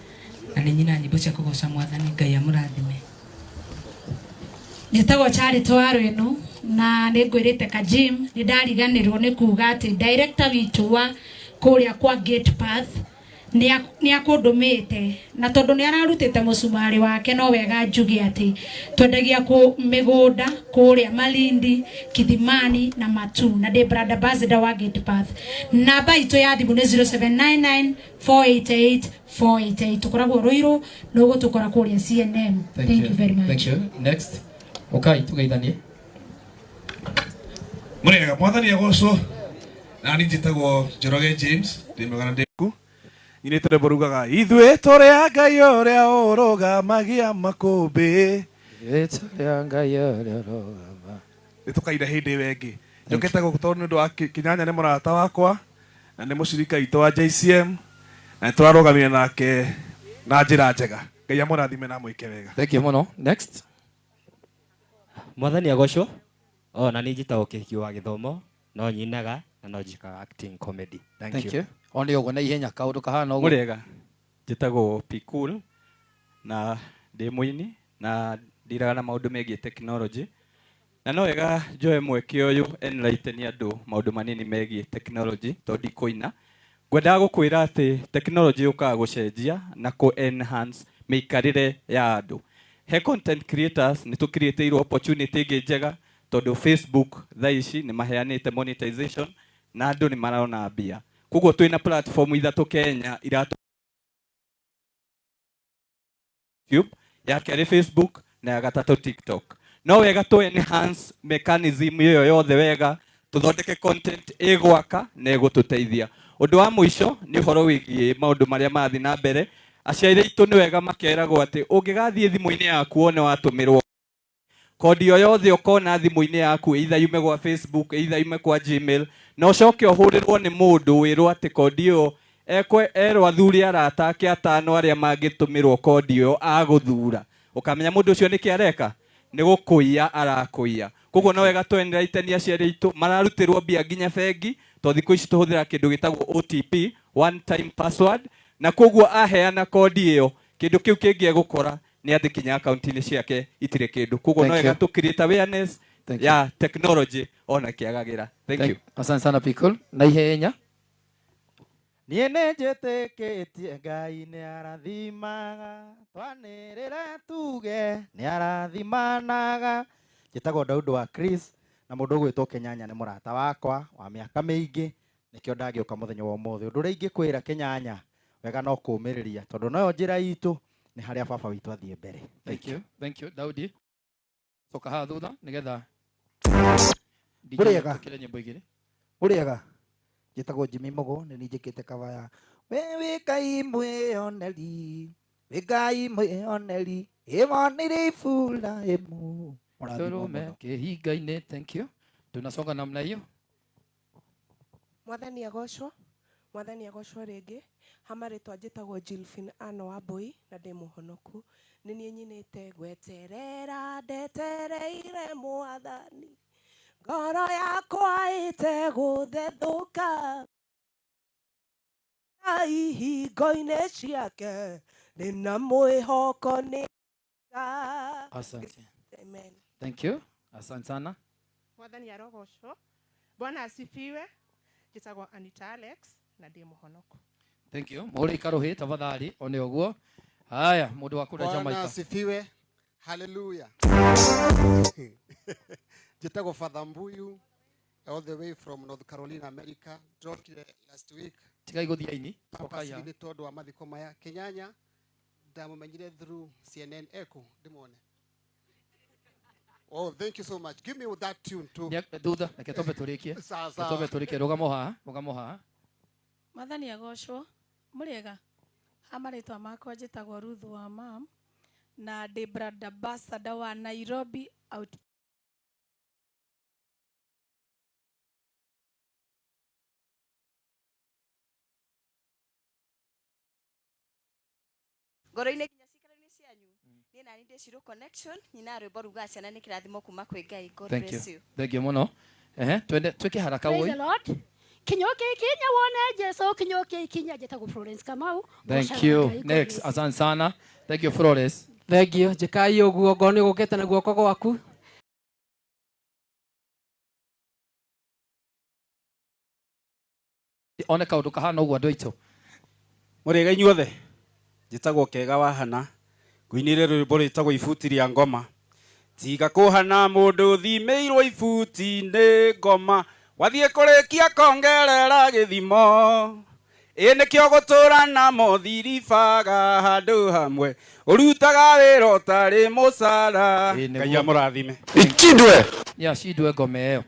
na nĩ nyina nyĩmbo cia kũgoca Mwathani. Ngai amũrathime. Njĩtagwo Charity wa Rwĩnu na nĩ ngwĩrĩte Kajim nĩ ndariganĩrwo nĩ kuga atĩ director witũ wa kũrĩa kwa Gate Path nĩ akũndũmĩte, na tondũ nĩ ararutĩte mũcumarĩ wake no wega njuge atĩ twendagia kũ mĩgũnda kũrĩa Malindi, Kithimani na Matu, na ndĩ brand ambassador wa Gate Path. Namba itũ ya thimũ nĩ 0799 488 488. Tũkoragwo Ruiru, no gũtũkora kũrĩa CNM. Thank you very much. Thank you. Next. Ukai tugeithanie. Mũrĩega, Mwathani agocwo. Na niĩ njĩtagwo Njoroge James, ndĩ mwega na ndĩ ku nyinĩte rwĩmbo rugaga ithuĩ tũrĩ a Ngai ũrĩa ũrũgamagia makũmbĩ. Ithuĩ tũrĩ a Ngai ũrĩa ũrũgama. Nĩ tũkaina hĩndĩ ĩyo ĩngĩ. Njũkĩte gũkũ tondũ nĩ ũndũ wa Kĩnyanya nĩ mũrata wakwa na nĩ mũcirika witũ wa JCM na nĩ tũrarũgamire nake na njĩra njega. Ngai amũrathime na amwĩke wega. Thank you mũno. Next. Mwathani agocwo. O na niĩ njĩtagwo Kĩhiki wa Gĩthomo, no nyinaga na no njĩkaga acting comedy. Thank Thank you. you. One ũguo na ihenya kaũndũ kahana ũguo. Mũrĩega, njĩtagwo P Cool na ndĩ mũini na ndiraga na maũndũ megiĩ technology, na no wega njoe mweke ũyũ enlighten andũ maũndũ manini megiĩ technology tondũ ndikũina. Ngwendaga gũkwĩra atĩ technology yũkaga gũcenjia na kũ enhance mĩikarĩre ya andũ. He content creators nĩ tũcreateirwo opportunity ĩngĩ njega tondũ Facebook thaa ici nĩ maheanĩte monetization na andũ nĩ marona mbia. Koguo twĩna platform ithatũ Kenya iratũ YouTube, ya kerĩ Facebook na ya gatatũ TikTok. No wega tũ enhance mechanism ĩyo yothe wega, tũthondeke content ĩgwaka na ĩgũtũteithia. Ũndũ wa mũico nĩ ũhoro wĩgiĩ maũndũ marĩa marathiĩ na mbere. Aciari aitũ nĩ wega makeragwo atĩ ũngĩgathiĩ thimũ-inĩ yaku wone watũmĩrwo kodi o yothe ũkona thimũ-inĩ yaku, either yume gwa Facebook, either yume kwa Gmail, na ũcoke ũhũrĩrwo nĩ mũndũ wĩrwo atĩ kodi ĩyo ekwe erwo athuri arata ake atano arĩa mangĩtũmĩrwo kodi ĩyo agũthura, ũkamenya mũndũ ũcio nĩkĩ areka, nĩ gũkũiya arakũiya. Koguo no wega tũ enlighten aciari aitũ mararutĩrwo mbia nginya bengi, tondũ thikũ ici tũhũthĩra kĩndũ gĩtagwo OTP, one time password, na koguo aheana kodi ĩyo kĩndũ kĩu kĩngĩ egũkora nĩ atĩ kinya akaunti-inĩ ciake itirĩ kĩndũ. Koguo no Thank wega you. tũ create awareness Thank you. ya technology ona kĩagagĩra. Thank you. Asante sana Pikul. Na ihenya. Niĩ nĩ njĩtĩkĩtie Ngai nĩ arathimaga, twanĩrĩre tuge nĩ arathimanaga. Njĩtagwo Daudi wa Chris na Na mũndũ ũgwĩtwo Kenyanya nĩ mũrata wakwa wa mĩaka mĩingĩ, nĩkĩo ndagĩũka mũthenya wa ũmũthĩ. Ũndũ ũrĩa ingĩkwĩra Kenyanya, wega no kũũmĩrĩria, tondũ noyo njĩra itũ nĩ harĩa baba witũ athiĩ mbere. Thank you. Thank you Daudi. Coka haha thutha nigetha DJ Mũrĩega. twĩkĩre nyĩmbo igĩrĩ. Mũrĩega. Njĩtagwo Jimmy Mugo, nĩ niĩ njĩkĩte cover ya We wĩ Ngai mwĩoneri, wĩ Ngai mwĩoneri, ĩmonire Iburahĩmu. Mũrathimwo Tũrũme mũno. kĩhinga-inĩ. Thank you. Tunasonga namna hiyo. Mwathani agocwo, Mwathani agocwo rĩngĩ. Ha marĩtwa njĩtagwo Jilfin Ann Wambui na ndĩ mũhonoku. Nĩ niĩ nyinĩte gweterera ndetereire Mwathani, ngoro yakwa ĩtegũthethũka ihingo-inĩ ciake, ndĩna mwĩhoko nĩ. Asante. Amen. Thank you. Asante sana. Mwathani arogocwo. Bwana asifiwe. Njĩtagwo Anita Alex na ndĩ mũhonoku. Thank you. Mũhũre ikaruhi tafadhali one ũguo. Haya, mũndũ wa kũrĩa Bwana Jamaica. asifiwe. Haleluya. Njĩtagwo Father Mbuyu all the way from North Carolina, America. Ndokire last week. Tigai gũthiĩ aini. Cokai Purposely haha. nĩ tondũ wa mathiko maya. Kenyanya ndamũmenyire through CNN Echo ndĩmuone. Oh, thank you so much. Give me that tune too. Thutha reke twambe tũrĩkie. Sawa Reke twambe sawa. tũrĩkie. Rũgamo haha, rũgamo haha. Mwathani agocwo. Mũrĩega. Ha marĩtwa makwa njĩtagwo Ruth wa mam na ndĩ brand ambassador wa Nairobi out. Ngoro-inĩ nginya cikaro-inĩ cianyu. Niĩ nani ndĩ Shiro Connection, nyina rwĩmbo rugaga ciana nĩ kĩrathimo kuma kwĩ Ngai. God Thank you. bless you. Thank you mũno. Ehe, twende twĩke haraka Praise woi. the Lord. Kinyũki ikinya wone Jesu, kinyũki ikinya. Njĩtagwo Florence Kamau. Thank Ngocaga you. Ngai, God Next, bless you. asante sana. Thank you Flores. Thank you. Njĩkai ũguo ngorwo nĩ gũkĩte na guoko gwaku. One kaũndũ kahana ũguo andũ aitũ. Mũrĩega inyuothe. Njĩtagwo Kega wa Hana, ngũinĩre rwĩmbo rwĩtagwo ibuti rĩa ngoma. Tiga kũhana mũndũ ũthimĩirwo ibuti nĩ ngoma, wathiĩ kũrĩkia kongerera gĩthimo. Ĩ nĩkĩo gũtũra na mothiribaga handũ hamwe, ũrutaga wĩra ũtarĩ mũcara. Ngai amũrathime. Ichindwe. Ya shindwe ngoma ĩyo.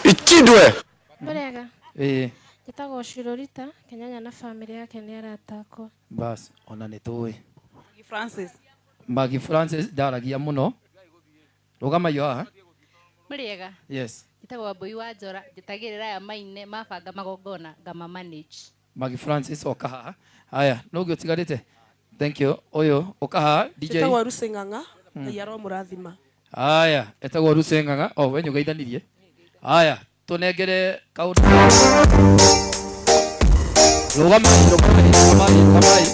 Ichindwe. Mũrĩega. Ĩĩ. Njĩtagwo Shirorita Kenyanya na bamĩrĩ yake nĩ arata akwa. Bas, ona nĩ tũĩ. Francis. Magi Francis ndaragia mũno. Rũgama iyo haha. Mũrĩega. Yes. Njĩtagwo Wambui wa Njora, njĩtagĩrĩra aya maine mabanga magongona ngama manage. Magi Francis oka haha. Haya, nũ ũngĩ ũtigarĩte? Thank you. Ũyũ ũka haha DJ. Njĩtagwo Lucy Ng'ang'a, Ngai aromũrathima. Haya, etagwo Lucy Ng'ang'a. Oh, we nĩũgeithanirie. Haya, tũnengere kaũndũ. Rũgamai, rũgamai, rũgamai, rũgamai.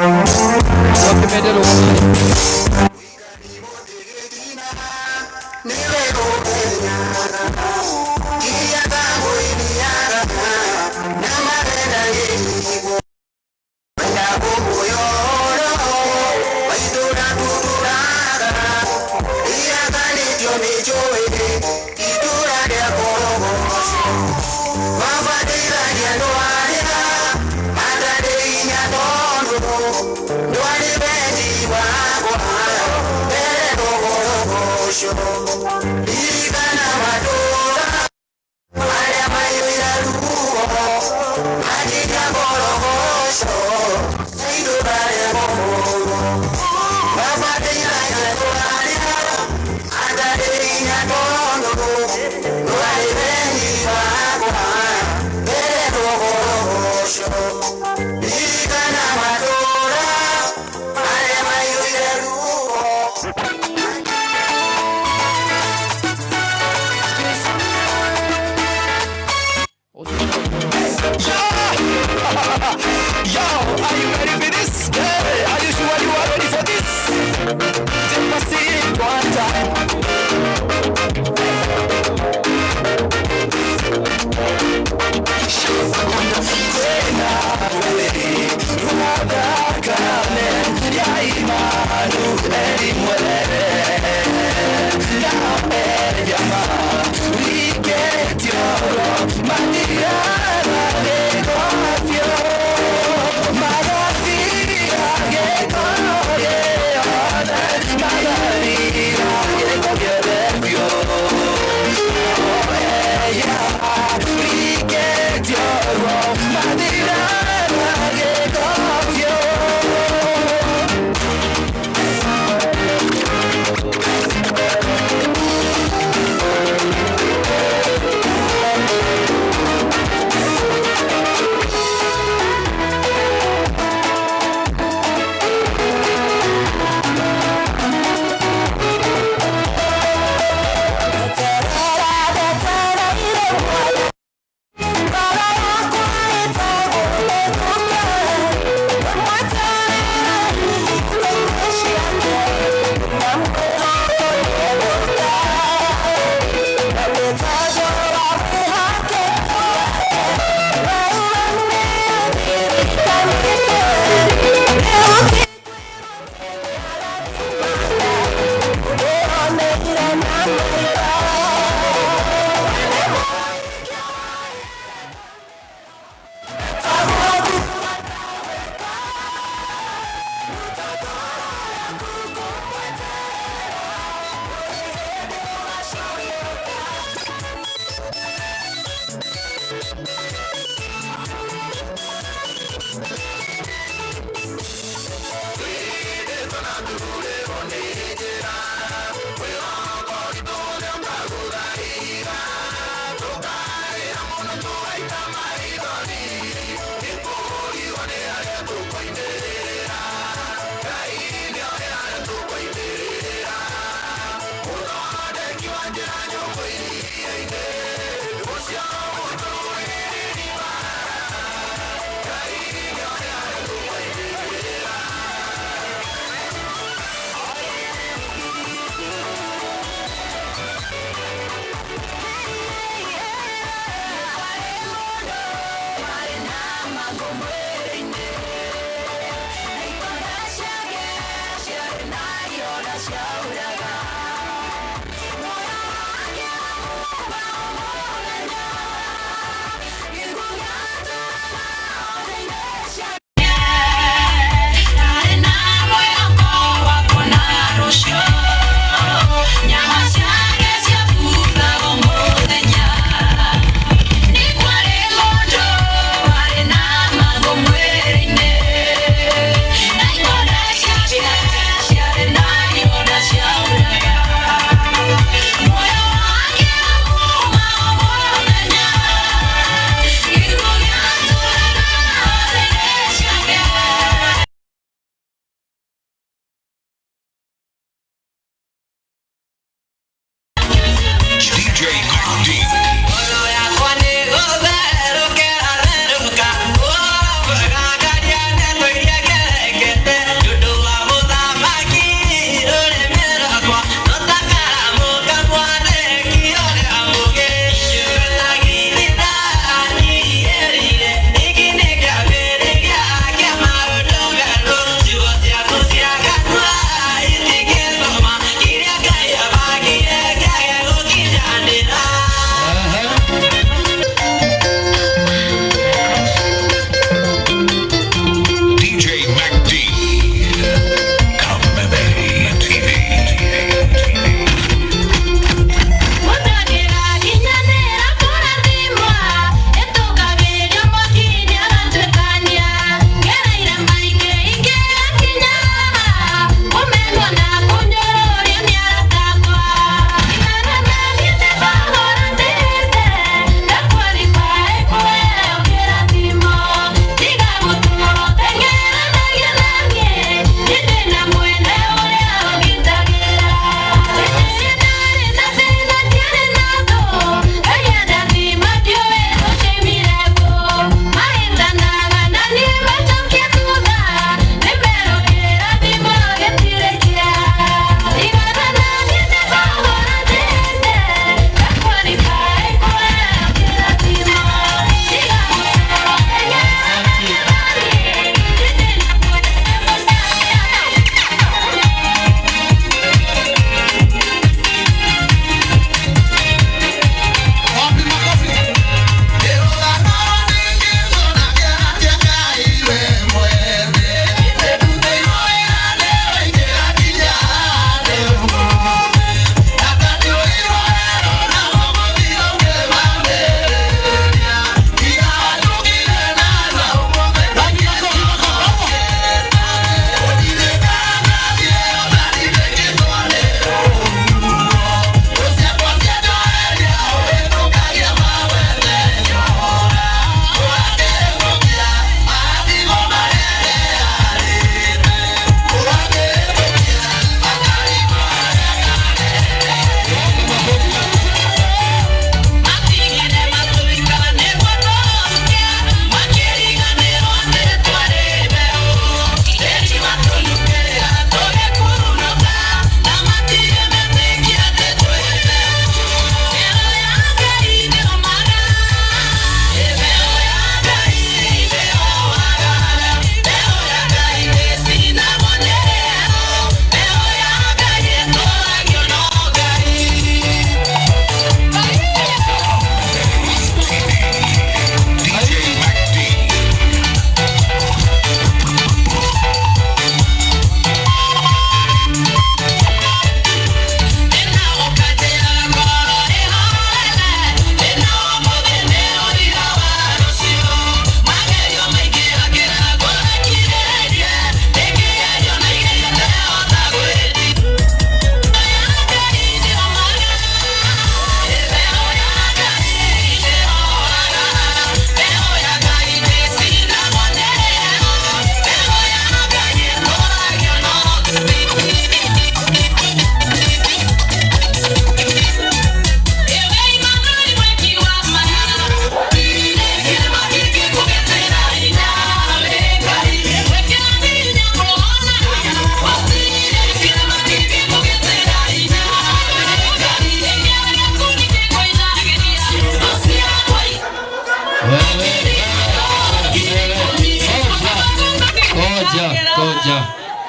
Andũ a Kĩmende rũgamai. Yo, are you ready for this? Hey, are you sure you are ready for this? Take my seat one time. tũkoimĩrĩra. Ngai nĩoĩ harĩa tũkoimĩrĩra. Mũthondeki wa njĩra nyũmũ iria-inĩ, ũcio mũtũrĩrĩri wa. Ngai nĩoĩ harĩa tũkoimĩrĩra.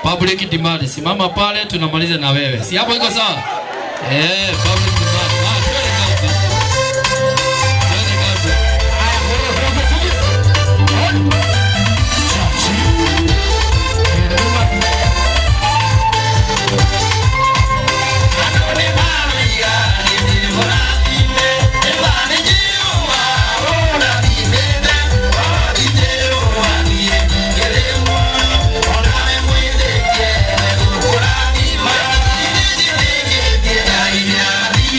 Public demand. Simama pale tunamaliza na wewe. Si hapo iko sawa? Eh, public demand. Ah, twende kazi. Twende kazi. Yeah.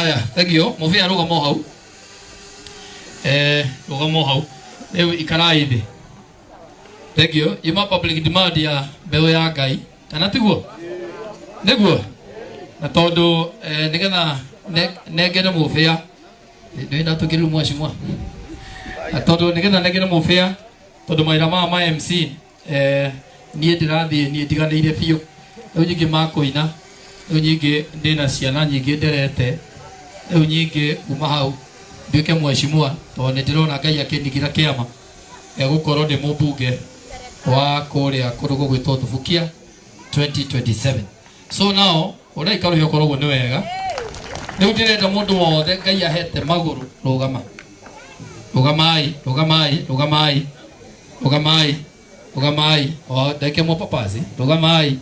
Haya, thank you. Mũbĩa rũgama o hau. Rũgama o hau. Rĩu ikarai thĩ. Thank you. Yuma public demand ya mbeũ ya Ngai. Kana tiguo? Nĩguo? Na tondũ nĩgetha nengere mũbĩa ndĩ ndatũkĩrĩrwo mwacimwa. Na tondũ nĩgetha nengere mũbĩa tondũ mawĩra maya ma MC niĩ ndĩrathiĩ niĩ ndiganĩire biũ. Rĩu nyingĩ makũina, rĩu nyingĩ ndĩna ciana nyingĩ nderete, rĩu nyingĩ kuma hau nduĩke mwecimwa tondũ nĩ ndĩrona Ngai akĩndigĩra kĩama gĩa gũkorwo ndĩ mũmbunge wa kũrĩa kũndũ gũgwĩtwo Thubukia 2027. So now ũrĩa ikarũhia ũkoragwo nĩ wega. Rĩu ndĩrenda mũndũ wothe Ngai ahete magũrũ rũgama. Rũgamai, rũgamai, rũgamai, rũgamai, rũgamai, o ndeke mo papazi, rũgamai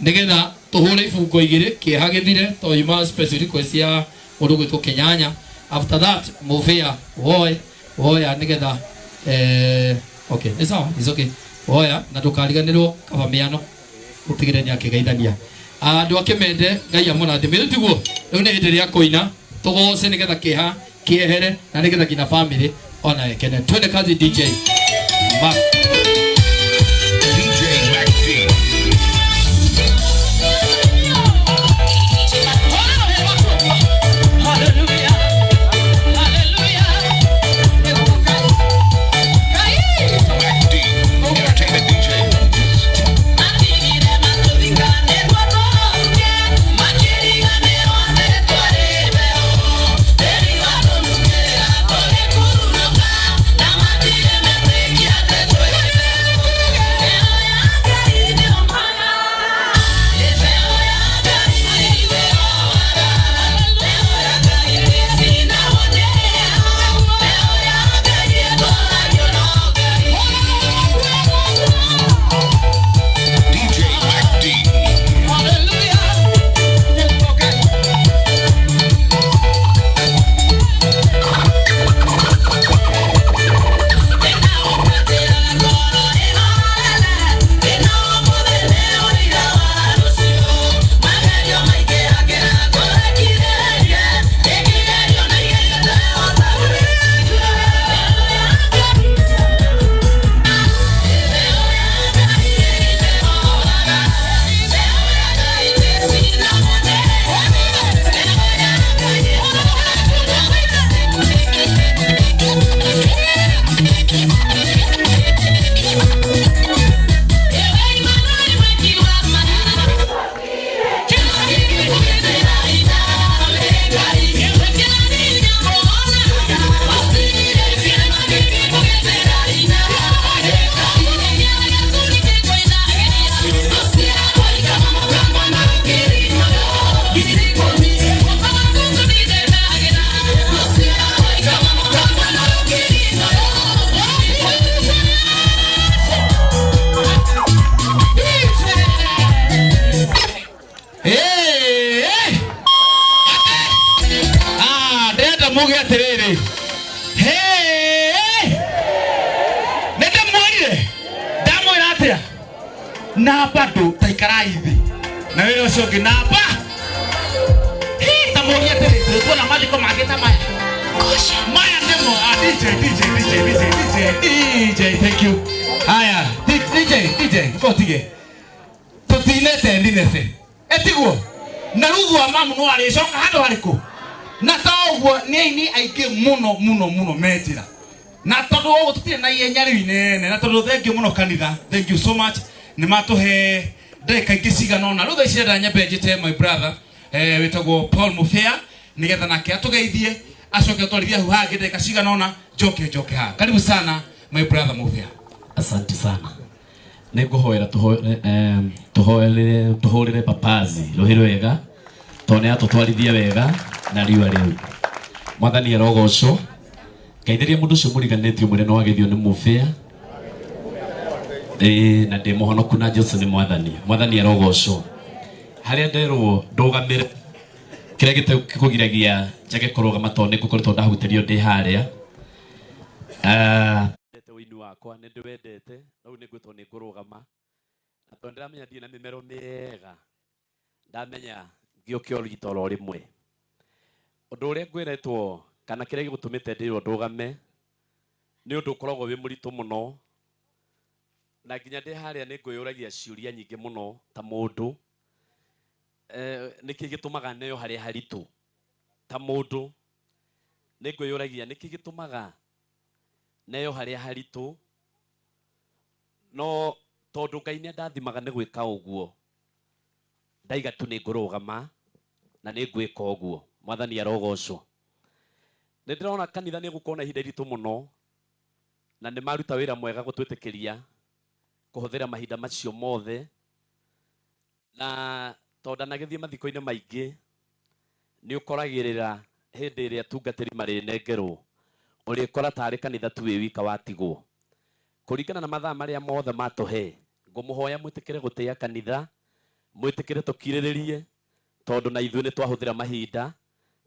nĩgetha tũhũre ibungo igĩrĩ kĩeha gĩthire tondũ yuma special request ya mũndũ ũgwĩtwo Kenyanya. After that mũbĩa woe woya nĩgetha okay nĩ sawa, it's okay, woya na ndũkariganĩrwo kaba mĩano ũtigĩre nĩ akĩgeithania andũ akĩmende Ngai amũrathime. Rĩu tiguo rĩu nĩ hĩndĩ rĩa kũina tũgoce nĩgetha kĩeha kĩehere na nĩgetha nginya family ona ĩkene. Twende kazi DJ Mark. DJ Mac D. Mac D. Entertainment DJ. DJ Mac D. Ndĩrenda muge atĩrĩrĩ, nĩ ndĩmwĩrire, ndamwĩra atĩa na bado taikarai thĩ na wĩra ũcio ũngĩ namba ta mũrie atĩrĩ, tuona mathiko mangĩ ta maya maya nĩmo. DJ DJ DJ DJ DJ DJ, thank you. Haya DJ DJ ngotige tutinete ndinete etiguo na ruthu wa mamu no arĩcoka handũ harĩkũ na ta ũguo nĩ aini aingĩ mũno mũno mũno me njĩra na tondũ ũguo tũtirĩ na ihenya rĩu inene na tondũ thank you mũno kanitha, thank you so much nĩ matũhe ndagĩka ingĩ cigana ũna. Rĩu thaa ici ndĩrenda nyambe njĩte my brother wĩtagwo Paul Mũbĩa nĩgetha nake atũgeithie acoke atwarithie hau hangĩ ndagĩka cigana ũna njoke njoke haha. Karibu sana my brother Mũbĩa. Asante sana. Nĩngũhoera tũhũrĩre papazi rũhĩ rwega tondũ nĩ atũtwarithia wega na riũa rĩu. Mwathani arogocwo. Ngeithĩria mũndũ ũcio mũriganĩtie ũmwĩre nĩ wageithio nĩ Mũbĩa. Na ndĩ mũhonoku na Jesũ nĩ mwathani. Mwathani arogocwo. Harĩa nderwo ndũgamĩre kĩrĩa gĩkũgiragia njage kũrũgama tondũ nĩ ngũkoretwo ndahutĩrio ndĩ harĩa. Ndete ũini wakwa nĩ ndĩwendete, rĩu nĩ ngwĩtwo nĩ ngũrũgama. Na tondũ ndĩramenya ndirĩ na mĩmero mĩega, ndamenya ngĩũke ũrigito oro rĩmwe. Ũndũ ũrĩa ngwĩretwo kana kĩrĩa gĩgũtũmĩte ndĩrwo ndũgame nĩ ũndũ ũkoragwo wĩ mũritũ mũno, na nginya ndĩ harĩa nĩ ngwĩyũragia ciũria nyingĩ mũno ta mũndũ. Nĩkĩ gĩtũmaga neo harĩa haritũ ta mũndũ? Nĩ ngwĩyũragia nĩkĩ gĩtũmaga neo harĩa haritũ, no tondũ Ngai nĩ andathimaga nĩ gwĩka ũguo, ndaiga tu nĩ ngũrũgama na nĩ ngwĩka ũguo. Mwathani arogocwo. Nĩ ndĩrona kanitha nĩ gũkorwo na ihinda iritũ mũno, na nĩ maruta wĩra mwega gũtwĩtĩkĩria kũhũthĩra mahinda macio mothe, na tondũ ndanagĩthiĩ mathiko-inĩ maingĩ, nĩ ũkoragĩrĩra hĩndĩ ĩrĩa atungatĩri marĩnengerwo, ũrĩkora tarĩ kanitha tu wĩ wika watigwo. Kũringana na mathaa marĩa mothe matũhe, ngũmũhoya mwĩtĩkĩre gũtĩa kanitha, mwĩtĩkĩre tũkirĩrĩrie, tondũ na ithuĩ nĩ twahũthĩra mahinda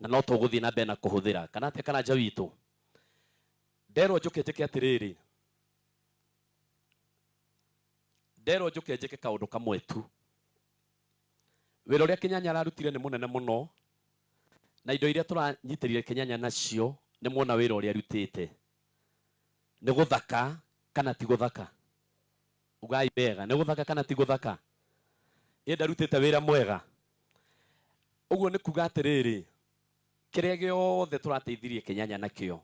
na no tũgũthiĩ na mbere na kũhũthĩra. Kana atĩa Karanja witũ? Nderwo njũke njĩke atĩrĩrĩ, nderwo njũke njĩke kaũndũ kamwe tu. Wĩra ũrĩa Kĩnyanya ararutire nĩ mũnene mũno, na indo iria tũranyitĩrire Kĩnyanya nacio nĩ muona wĩra ũrĩa arutĩte. Nĩ gũthaka kana ti gũthaka? Ugai wega, nĩ gũthaka kana ti gũthaka? Ĩ ndarutĩte wĩra mwega? Ũguo nĩ kuga atĩrĩrĩ, kĩrĩa gĩothe tũrateithirie Kĩnyanya nakĩo,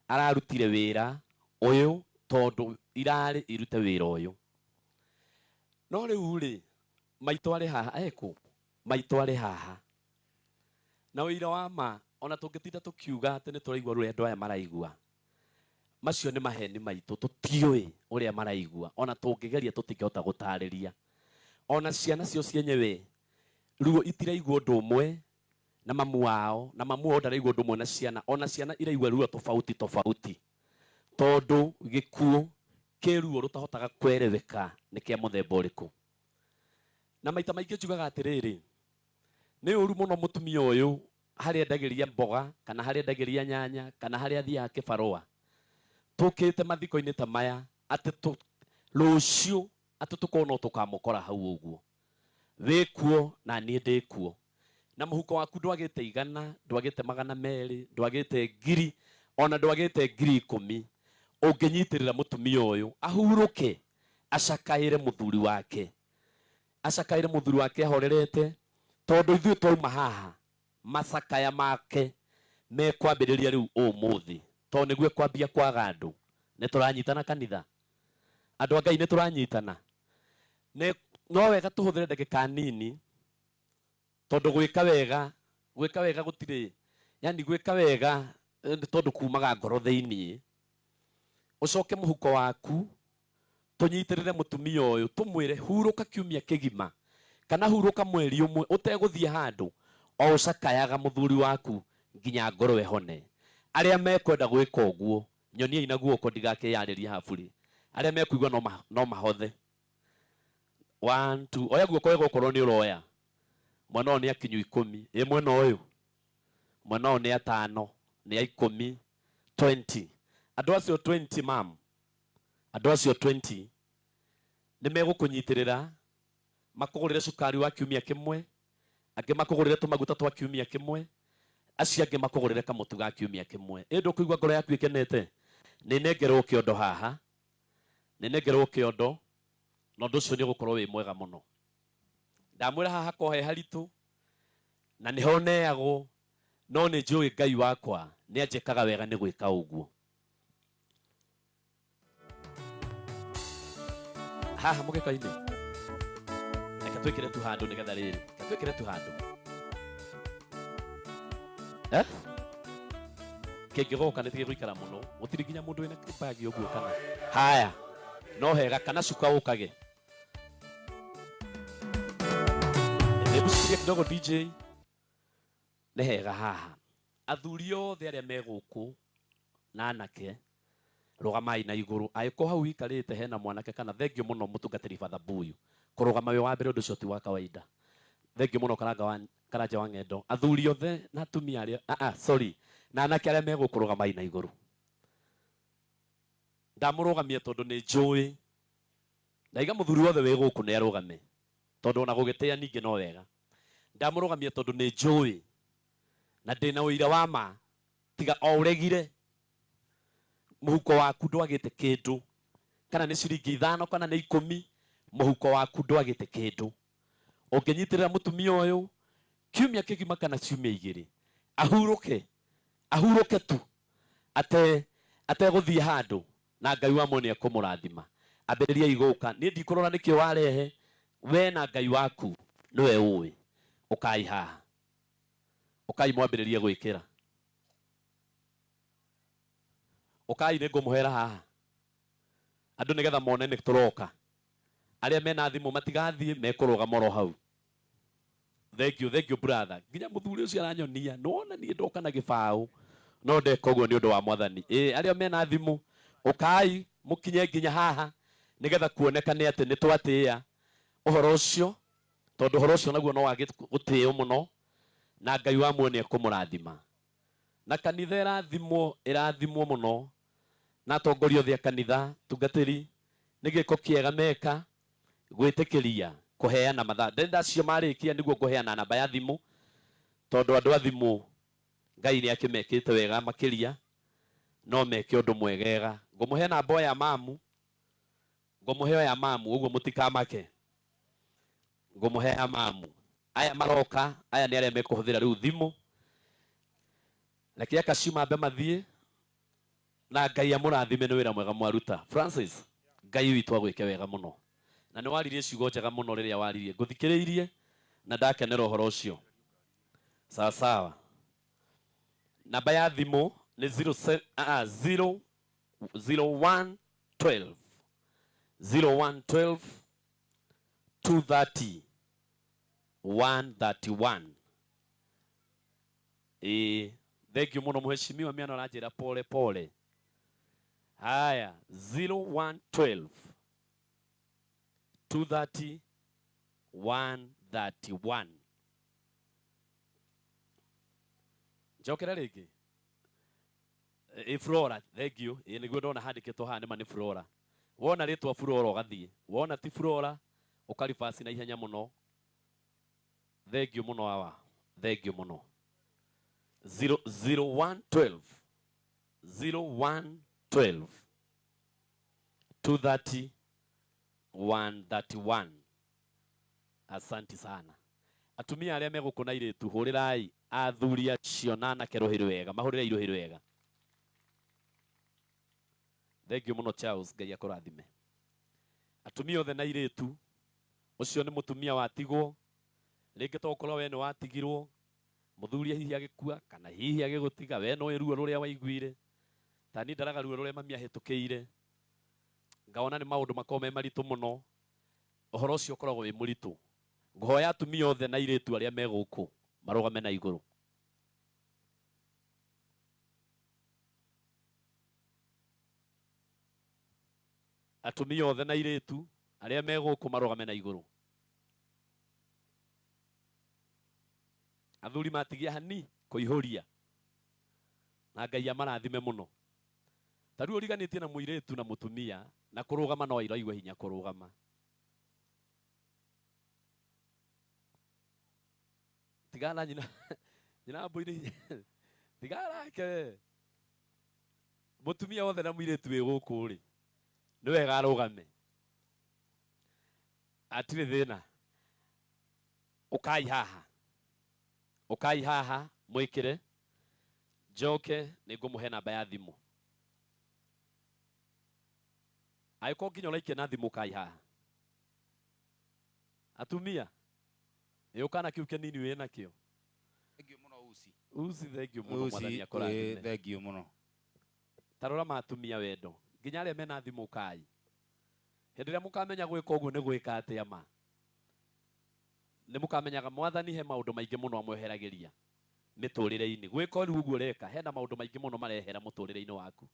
ararutire wĩra ũyũ tondũ irarĩ irute wĩra ũyũ. No rĩu rĩ, maitũ arĩ haha, ekũ? Maitũ arĩ haha. Na ũira wa ma, ona tũngĩtinda tũkiuga atĩ nĩ tũraigua ũrĩa andũ aya maraigua, macio nĩ maheni maitũ, tũtiũĩ ũrĩa maraigua, ona tũngĩgeria tũtingĩhota gũtarĩria. Ona ciana cio cienyewe ruo itiraigua ũndũ ũmwe na mamu wao, na mamu wao ndaraigua ũndũ ũmwe na ciana, ona ciana iraigua ruo tofauti tofauti, tondũ gĩkuũ kĩ ruo rũtahotaga kwereweka nĩ kĩa mũthemba ũrĩkũ. Na maita maingĩ njugaga atĩrĩrĩ, nĩ ũru mũno mũtumia ũyũ harĩa endagĩria mboga kana harĩa endagĩria nyanya kana harĩa athiaga kĩbarũa, tũkĩte mathiko-inĩ ta maya atĩ rũciũ atĩ tũkorwo no tũkamũkora hau ũguo. Wĩ kuo na niĩ ndĩ kuo, na mũhuko waku ndwagĩte igana, ndwagĩte magana merĩ, ndwagĩte ngiri, ona ndwagĩte 10,000, ũngĩnyitĩrĩra mũtumia ũyũ ahurũke, acakaĩre mũthuri wake, acakaĩre mũthuri wake ahorerete, tondũ ithuĩ twauma haha macakaya make mekwambĩrĩria rĩu ũmũthĩ, tondũ nĩguo ekwambia kwaga andũ. Nĩ tũranyitana kanitha? Andũ a Ngai nĩ tũranyitana? Nĩ no wega tũhũthĩre ndagĩka nini, tondũ gwĩka wega, gwĩka wega gũtirĩ, yani gwĩka wega nĩ tondũ kumaga ngoro thĩiniĩ. Ũcoke mũhuko waku tũnyitĩrĩre mũtumia ũyũ, tũmwĩre hurũka kiumia kĩgima kana hurũka mweri ũmwe ũtegũthiĩ handũ, o ũcakayaga mũthuri waku nginya ngoro ĩhone. Arĩa mekwenda gwĩka ũguo, nyoniai na guoko ndigakĩyarĩrie haburi. Arĩa mekũigua no mahothe. 1 2, oya guoko wega okorwo nĩ ũroya. Mwena ũyũ nĩ akinyu 10, ĩ mwena ũyũ? Mwena ũyũ nĩ atano, nĩ a 10, 20. Andũ acio 20 mam, andũ acio 20 nĩ megũkũnyitĩrĩra, makũgũrĩre cukari wa kiumia kĩmwe, angĩ makũgũrĩre tũmaguta twa kiumia kĩmwe, acio angĩ makũgũrĩre kamũtu ga kiumia kĩmwe. Ĩ ndũkũigua ngoro yaku ĩkenete? Nĩ nengerwo kĩondo haha, nĩ nengerwo kĩondo, na ũndũ ũcio nĩ ũgũkorwo wĩ mwega mũno. Ndamwĩra haha hakoragwo he haritũ, na nĩho neagwo, no nĩ njũĩ Ngai wakwa nĩ anjĩkaga wega nĩ gwĩka ũguo. Haha mũgeka-inĩ, reke twĩkĩre tu handũ nĩgetha rĩrĩ, reke twĩkĩre tu handũ. Kĩngĩgoka nĩ gĩgũikara mũno, gũtirĩ nginya mũndũ wĩna bagi ũguo kana haya, no hega kana cuka ũkage. Hebu shikilia kidogo DJ. Nĩ hega haha. Athuri othe arĩa me gũkũ na anake, rũgamai na igũrũ. Angĩkorwo hau ũikarĩte hena mwanake kana, thengio mũno mũtungatĩri Father Mbuyu kũrũgama wĩ wa mbere, ũndũ ũcio ti wa kawaida. Thengio mũno Karanga wa Karanja wa Ng'endo. Athuri othe na atumia arĩa, ah, ah, sorry, na anake arĩa me gũkũ rũgamai na igũrũ. Ndamũrũgamia tondũ nĩ njũĩ ndaiga mũthuri wothe wĩ gũkũ nĩ arũgame, tondũ ona gũgĩtĩa ningĩ no wega. Ndamũrũgamia tondũ nĩ njũĩ Na ndĩna ũira wa ma tiga o ũregire mũhuko waku ndwagĩte kĩndũ kana nĩ ciringi 5 kana nĩ 10 mũhuko waku ndwagĩte kĩndũ. Ũngĩnyitĩrĩra mũtumia ũyũ kiumia kĩgima kana ciumia 2 ahurũke ahurũke tu ate ategũthiĩ handũ na Ngai wa nĩ ekũmũrathima. Ambĩrĩriai gũka, niĩ ndikũrora nĩkĩo warehe, we na Ngai waku nĩwe ũĩ. Ũkai haha, ũkai mwambĩrĩrie gwĩkĩra, ũkai nĩ ngũmũhera haha andũ nĩgetha mone nĩ tũroka. Arĩa mena thimũ matigathiĩ, mekũrũgama oro hau. Thank you, thank you brother. Nginya mũthuri ũcio aranyonia nĩwona niĩ ndoka na gĩbaũ no ndeka ũguo nĩ ũndũ wa Mwathani. Ĩ arĩa mena thimũ ũkai mũkinye nginya haha nĩgetha kuonekane atĩ nĩ twatĩĩa ũhoro ũcio, tondũ ũhoro ũcio naguo no wage gũtĩĩo mũno na Ngai wa muoyo nĩ ekũmũrathima. Na kanitha ĩrathimwo, ĩrathimwo mũno na atongoria othe a kanitha tungatĩri nĩ gĩko kĩega meka gwĩtĩkĩria kũheana mathaa. Ndenda acio marĩkia nĩguo ngũheana namba ya thimũ, tondũ andũ a thimũ Ngai nĩ akĩmekĩte wega makĩria, no meke ũndũ mwegega. Ngũmũhe namba ya mamu, ngũmũhe ya mamu ũguo mũtikamake. Ngũmũhe ya mamu. Aya maroka, aya nĩ arĩa mekũhũthĩra rĩu thimũ. Reke akacio mambe mathiĩ na Ngai amũrathime nĩ wĩra mwega mwaruta. Francis, Ngai witũ agwĩke wega mũno. Na nĩ waririe ciugo njega mũno rĩrĩa waririe. Ngũthikĩrĩirie na ndakenera ũhoro ũcio. Sawa sawa. Namba ya thimũ nĩ 0 01 12 01 12 230 131. Ĩĩ, thank you mũno mheshimiwa, mĩano aranjĩra pole pole. Haya, 01 12 230 131. Njokere rĩngĩ. Ĩ Flora, thank you. Ĩ nĩguo ndona handĩkĩtwo haha nĩma nĩ Flora. Wona rĩtwa Flora ũgathiĩ, wona ti Flora ũkaribasi na ihenya mũno. Thank you mũno awa, thank you mũno. 0 01 12 01 12 230 131. Asanti sana. Atumia arĩa megũkũ na airĩtu, hũrĩrai athuri acio na anake rũhĩ rwega, mahũrĩrei rũhĩ rwega. Thank you mũno Charles, Ngai akũrathime. Atumia othe na airĩtu, ũcio nĩ mũtumia watigwo, rĩngĩ to ũkorwo we nĩ watigirwo, mũthuri hihi agĩkua kana hihi agĩgũtiga, we no ruo rũrĩa waiguire. Ta niĩ ndaraga ruo rũrĩa mami ahĩtũkĩire, ngaona nĩ maũndũ makoragwo me maritũ mũno. Ũhoro ũcio ũkoragwo wĩ mũritũ. Ngũhoya atumia othe na airĩtu arĩa me gũkũ marũgame na igũrũ. Atumia othe na airĩtu arĩa me gũkũ marũgame na igũrũ. Athuri matigia hani kũihũria na Ngai amarathime mũno. Ta rĩu ũriganĩtie na mũirĩtu na mũtumia na kũrũgama no iraigua hinya kũrũgama. Tigana nyina nyina mbũi tigana nake we. Mũtumia wothe na mũirĩtu wĩ gũkũ rĩ, nĩ wega arũgame, atirĩ thĩna. Ũkai haha, ũkai haha mwĩkĩre, njoke nĩ ngũmũhe namba ya thimũ. Angĩkorwo nginya ũraikia na thimũ, ũkai haha. Atumia, ĩ ũkana kĩu kĩnini wĩ nakĩo. Thank you mũno Usi. Usi, thank you mũno, Usi, Mwathani akũrathime. Thank you mũno. Ta rora matumia wendo, nginya arĩa mena thimũ ũkai. Hĩndĩ ĩrĩa mũkamenya gwĩka ũguo nĩ gwĩka atĩa ma, nĩ mũkamenyaga Mwathani he maũndũ maingĩ mũno amweheragĩria mĩtũrĩre-inĩ. Gwĩka rĩu ũguo ũreka, hena maũndũ maingĩ mũno marehera mũtũrĩre-inĩ waku.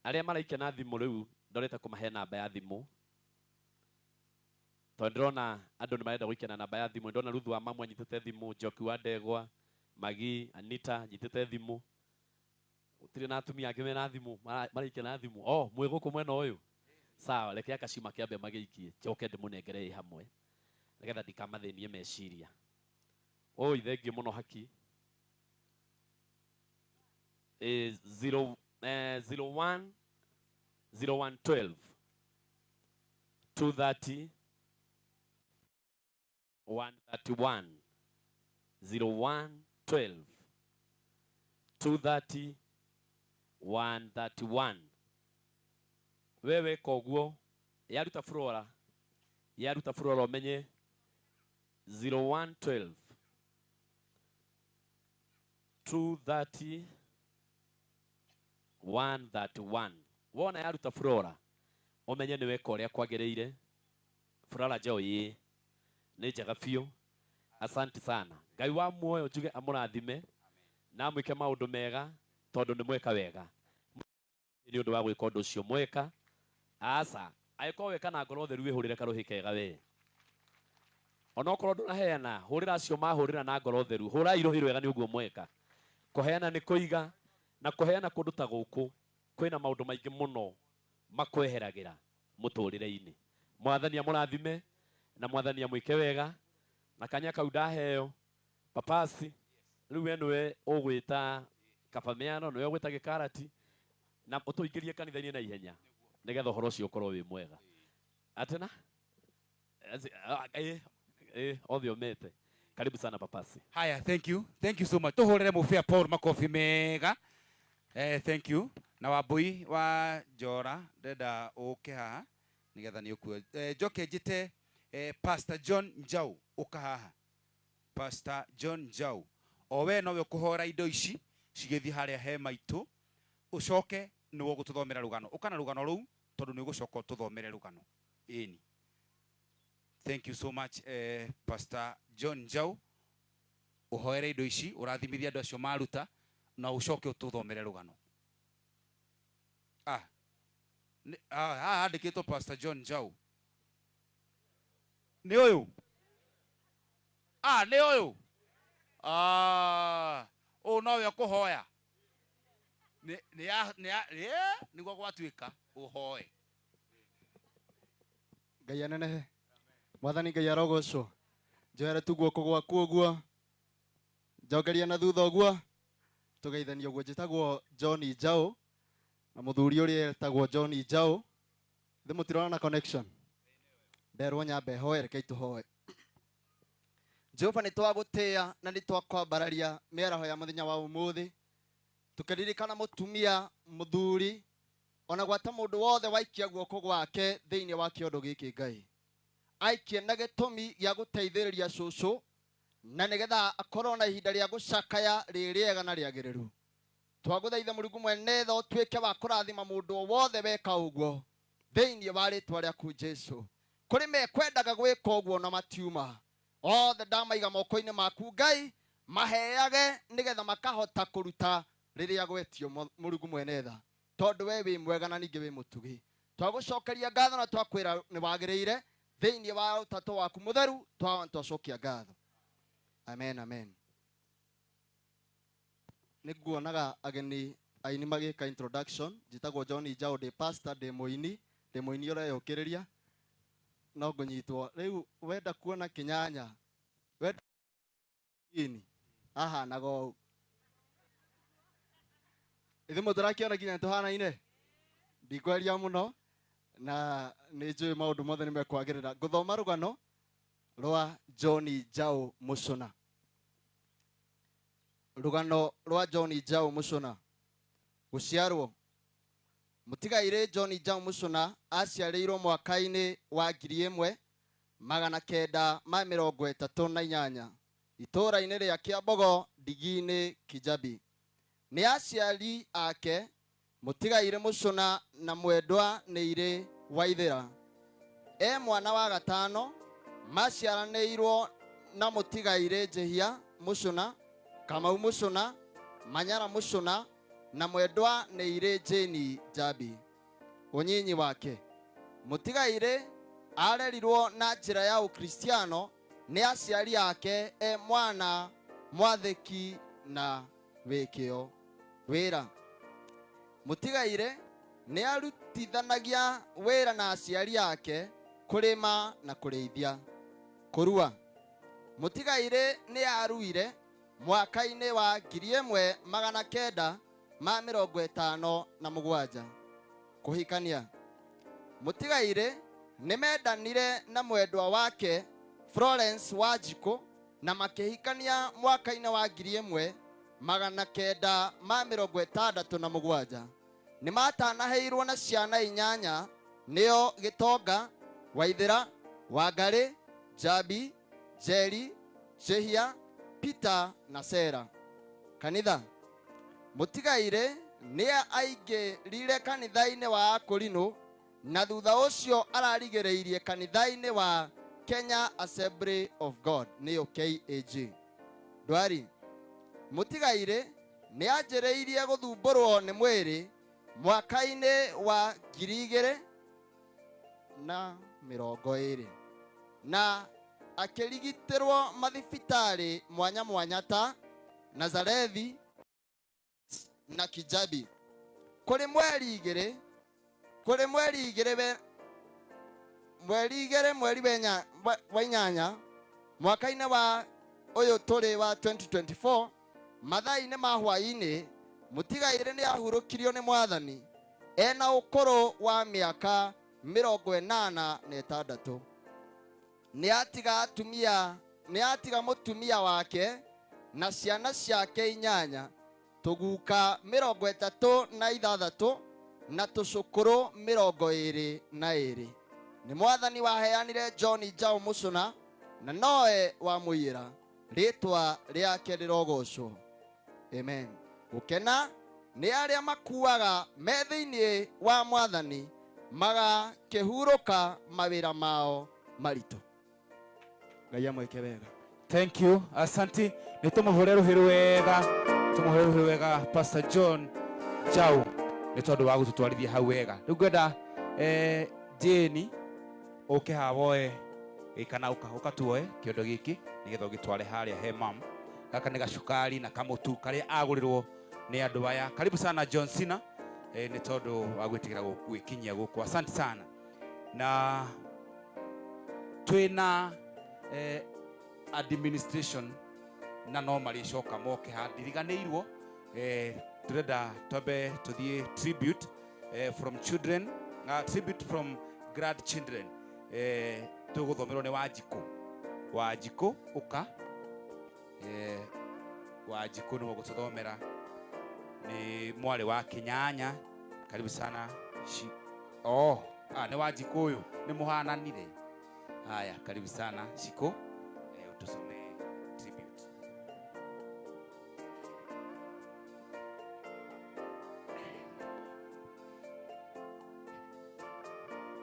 Arĩa maraikia na thimũ rĩu ndorete kũmahe namba ya thimũ, tondũ ndĩrona andũ nĩ marenda gũikia na namba ya thimũ. Ndĩrona Ruth wa mamu anyitĩte thimũ, Njoki wa Ndegwa, Magi, Anita anyitĩte thimũ. Gũtirĩ na atumia angĩ mena thimũ maraikia na thimũ. Oh, mwĩ gũkũ mwena ũyũ. Sawa, reke akacio makĩambe magĩikie, njoke ndĩmũnengere ĩ hamwe nĩgetha ndikamathĩnie meciria. Oi, thengiũ mũno haki. 0 01 0112 230 131 0112 230 131. We weka ũguo yaruta Flora, yaruta Flora ũmenye 0112 230 131. Wona yaruta Flora ũmenye nĩ weka ũrĩa kwagĩrĩire. Flora Joy nĩ njega biũ, asante sana. Ngai wa muoyo njuge amũrathime na amwĩke maũndũ mega tondũ nĩ mweka wega nĩ ũndũ wa gwĩka ũndũ ũcio mweka. Aca angĩkorwo weka na ngoro theru wĩhũrĩre karũhĩ kega we, onokorwo ndũnaheana hũrĩra acio mahũrĩra na ngoro theru, hũrai rũhĩ rwega nĩ ũguo mweka. Kũheana nĩ kũiga, na kũheana kũndũ ta gũkũ kwĩna maũndũ maingĩ mũno makweheragĩra mũtũrĩre-inĩ. Mwathani amũrathime na mwathani amwĩke wega. Na kanya kau ndaheo papasi rĩu we nĩwe ũgwĩta kabamiano, nĩwe ũgwĩta gĩkarati, na ũtũingĩrie kanitha-inĩ na ihenya nĩgetha ũhoro ũcio ũkorwo wĩ mwega. Atena othe omete. Karibu sana papasi. Haya, thank you, thank you so much. Tuhurire mufia Paul makofi mega. Thank you. Na Wambui wa Njora ndenda uke haha nigetha ni ukue. Njoke njite Pastor John Njau uka haha. Pastor John Njau o we nowe ukuhora indo ici cigĩthiĩ harĩa he maitũ, ũcoke nĩwe ũgũtũthomera rũgano. Ũka na rũgano rũu tondũ nĩ ũgũcoka ũtũthomere rũgano. Ĩni. Thank you so much, Pastor John Njau. Ũhoere indo ici, ũrathimithie andũ acio maruta, na ũcoke ũtũthomere rũgano. Haha handĩkĩtwo Pastor John Njau. Nĩ ũyũ? Nĩ ũyũ? Ũyũ nowe ũkũhoya. Nĩguo gwatuĩka ũhoe. Ngai anenehe. Mwathani Ngai arogocwo. Njoere tu guoko gwaku ũguo, njongeria na thutha ũguo, tũgeithanie ũguo. Njĩtagwo John Njau na mũthuri ũrĩa etagwo John Njau. Ithe mũtirona na connection. Nderwo nyambe hoe, rekei tũhoe. Jehova, nĩ twagũtĩĩa na nĩ twakwambararia mĩaraho ya mũthenya wa ũmũthĩ, tũkĩririkana mũtumia, mũthuri, ona gwata mũndũ wothe waikia guoko gwake thĩinĩ wa kĩondo gĩkĩ. Ngai aikie na gĩtũmi gĩa gũteithĩrĩria cũcũ, na nĩgetha akorwo na ihinda rĩa gũcakaya rĩ rĩega na rĩagĩrĩru. Twagũthaitha Mũrungu mwene tha ũtuĩke wa kũrathima mũndũ o wothe weka ũguo thĩinĩ wa rĩtwa rĩaku Jesu. Kũrĩ mekwendaga gwĩka ũguo na matiuma, othe ndamaiga moko-inĩ maku Ngai, maheage nĩgetha makahota kũruta rĩrĩa gwetio. Mũrungu mwene tha, tondũ we wĩ mwega na ningĩ wĩ mũtugi, twagũcokeria ngatho na twakwĩra nĩ wagĩrĩire thĩinĩ wa ũtatũ waku mũtheru, twacokia ngatho. Amen, amen. Nĩ nguonaga ageni aini magĩka introduction. Njĩtagwo John Njau, ndĩ pastor, ndĩ mũini, ndĩ mũini ũreyũkĩrĩria, no ngũnyitwo rĩu. Wenda kuona Kĩnyanya, wenda ini ahanaga ũũ, ithuĩ mũtũrakĩona nginya nĩtũhanaine. Ndikwaria mũno na nĩ njũĩ maũndũ mothe nĩ mekwagĩrĩra. Ngũthoma rũgano rwa John Njau Mũcũna. Rũgano rwa John Njau Mũcũna. Gũciarwo. Mũtigairĩ John Njau Mũcũna aciarĩirwo mwaka-inĩ wa 1938 itũũra-inĩ rĩa Kĩambogo, Ndigi-inĩ, Kijabi. Nĩ aciari ake Mũtigairĩ Mũcũna na Mwendwa Nĩirĩ Waithĩra. E mwana wa gatano, maciaranĩirwo na Mũtigairĩ Njĩhia Mũcũna, Kamau Mũcũna, Manyara Mũcũna na Mwendwa Nĩirĩ Jane Njambi. Ũnyinyi wake. Mũtigairĩ arerirwo na njĩra ya ũkristiano nĩ aciari ake, e mwana mwathĩki na wĩkĩo. Wĩra. Mũtigairĩ nĩ arutithanagia wĩra na aciari ake kũrĩma na kũrĩithia. Kũrua. Mũtigairĩ nĩ aruire mwaka-inĩ wa 1957. Kũhikania. Mũtigairĩ nĩ mendanire na mwendwa wake Florence Wanjikũ na makĩhikania mwaka-inĩ wa 1967. Nĩ matanaheirwo na ciana 8 nĩo Gĩtonga, Waithĩra, Wangarĩ, Njambi, Njeri, Njĩhia, Peter na Sera. Kanitha. Mũtigairĩ nĩ aingĩrire kanitha-inĩ wa Akorinũ na thutha ũcio ararigĩrĩirie kanitha-inĩ wa Kenya Assembly of God nĩyo KAG. Ndwari. Mũtigairĩ nĩ anjĩrĩirie gũthumbũrwo nĩ mwĩrĩ mwaka-inĩ wa 2020 na akĩrigitĩrwo mathibitarĩ mwanya mwanya ta Nazarethi na Kijabi. Kũrĩ mweri igĩrĩ mweri wa inyanya mwaka-inĩ wa ũyũ tũrĩ wa 2024 mathaa-inĩ ma hwaĩ-inĩ Mũtigairĩ nĩ ahurũkirio nĩ Mwathani ena ũkũrũ wa mĩaka 86. Nĩ atiga mũtumia wake na ciana ciake 8, tũguka 36 na tũcũkũrũ 22. Nĩ Mwathani waheanire John Njau Mũcũna na noe wamũiyĩra. Rĩtwa rĩake rĩrogocwo. Amen. Gũkena nĩ arĩa makuaga me thĩinĩ wa Mwathani magakĩhurũka mawĩra mao maritũ. Ngai amwĩke wega. Thank you. Asante. Nĩ tũmũhũre rũhĩ rwega. Tũmũhũre rũhĩ rwega Pastor John Njau nĩ tondũ wa gũtũtwarithia hau wega. Rĩu ngwenda Jane ũke haha woe kana ũka tuoe kĩondo gĩkĩ nĩgetha ũgĩtware harĩa he mam. Gaka nĩ gacukari na kamũtu karĩa agũrĩrwo nĩ andũ aya. Karibu sana John Cena nĩ tondũ wa gwĩtĩkĩra gwĩkinyia gũkũ. Asante sana. Na twĩna administration na no marĩcoka moke haha ndiriganĩirwo. Tũrenda twambe tũthiĩ tribute from children, tribute from grandchildren. Tũgũthomerwo nĩ Wanjikũ. Wanjikũ ũka. Wanjikũ nĩwe ũgũtũthomera. Nĩ mwarĩ wa Kĩnyanya. Karibu sana. Nĩ Wanjikũ ũyũ. Nĩ mũhananire. Haya, karibu sana Shiko. Utusomee tribute.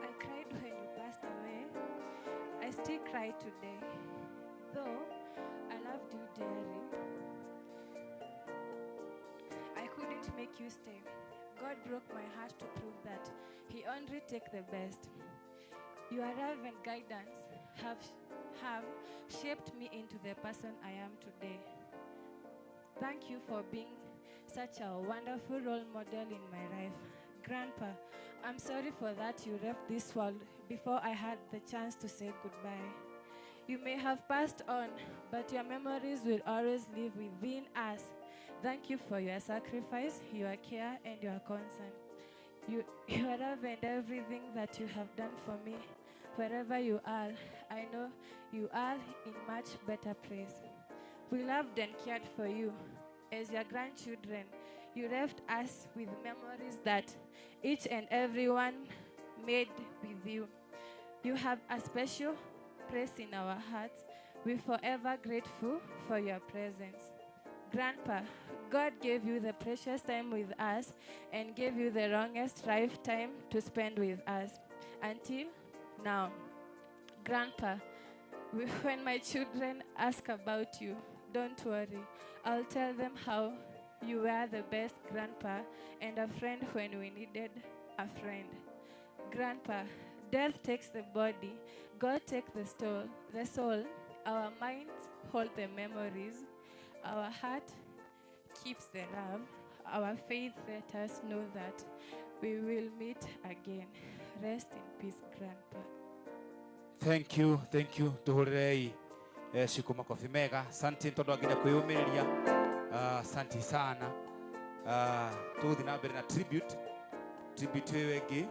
I cried when you passed away. I still cry today. Though I loved you dearly, I couldn't make you stay. God broke my heart to prove that He only takes the best. Your love and guidance have shaped me into the person I am today. Thank you for being such a wonderful role model in my life. Grandpa, I'm sorry for that you left this world before I had the chance to say goodbye. You may have passed on, but your memories will always live within us. Thank you for your sacrifice, your care, and your concern. Your love and everything that you have done for me. Wherever you are, I know you are in much better place. We loved and cared for you. As your grandchildren, you left us with memories that each and everyone made with you. You have a special place in our hearts. We're forever grateful for your presence. Grandpa, God gave you the precious time with us and gave you the longest lifetime to spend with us until now. Grandpa, when my children ask about you, don't worry. I'll tell them how you were the best grandpa and a friend when we needed a friend. Grandpa, death takes the body, God takes the soul. The soul, our minds hold the memories, our heart keeps the love, our faith let us know that we will meet again. Rest in peace, Grandpa. Thank you, thank you. Tuhurei Ciku makofi mega. Asante tondu anginya kwiyumiriria. Asante sana. Tuguthi na mbere na tribute. Tribute ĩyo ĩngĩ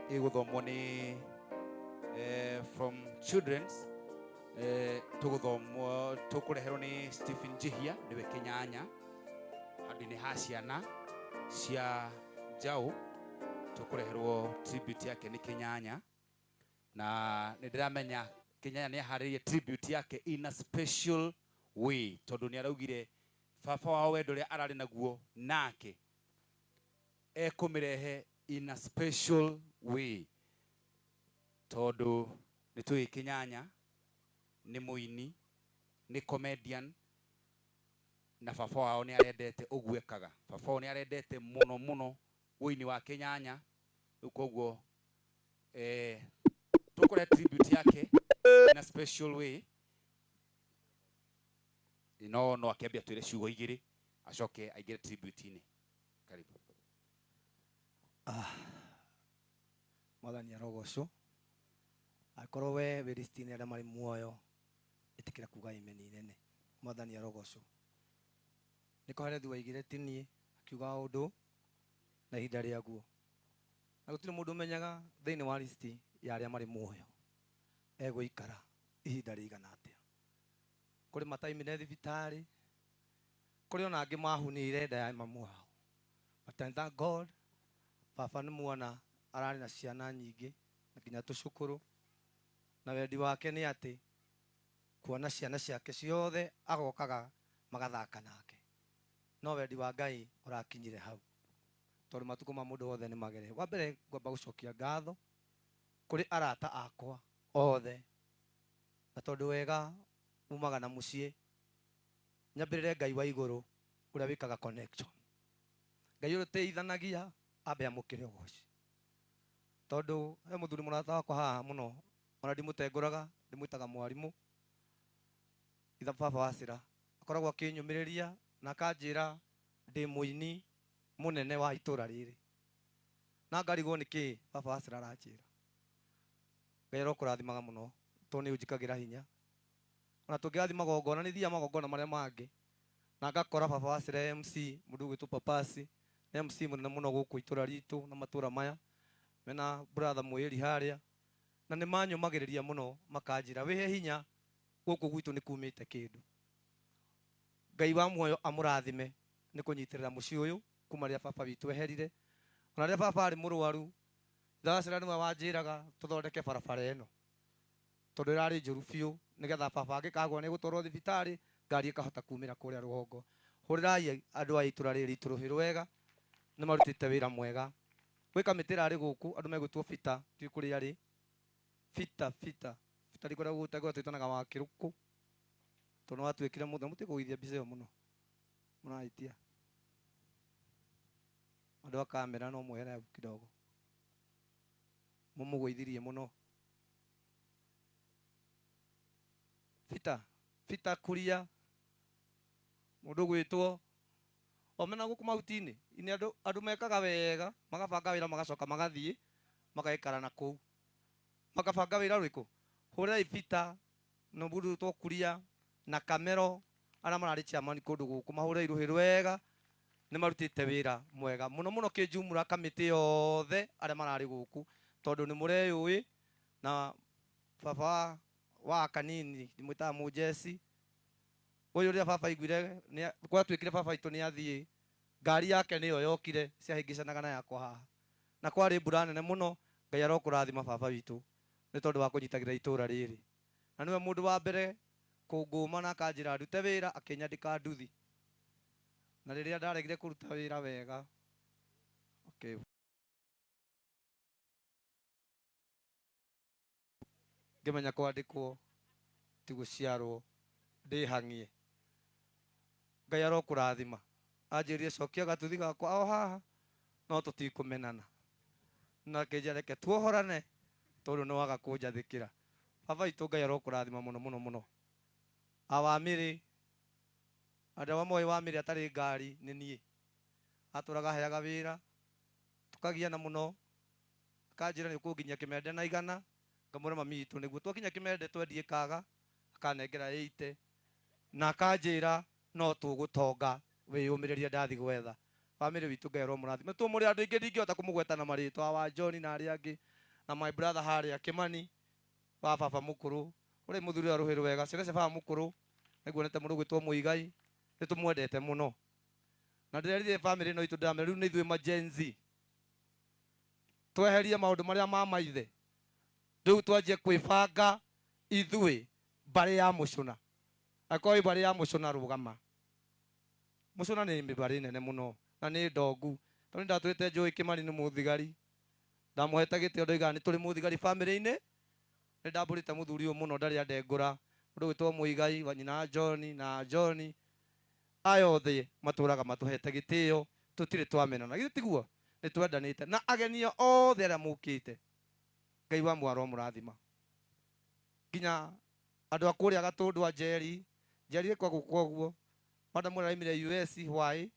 ĩgũthomwo nĩ from children's tũgũthomwo tũkũreherwo nĩ Stephen Njihia nĩwe Kĩnyanya handũ-inĩ ha ciana cia Njaũ tũkũreherwo tribute yake nĩ Kĩnyanya na nĩ ndĩramenya Kĩnyanya nĩ aharĩrĩirie tribute yake in a special way tondũ nĩ araugire baba wao wendo ũrĩa ararĩ naguo nake ekũmĩrehe in a special way tondũ nĩ tũĩ Kĩnyanya nĩ mũini nĩ comedian na baba wao nĩ arendete ũguo ekaga. Baba wao nĩ arendete mũno mũno ũini wa Kĩnyanya rĩu koguo tũkũrehe tribute yake in a special way no no akĩambia twĩre ciugo igĩrĩ acoke aingĩre tribute-inĩ. Karibu. Mwathani arogocwo. Akorwo we wĩ list-inĩ arĩa marĩ muoyo ĩtĩkĩra kuga amen nene. Mwathani arogocwo. Nĩ Kohelethu waigire ti niĩ akiuga ũndũ na ihinda rĩaguo. Na gũtirĩ mũndũ ũmenyaga thĩinĩ wa list ya arĩa marĩ muoyo egũikara ihinda rĩigana atĩa. Kũrĩ mataimire thibitarĩ, kũrĩ ona angĩ mahunire nda ya mamu wao. But I thank God, baba nĩ muona ararĩ na ciana nyingĩ na nginya tũcũkũrũ, na wendi wake nĩ atĩ kuona ciana ciake ciothe agokaga magathaka nake. No wendi wa Ngai ũrakinyire hau tondũ matukũ ma mũndũ wothe nĩ magere. Wa mbere ngwamba gũcokia ngatho kũrĩ arata akwa othe, na tondũ wega umaga na mũciĩ, nyambĩrĩre Ngai wa igũrũ ũrĩa wĩkaga connection. Ngai ũrĩa ũteithanagia ambe amũkĩre ũgoci. Tondũ he mũthuri mũrata wakwa haha mũno, ona ndimũtengũraga, ndĩmwĩtaga mwarimũ itha baba wa Cira, akoragwo akĩnyũmĩrĩria na akanjĩra ndĩ mũini mũnene wa itũra rĩrĩ, na ngarigwo nĩkĩ baba wa Cira aranjĩra. Ngai arokũrathimaga mũno tondũ nĩ ũnjĩkagĩra hinya. Ona tũngĩrathiĩ magongona, nĩ thiaga magongona marĩa mangĩ na ngakora baba wa Cira MC, mũndũ ũgwĩtwo Papasi, nĩ MC mũnene mũno gũkũ itũra ritũ na matũra maya, mena brother mwĩri harĩa, na nĩ manyũmagĩrĩria mũno makanjĩra wĩhe hinya gũkũ gwitũ nĩ kumĩte kĩndũ. Ngai wa muoyo amũrathime nĩ kũnyitĩrĩra mũciĩ ũyũ kuma rĩrĩa baba witũ eherire. Ona rĩrĩa baba arĩ mũrwaru, ithe wa Cira nĩwe wanjĩraga tũthondeke barabara ĩno tondũ ĩrarĩ njũru biũ, nĩgetha baba angĩkagwa nĩ gũtwarwo thibitarĩ ngari ĩkahota kumĩra kũrĩa rũgongo. Hũrĩrai andũ a itũra rĩrĩ ritũ rũhĩ rwega, nĩ marutĩte wĩra mwega. Gwĩ kamĩtĩ ĩrarĩ gũkũ andũ megwĩtwo Bita, ndiũĩ kũrĩa arĩ. Bita, Bita, Bita ndikwenda gũgũtengũra twĩtanaga wa kĩrũkũ tondũ nĩ watuĩkire mũndũ. Mũtikũgũithia mbica ĩyo mũno, mũrahĩtia. Andũ a kamera no mwehere hau kidogo, mũmũgũithirie mũno. Bita, Bita Kuria, mũndũ ũgwĩtwo omena gũkũ mahuti-inĩ, nĩ andũ mekaga wega, magabanga wĩra magacoka magathiĩ magaikara na kũu, makabanga wĩra ũrĩkũ. Hũrĩrai Bita na mũndũ ũgwĩtwo Kuria na Kamero arĩa mararĩ chairman kũndũ gũkũ, mahũrĩrai rũhĩ rwega, nĩ marutĩte wĩra mwega mũno mũno kĩnjumũra kamĩtĩ yothe arĩa mararĩ gũkũ, tondũ nĩ mũreyũĩ. Na baba wa kanini ndĩmwĩtaga mũjeci ũyũ, rĩrĩa baba aiguire gwatuĩkire baba witũ nĩ athiĩ, ngari yake nĩyo yokire ciahĩngĩcanaga na yakwa haha, na kwarĩ mbura nene mũno. Ngai arokũrathima baba witũ nĩ tondũ wa kũnyitagĩra itũra rĩrĩ, na nĩwe mũndũ wa mbere kũngũma na akanjĩra ndute wĩra, akĩnyandĩka nduthi, na rĩrĩa ndaregire kũruta wĩra wega, okay, ngĩmenya kwandĩkwo ti gũciarwo ndĩhang'ie. Ngai arokũrathima. Anjĩrire cokia gatuthi gakwa o haha, no tũtikũmenana, na akĩnjĩra reke tuohorane tondũ nĩ waga kũnjathĩkĩra. Baba witũ Ngai arokũrathima mũno mũno mũno. Awamĩrĩ, andũ arĩa moĩ Wamĩrĩ atarĩ ngari nĩ niĩ, atũraga aheaga wĩra tũkagiana mũno, akanjĩra nĩ ũkũnginyia kĩmende na igana, Ngamwĩra mami witũ nĩguo twakinya Kĩmende twendie kaga, akanengera 80 na akanjĩra no tũgũtonga, wĩyũmĩrĩrie ndathi gwetha. Bamĩrĩ witũ Ngai aromũrathima. Tũmũrĩ andũ aingĩ ndingĩhota kũmũgweta na marĩtwa, wa John na arĩa angĩ, na my brother harĩa Kĩmani wa baba mũkũrũ, ũrĩa mũthuri ũrĩa rũhĩ rwega, ciana cia baba mũkũrũ, nĩnguonete mũndũ ũgwĩtwo Mũigai, nĩtũmwendete mũno. Na ndĩrerire bamĩrĩ ĩno itũ ndĩramera rĩu nĩ ithuĩ ma Gen Z. Tweherie maũndũ marĩa ma maithe, rĩu twanjie kwĩbanga ithuĩ mbarĩ ya Mũcũna. Angĩkorwo wĩ mbarĩ ya Mũcũna rũgama. Mũcũna nĩ mbarĩ nene mũno na nĩ ndongu. Tondũ nĩndatũrĩte njũĩ Kĩmani nĩ mũthigari, ndamũhete gĩtĩo ndoigaga nĩ tũrĩ mũthigari bamĩrĩ-inĩ. Nĩ ndambũrĩte mũthuri ũyũ mũno ndarĩ andengũra, mũndũ ũgwĩtwo Mũigai wa nyina wa John na John, aya othe matũraga matũhete gĩtĩo, tũtirĩ twamenana. Githĩ tiguo? Nĩ twendanĩte. Na ageni othe arĩa mũkĩte, Ngai wa muoyo aromũrathima. Nginya andũ a kũrĩa Gatũndũ a Njeri, Njeri ĩkwa gũkũ ũguo, madam ũrĩa araumire US why?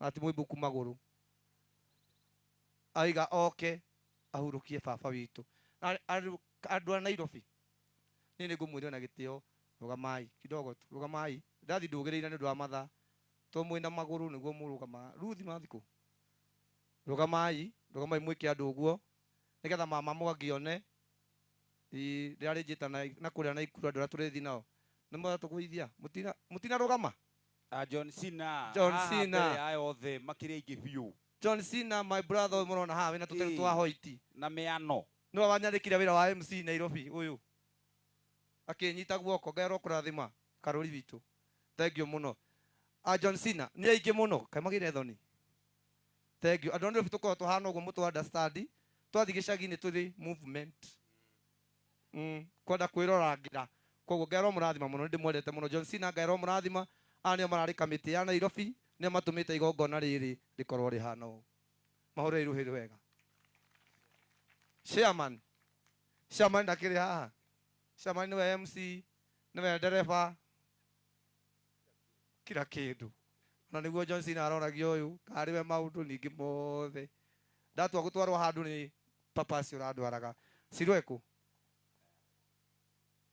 Na ti mũibuku magũrũ. Aiga oke ahurũkie baba witũ. Andũ a Nairobi, niĩ nĩ ngũmwĩra na gĩtĩo, rũgamai kidogo tu, rũgamai. Ndathi ndũgĩrĩire nĩ ũndũ wa mathaa, tondũ mwĩna magũrũ nĩguo mũrũgamaga. Ruthi mathikũ, rũgamai, rũgamai mwĩke andũ ũguo, nĩgetha mama Mwangi one. Ndĩrarĩ njĩta na kũrĩa Naikuru andũ arĩa tũrĩthiĩ nao. Nĩ mũratũgũithia? Mũtina rũgama? John Cena. John Haha Cena. mbere ya othe makĩrĩ aingĩ biũ. John Cena, my brother ũyũ mũrona haha wĩna tũteru twa hoiti. Na mĩano. Nĩwe wanyandĩkire wĩra wa MC Nairobi ũyũ. Akĩnyita guoko, Ngai arokũrathima karũri witũ. Thank you mũno. John Cena, nĩ aingĩ mũno, kaĩ magĩire thoni. Thank you. Andũ a Nairobi tũkoragwo tũhana ũguo mũtũ understand. Twathiĩ gĩcagi-inĩ tũrĩ movement. Kwenda kwĩrorangĩra. Koguo Ngai aromũrathima mũno, nĩndĩmwendete mũno. John Cena, Ngai aromũrathima. Aya nĩo mararĩ kamĩtĩ ya Nairobi, nĩo matũmĩte igongona rĩrĩ rĩkorwo rĩhana ũũ. Mahũrĩre rũhĩ rwega. Chairman. Chairman ndakĩrĩ haha. Chairman nĩwe MC, nĩwe ndereba, kila kĩndũ. Na nĩguo John Cena aroragia ũyũ, karĩ we maũndũ ningĩ mothe. Ndatua gũtwarwo handũ nĩ papa acio ũrandwaraga. Ciru ekũ?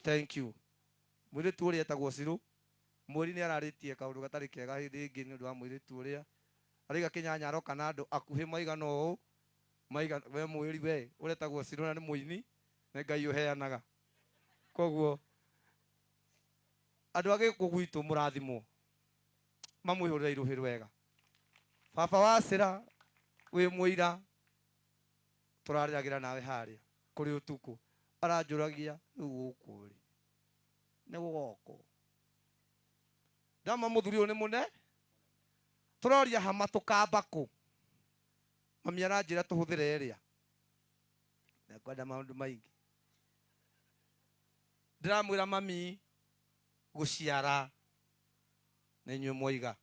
Thank you. Mũirĩtu ũrĩa etagwo Ciru, mwĩri nĩ ararĩtie kaũndũ gatarĩ kega hĩndĩ ĩngĩ nĩ ũndũ wa mũirĩtu ũrĩa. Arauga Kĩnyanya aroka na andũ akuhĩ maigana ũũ, maigana, we mwĩri we, ũretagwo Ciru na nĩ mũini, nĩ Ngai ũheanaga. Koguo, andũ a gĩkũ gwitũ mũrathimwo, mamwĩhũrĩre irũhĩ rwega. Baba wa Cĩra, wĩ mũira, tũrarĩragĩra nawe harĩa, kũrĩ ũtukũ. Aranjũragia, rĩu gũkũ rĩ, nĩ gũgokwo. Ndama mũthuri ũyũ nĩ mũne, tũroria hama tũkamba kũ. Mami aranjĩra tũhũthĩre ĩrĩa. Ndekwenda maũndũ maingĩ. Ndĩramwĩra mami gũciara nĩ inyuĩ mwoiga.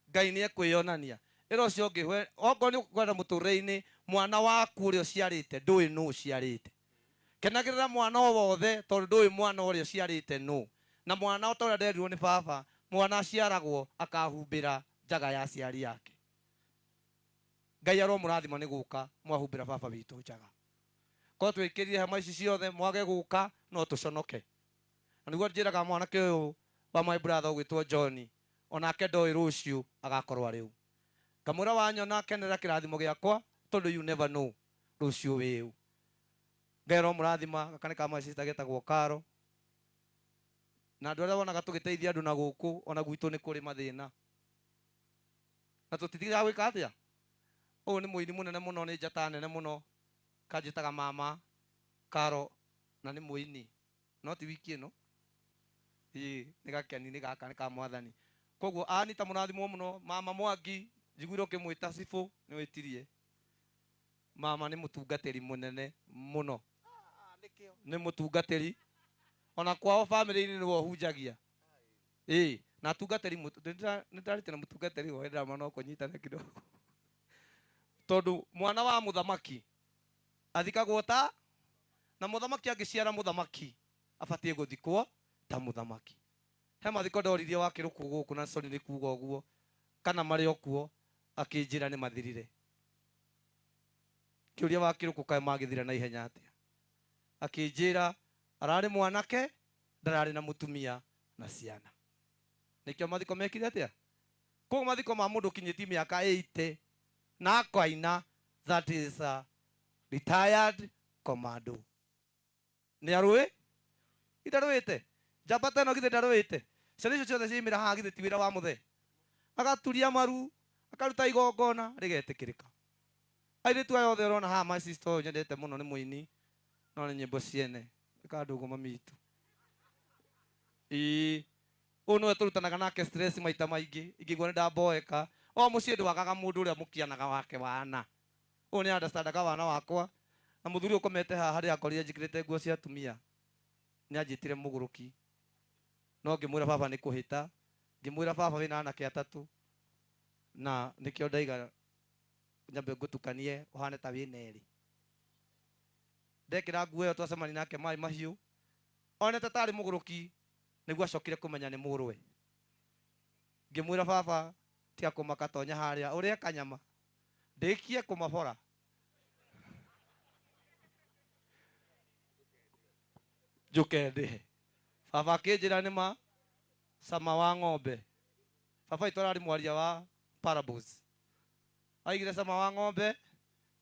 Ngai nĩ ekwĩyonania. Ĩra ũcio ũngĩ, we, okorwo nĩ ũkwenda mũtũrĩre-inĩ, mwana waku ũrĩa ũciarĩte, ndũĩ nũ ũciarĩte. Kenagĩrĩra mwana o wothe, tondũ ndũĩ mwana ũrĩa ũciarĩte nũ. Na mwana o ta ũrĩa nderirwo nĩ baba, mwana aciaragwo akahumbĩra njaga ya aciari ake. Ngai aromũrathima nĩ gũka mwahumbĩra baba witũ njaga. Korwo twĩkĩrire hema ici ciothe mwage gũka no tũconoke. Na nĩguo njĩraga mwanake ũyũ wa my brother ũgwĩtwo John, onake ndoĩ rũciũ agakorwo arĩ ũ. Ngamwĩra wanyona kenera kĩrathimo gĩakwa tondũ you never know rũciũ wĩ ũ. Ngai aromũrathima, gaka nĩ ka my sister getagwo Karo. Na andũ arĩa wonaga tũgĩteithia andũ na gũkũ, ona gwitũ nĩ kũrĩ mathĩna. Na tũtitigaga gwĩka atĩa? Ũyũ nĩ mũini mũnene mũno, nĩ njata nene mũno, kanjĩtaga mama Karo, na nĩ mũini. No ti wiki ĩno. Ĩĩ, nĩ gakeni, nĩ gaka, nĩ ka mwathani. Koguo Anita mũrathimwo mũno, mama Mwangi, njiguire ũkĩmwĩta cibũ, nĩ wĩtirie. Mama nĩ mũtungatĩri mũnene mũno. Nĩ mũtungatĩri. Ona kwao family-inĩ nĩwe ũhunjagia. Ĩĩ, na atungatĩri nĩ ndarĩte na mũtungatĩri wa ndĩramona no kũnyitana kidogo. Tondũ mwana wa mũthamaki athikagwo ta, na mũthamaki angĩciara mũthamaki abatiĩ gũthikwo ta mũthamaki. He mathiko ndoririe wa kĩrũkũ gũkũ na sorry nĩ kuga ũguo, kana marĩ o kuo, akĩnjĩra nĩ mathirire. Ngĩũria wa kĩrũkũ kaĩ magĩthira na ihenya atĩa? Akĩnjĩra ararĩ mwanake ndararĩ na mũtumia na ciana. Nĩkĩo mathiko mekire atĩa? Koguo mathiko ma mũndũ ũkinyĩtie mĩaka 80 na akaina, that is a retired commando. Nĩ arũĩ? Ndarũĩte? Njamba ta ĩno githĩ ndarũĩte? Ciana icio ciothe ciaimĩra haha githĩ ti wĩra wa mũthee? Agaturia maru, akaruta igongona rĩgetĩkĩrĩka. Airĩtu aya othe ũrona haha, my sister ũyũ nyendete mũno nĩ mũini, no nĩ nyĩmbo ciene. Nĩ kandũgũ mami witũ. Ĩĩ, ũyũ nĩwe tũrutanaga nake stress maita maingĩ, ingĩigua nĩ ndamboeka. O mũciĩ ndwagaga mũndũ ũrĩa mũkianaga wake wana. Ũyũ nĩ understandaga wana wakwa, na mũthuri ũyũ ũkomete haha rĩrĩa ankorire njĩkĩrĩte nguo cia atumia, nĩ anjĩtire mũgũrũki. No ngĩmwĩra baba nĩ kũhĩta, ngĩmwĩra baba wĩna anake atatũ, na nĩkĩo ndaiga nyambe ngũtukanie ũhane ta wĩna erĩ. Ndekĩra nguo ĩyo twacemania nake maĩ mahiũ, onete tarĩ mũgũrũki, nĩguo acokire kũmenya nĩ mũrũwe. Ngĩmwĩra baba tiga kũmaka tonya harĩa ũrĩe kanyama, ndĩkie kũmabora. Njũke ndĩhe. Baba akĩnjĩra nĩ ma cama wa ng'ombe. Baba witũ ararĩ mwaria wa parables. Aigire cama wa ng'ombe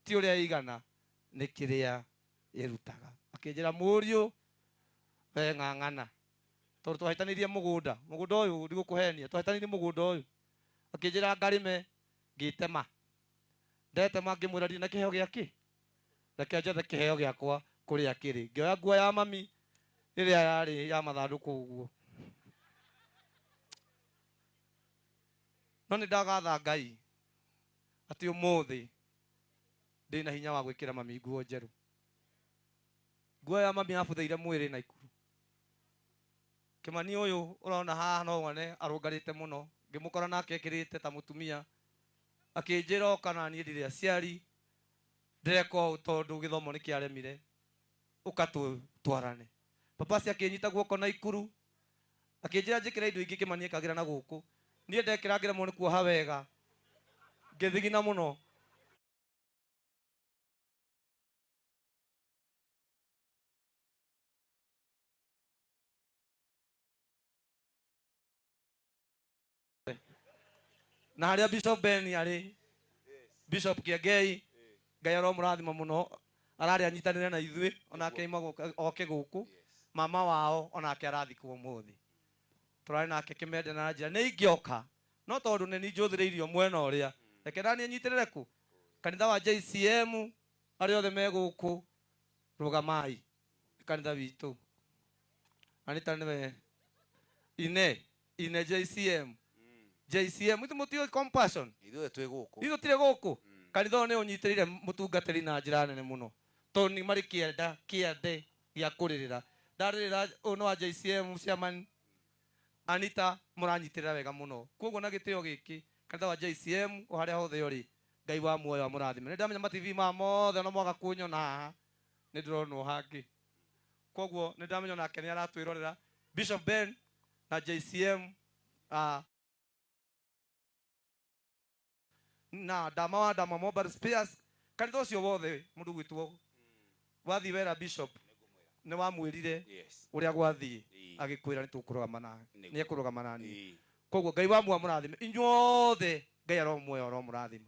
ti ũrĩa ĩigana nĩ kĩrĩa ĩrutaga. Akĩnjĩra mũriũ we ng'ang'ana. Tondũ twahĩtanĩirie mũgũnda, mũgũnda ũyũ ndigũkũhenia, twahĩtanĩirie mũgũnda ũyũ. Akĩnjĩra ngarĩme, ngĩtema. Ndetema ngĩmwĩra ndirĩ na kĩheo gĩa kĩ? Reke njethe kĩheo gĩakwa kũrĩa kĩrĩ. Ngĩoya nguo ya mami ĩrĩa yarĩ ya mathandũkũ ũguo. No nĩ ndagatha Ngai atĩ ũmũthĩ ndĩna hinya wa gwĩkĩra mami nguo njerũ. Nguo ya mami yabuthĩire mwĩrĩ Naikuru. Kĩmani ũyũ ũrona haha no wone arũngarĩte mũno. Ngĩmũkora nake ekĩrĩte ta mũtumia. Akĩnjĩra oka na niĩ ndirĩ aciari, ndĩreka ũũ tondũ gĩthomo nĩ kĩaremire, ũka tũtwarane. Papasi akĩnyita guoko Naikuru, akĩnjĩra njĩkĩre indo ingĩ Kĩmani ekagĩra na gũkũ. Niĩ ndekĩra ngĩremwo nĩ kuoha wega, ngĩthigina mũno. Na harĩa Bishop Ben arĩ, Bishop Kĩengei, Ngai aromũrathima mũno, ararĩ anyitanĩre na ithuĩ, onake aima oke gũkũ, mama wao onake arathikwo ũmũthĩ. Tũrarĩ nake Kĩmende na aranjĩra nĩ ingĩoka, no tondũ nĩ niĩ njũthĩrĩirio mwena ũrĩa, reke naniĩ nyitĩrĩre kũ? Kanitha wa JCM, arĩa othe me gũkũ, rũgamai. Nĩ kanitha witũ. Anita nĩwe ine ine JCM JCM ithu mũtiũĩ compassion Ithuĩ twĩ gũkũ. Ithuĩ tũtirĩ gũkũ. Kanitha ũyũ nĩ ũnyitĩrĩire mũtungatĩri na njĩra nene mũno tondũ nĩ marĩ kĩenda kĩande gĩa kũrĩrĩra. Ndarĩrĩra ũyũ nĩ wa JCM chairman Anita mũranyitĩrĩra wega mũno. Koguo na gĩtĩo gĩkĩ kanitha wa JCM o harĩa hothe ũrĩ Ngai wa muoyo amũrathime. Nĩ ndamenya ma TV maya mothe ona mwaga kũnyona haha nĩ ndĩronwo hangĩ. Koguo nĩ ndamenya onake nĩ aratwĩrorera Bishop Ben na JCM na Ndama wa Ndama Mobile Spares kanitha ũcio wothe mũndũ gwĩtwo wathiĩ wera Bishop nĩ wamwĩrire Yes. ũrĩa gwathiĩ agĩkwĩra nĩ tũkũrũgama na nĩ ekũrũgama na niĩ. Koguo Ngai wa muoyo amũrathime inyuothe, Ngai aromuoya aromũrathima.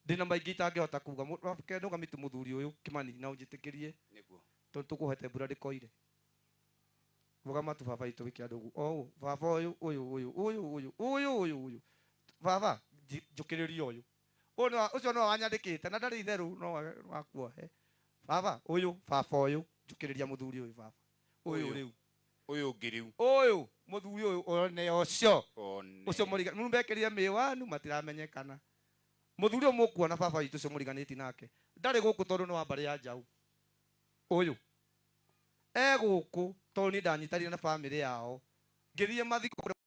Ndĩna maingĩ itangĩhota kuga. Reke ndũgamitu mũthuri ũyũ Kĩmani na ũnjĩtĩkĩrie Nĩguo. tondũ tũkũhete mbura ndĩkoire. Rũgama tu baba witũ wĩke andũ ũguo. O ũũ baba ũyũ ũyũ ũyũ ũyũ ũyũ ũyũ ũyũ ũyũ baba njũkĩrĩria ũyũ. Ũyũ nĩwe ũcio nĩwe wanyandĩkĩte na ndarĩ itherũ no wakuohe. Baba ũyũ baba ũyũ njũkĩrĩria mũthuri ũyũ baba. Ũyũ Ũyũ. rĩu. Ũyũ ũngĩ rĩu. Ũyũ mũthuri ũyũ one ũcio. One. Ũcio mũriga mũmbekĩrire mĩwanu matiramenyekana. Mũthuri ũyũ mũkuona baba witũ ũcio mũriganĩti nake ndarĩ gũkũ tondũ nĩ wa mbarĩ ya Njaũ. Ũyũ e gũkũ tondũ niĩ ndanyitanire na bamĩrĩ yao ngĩthiĩ mathiko kũrĩa.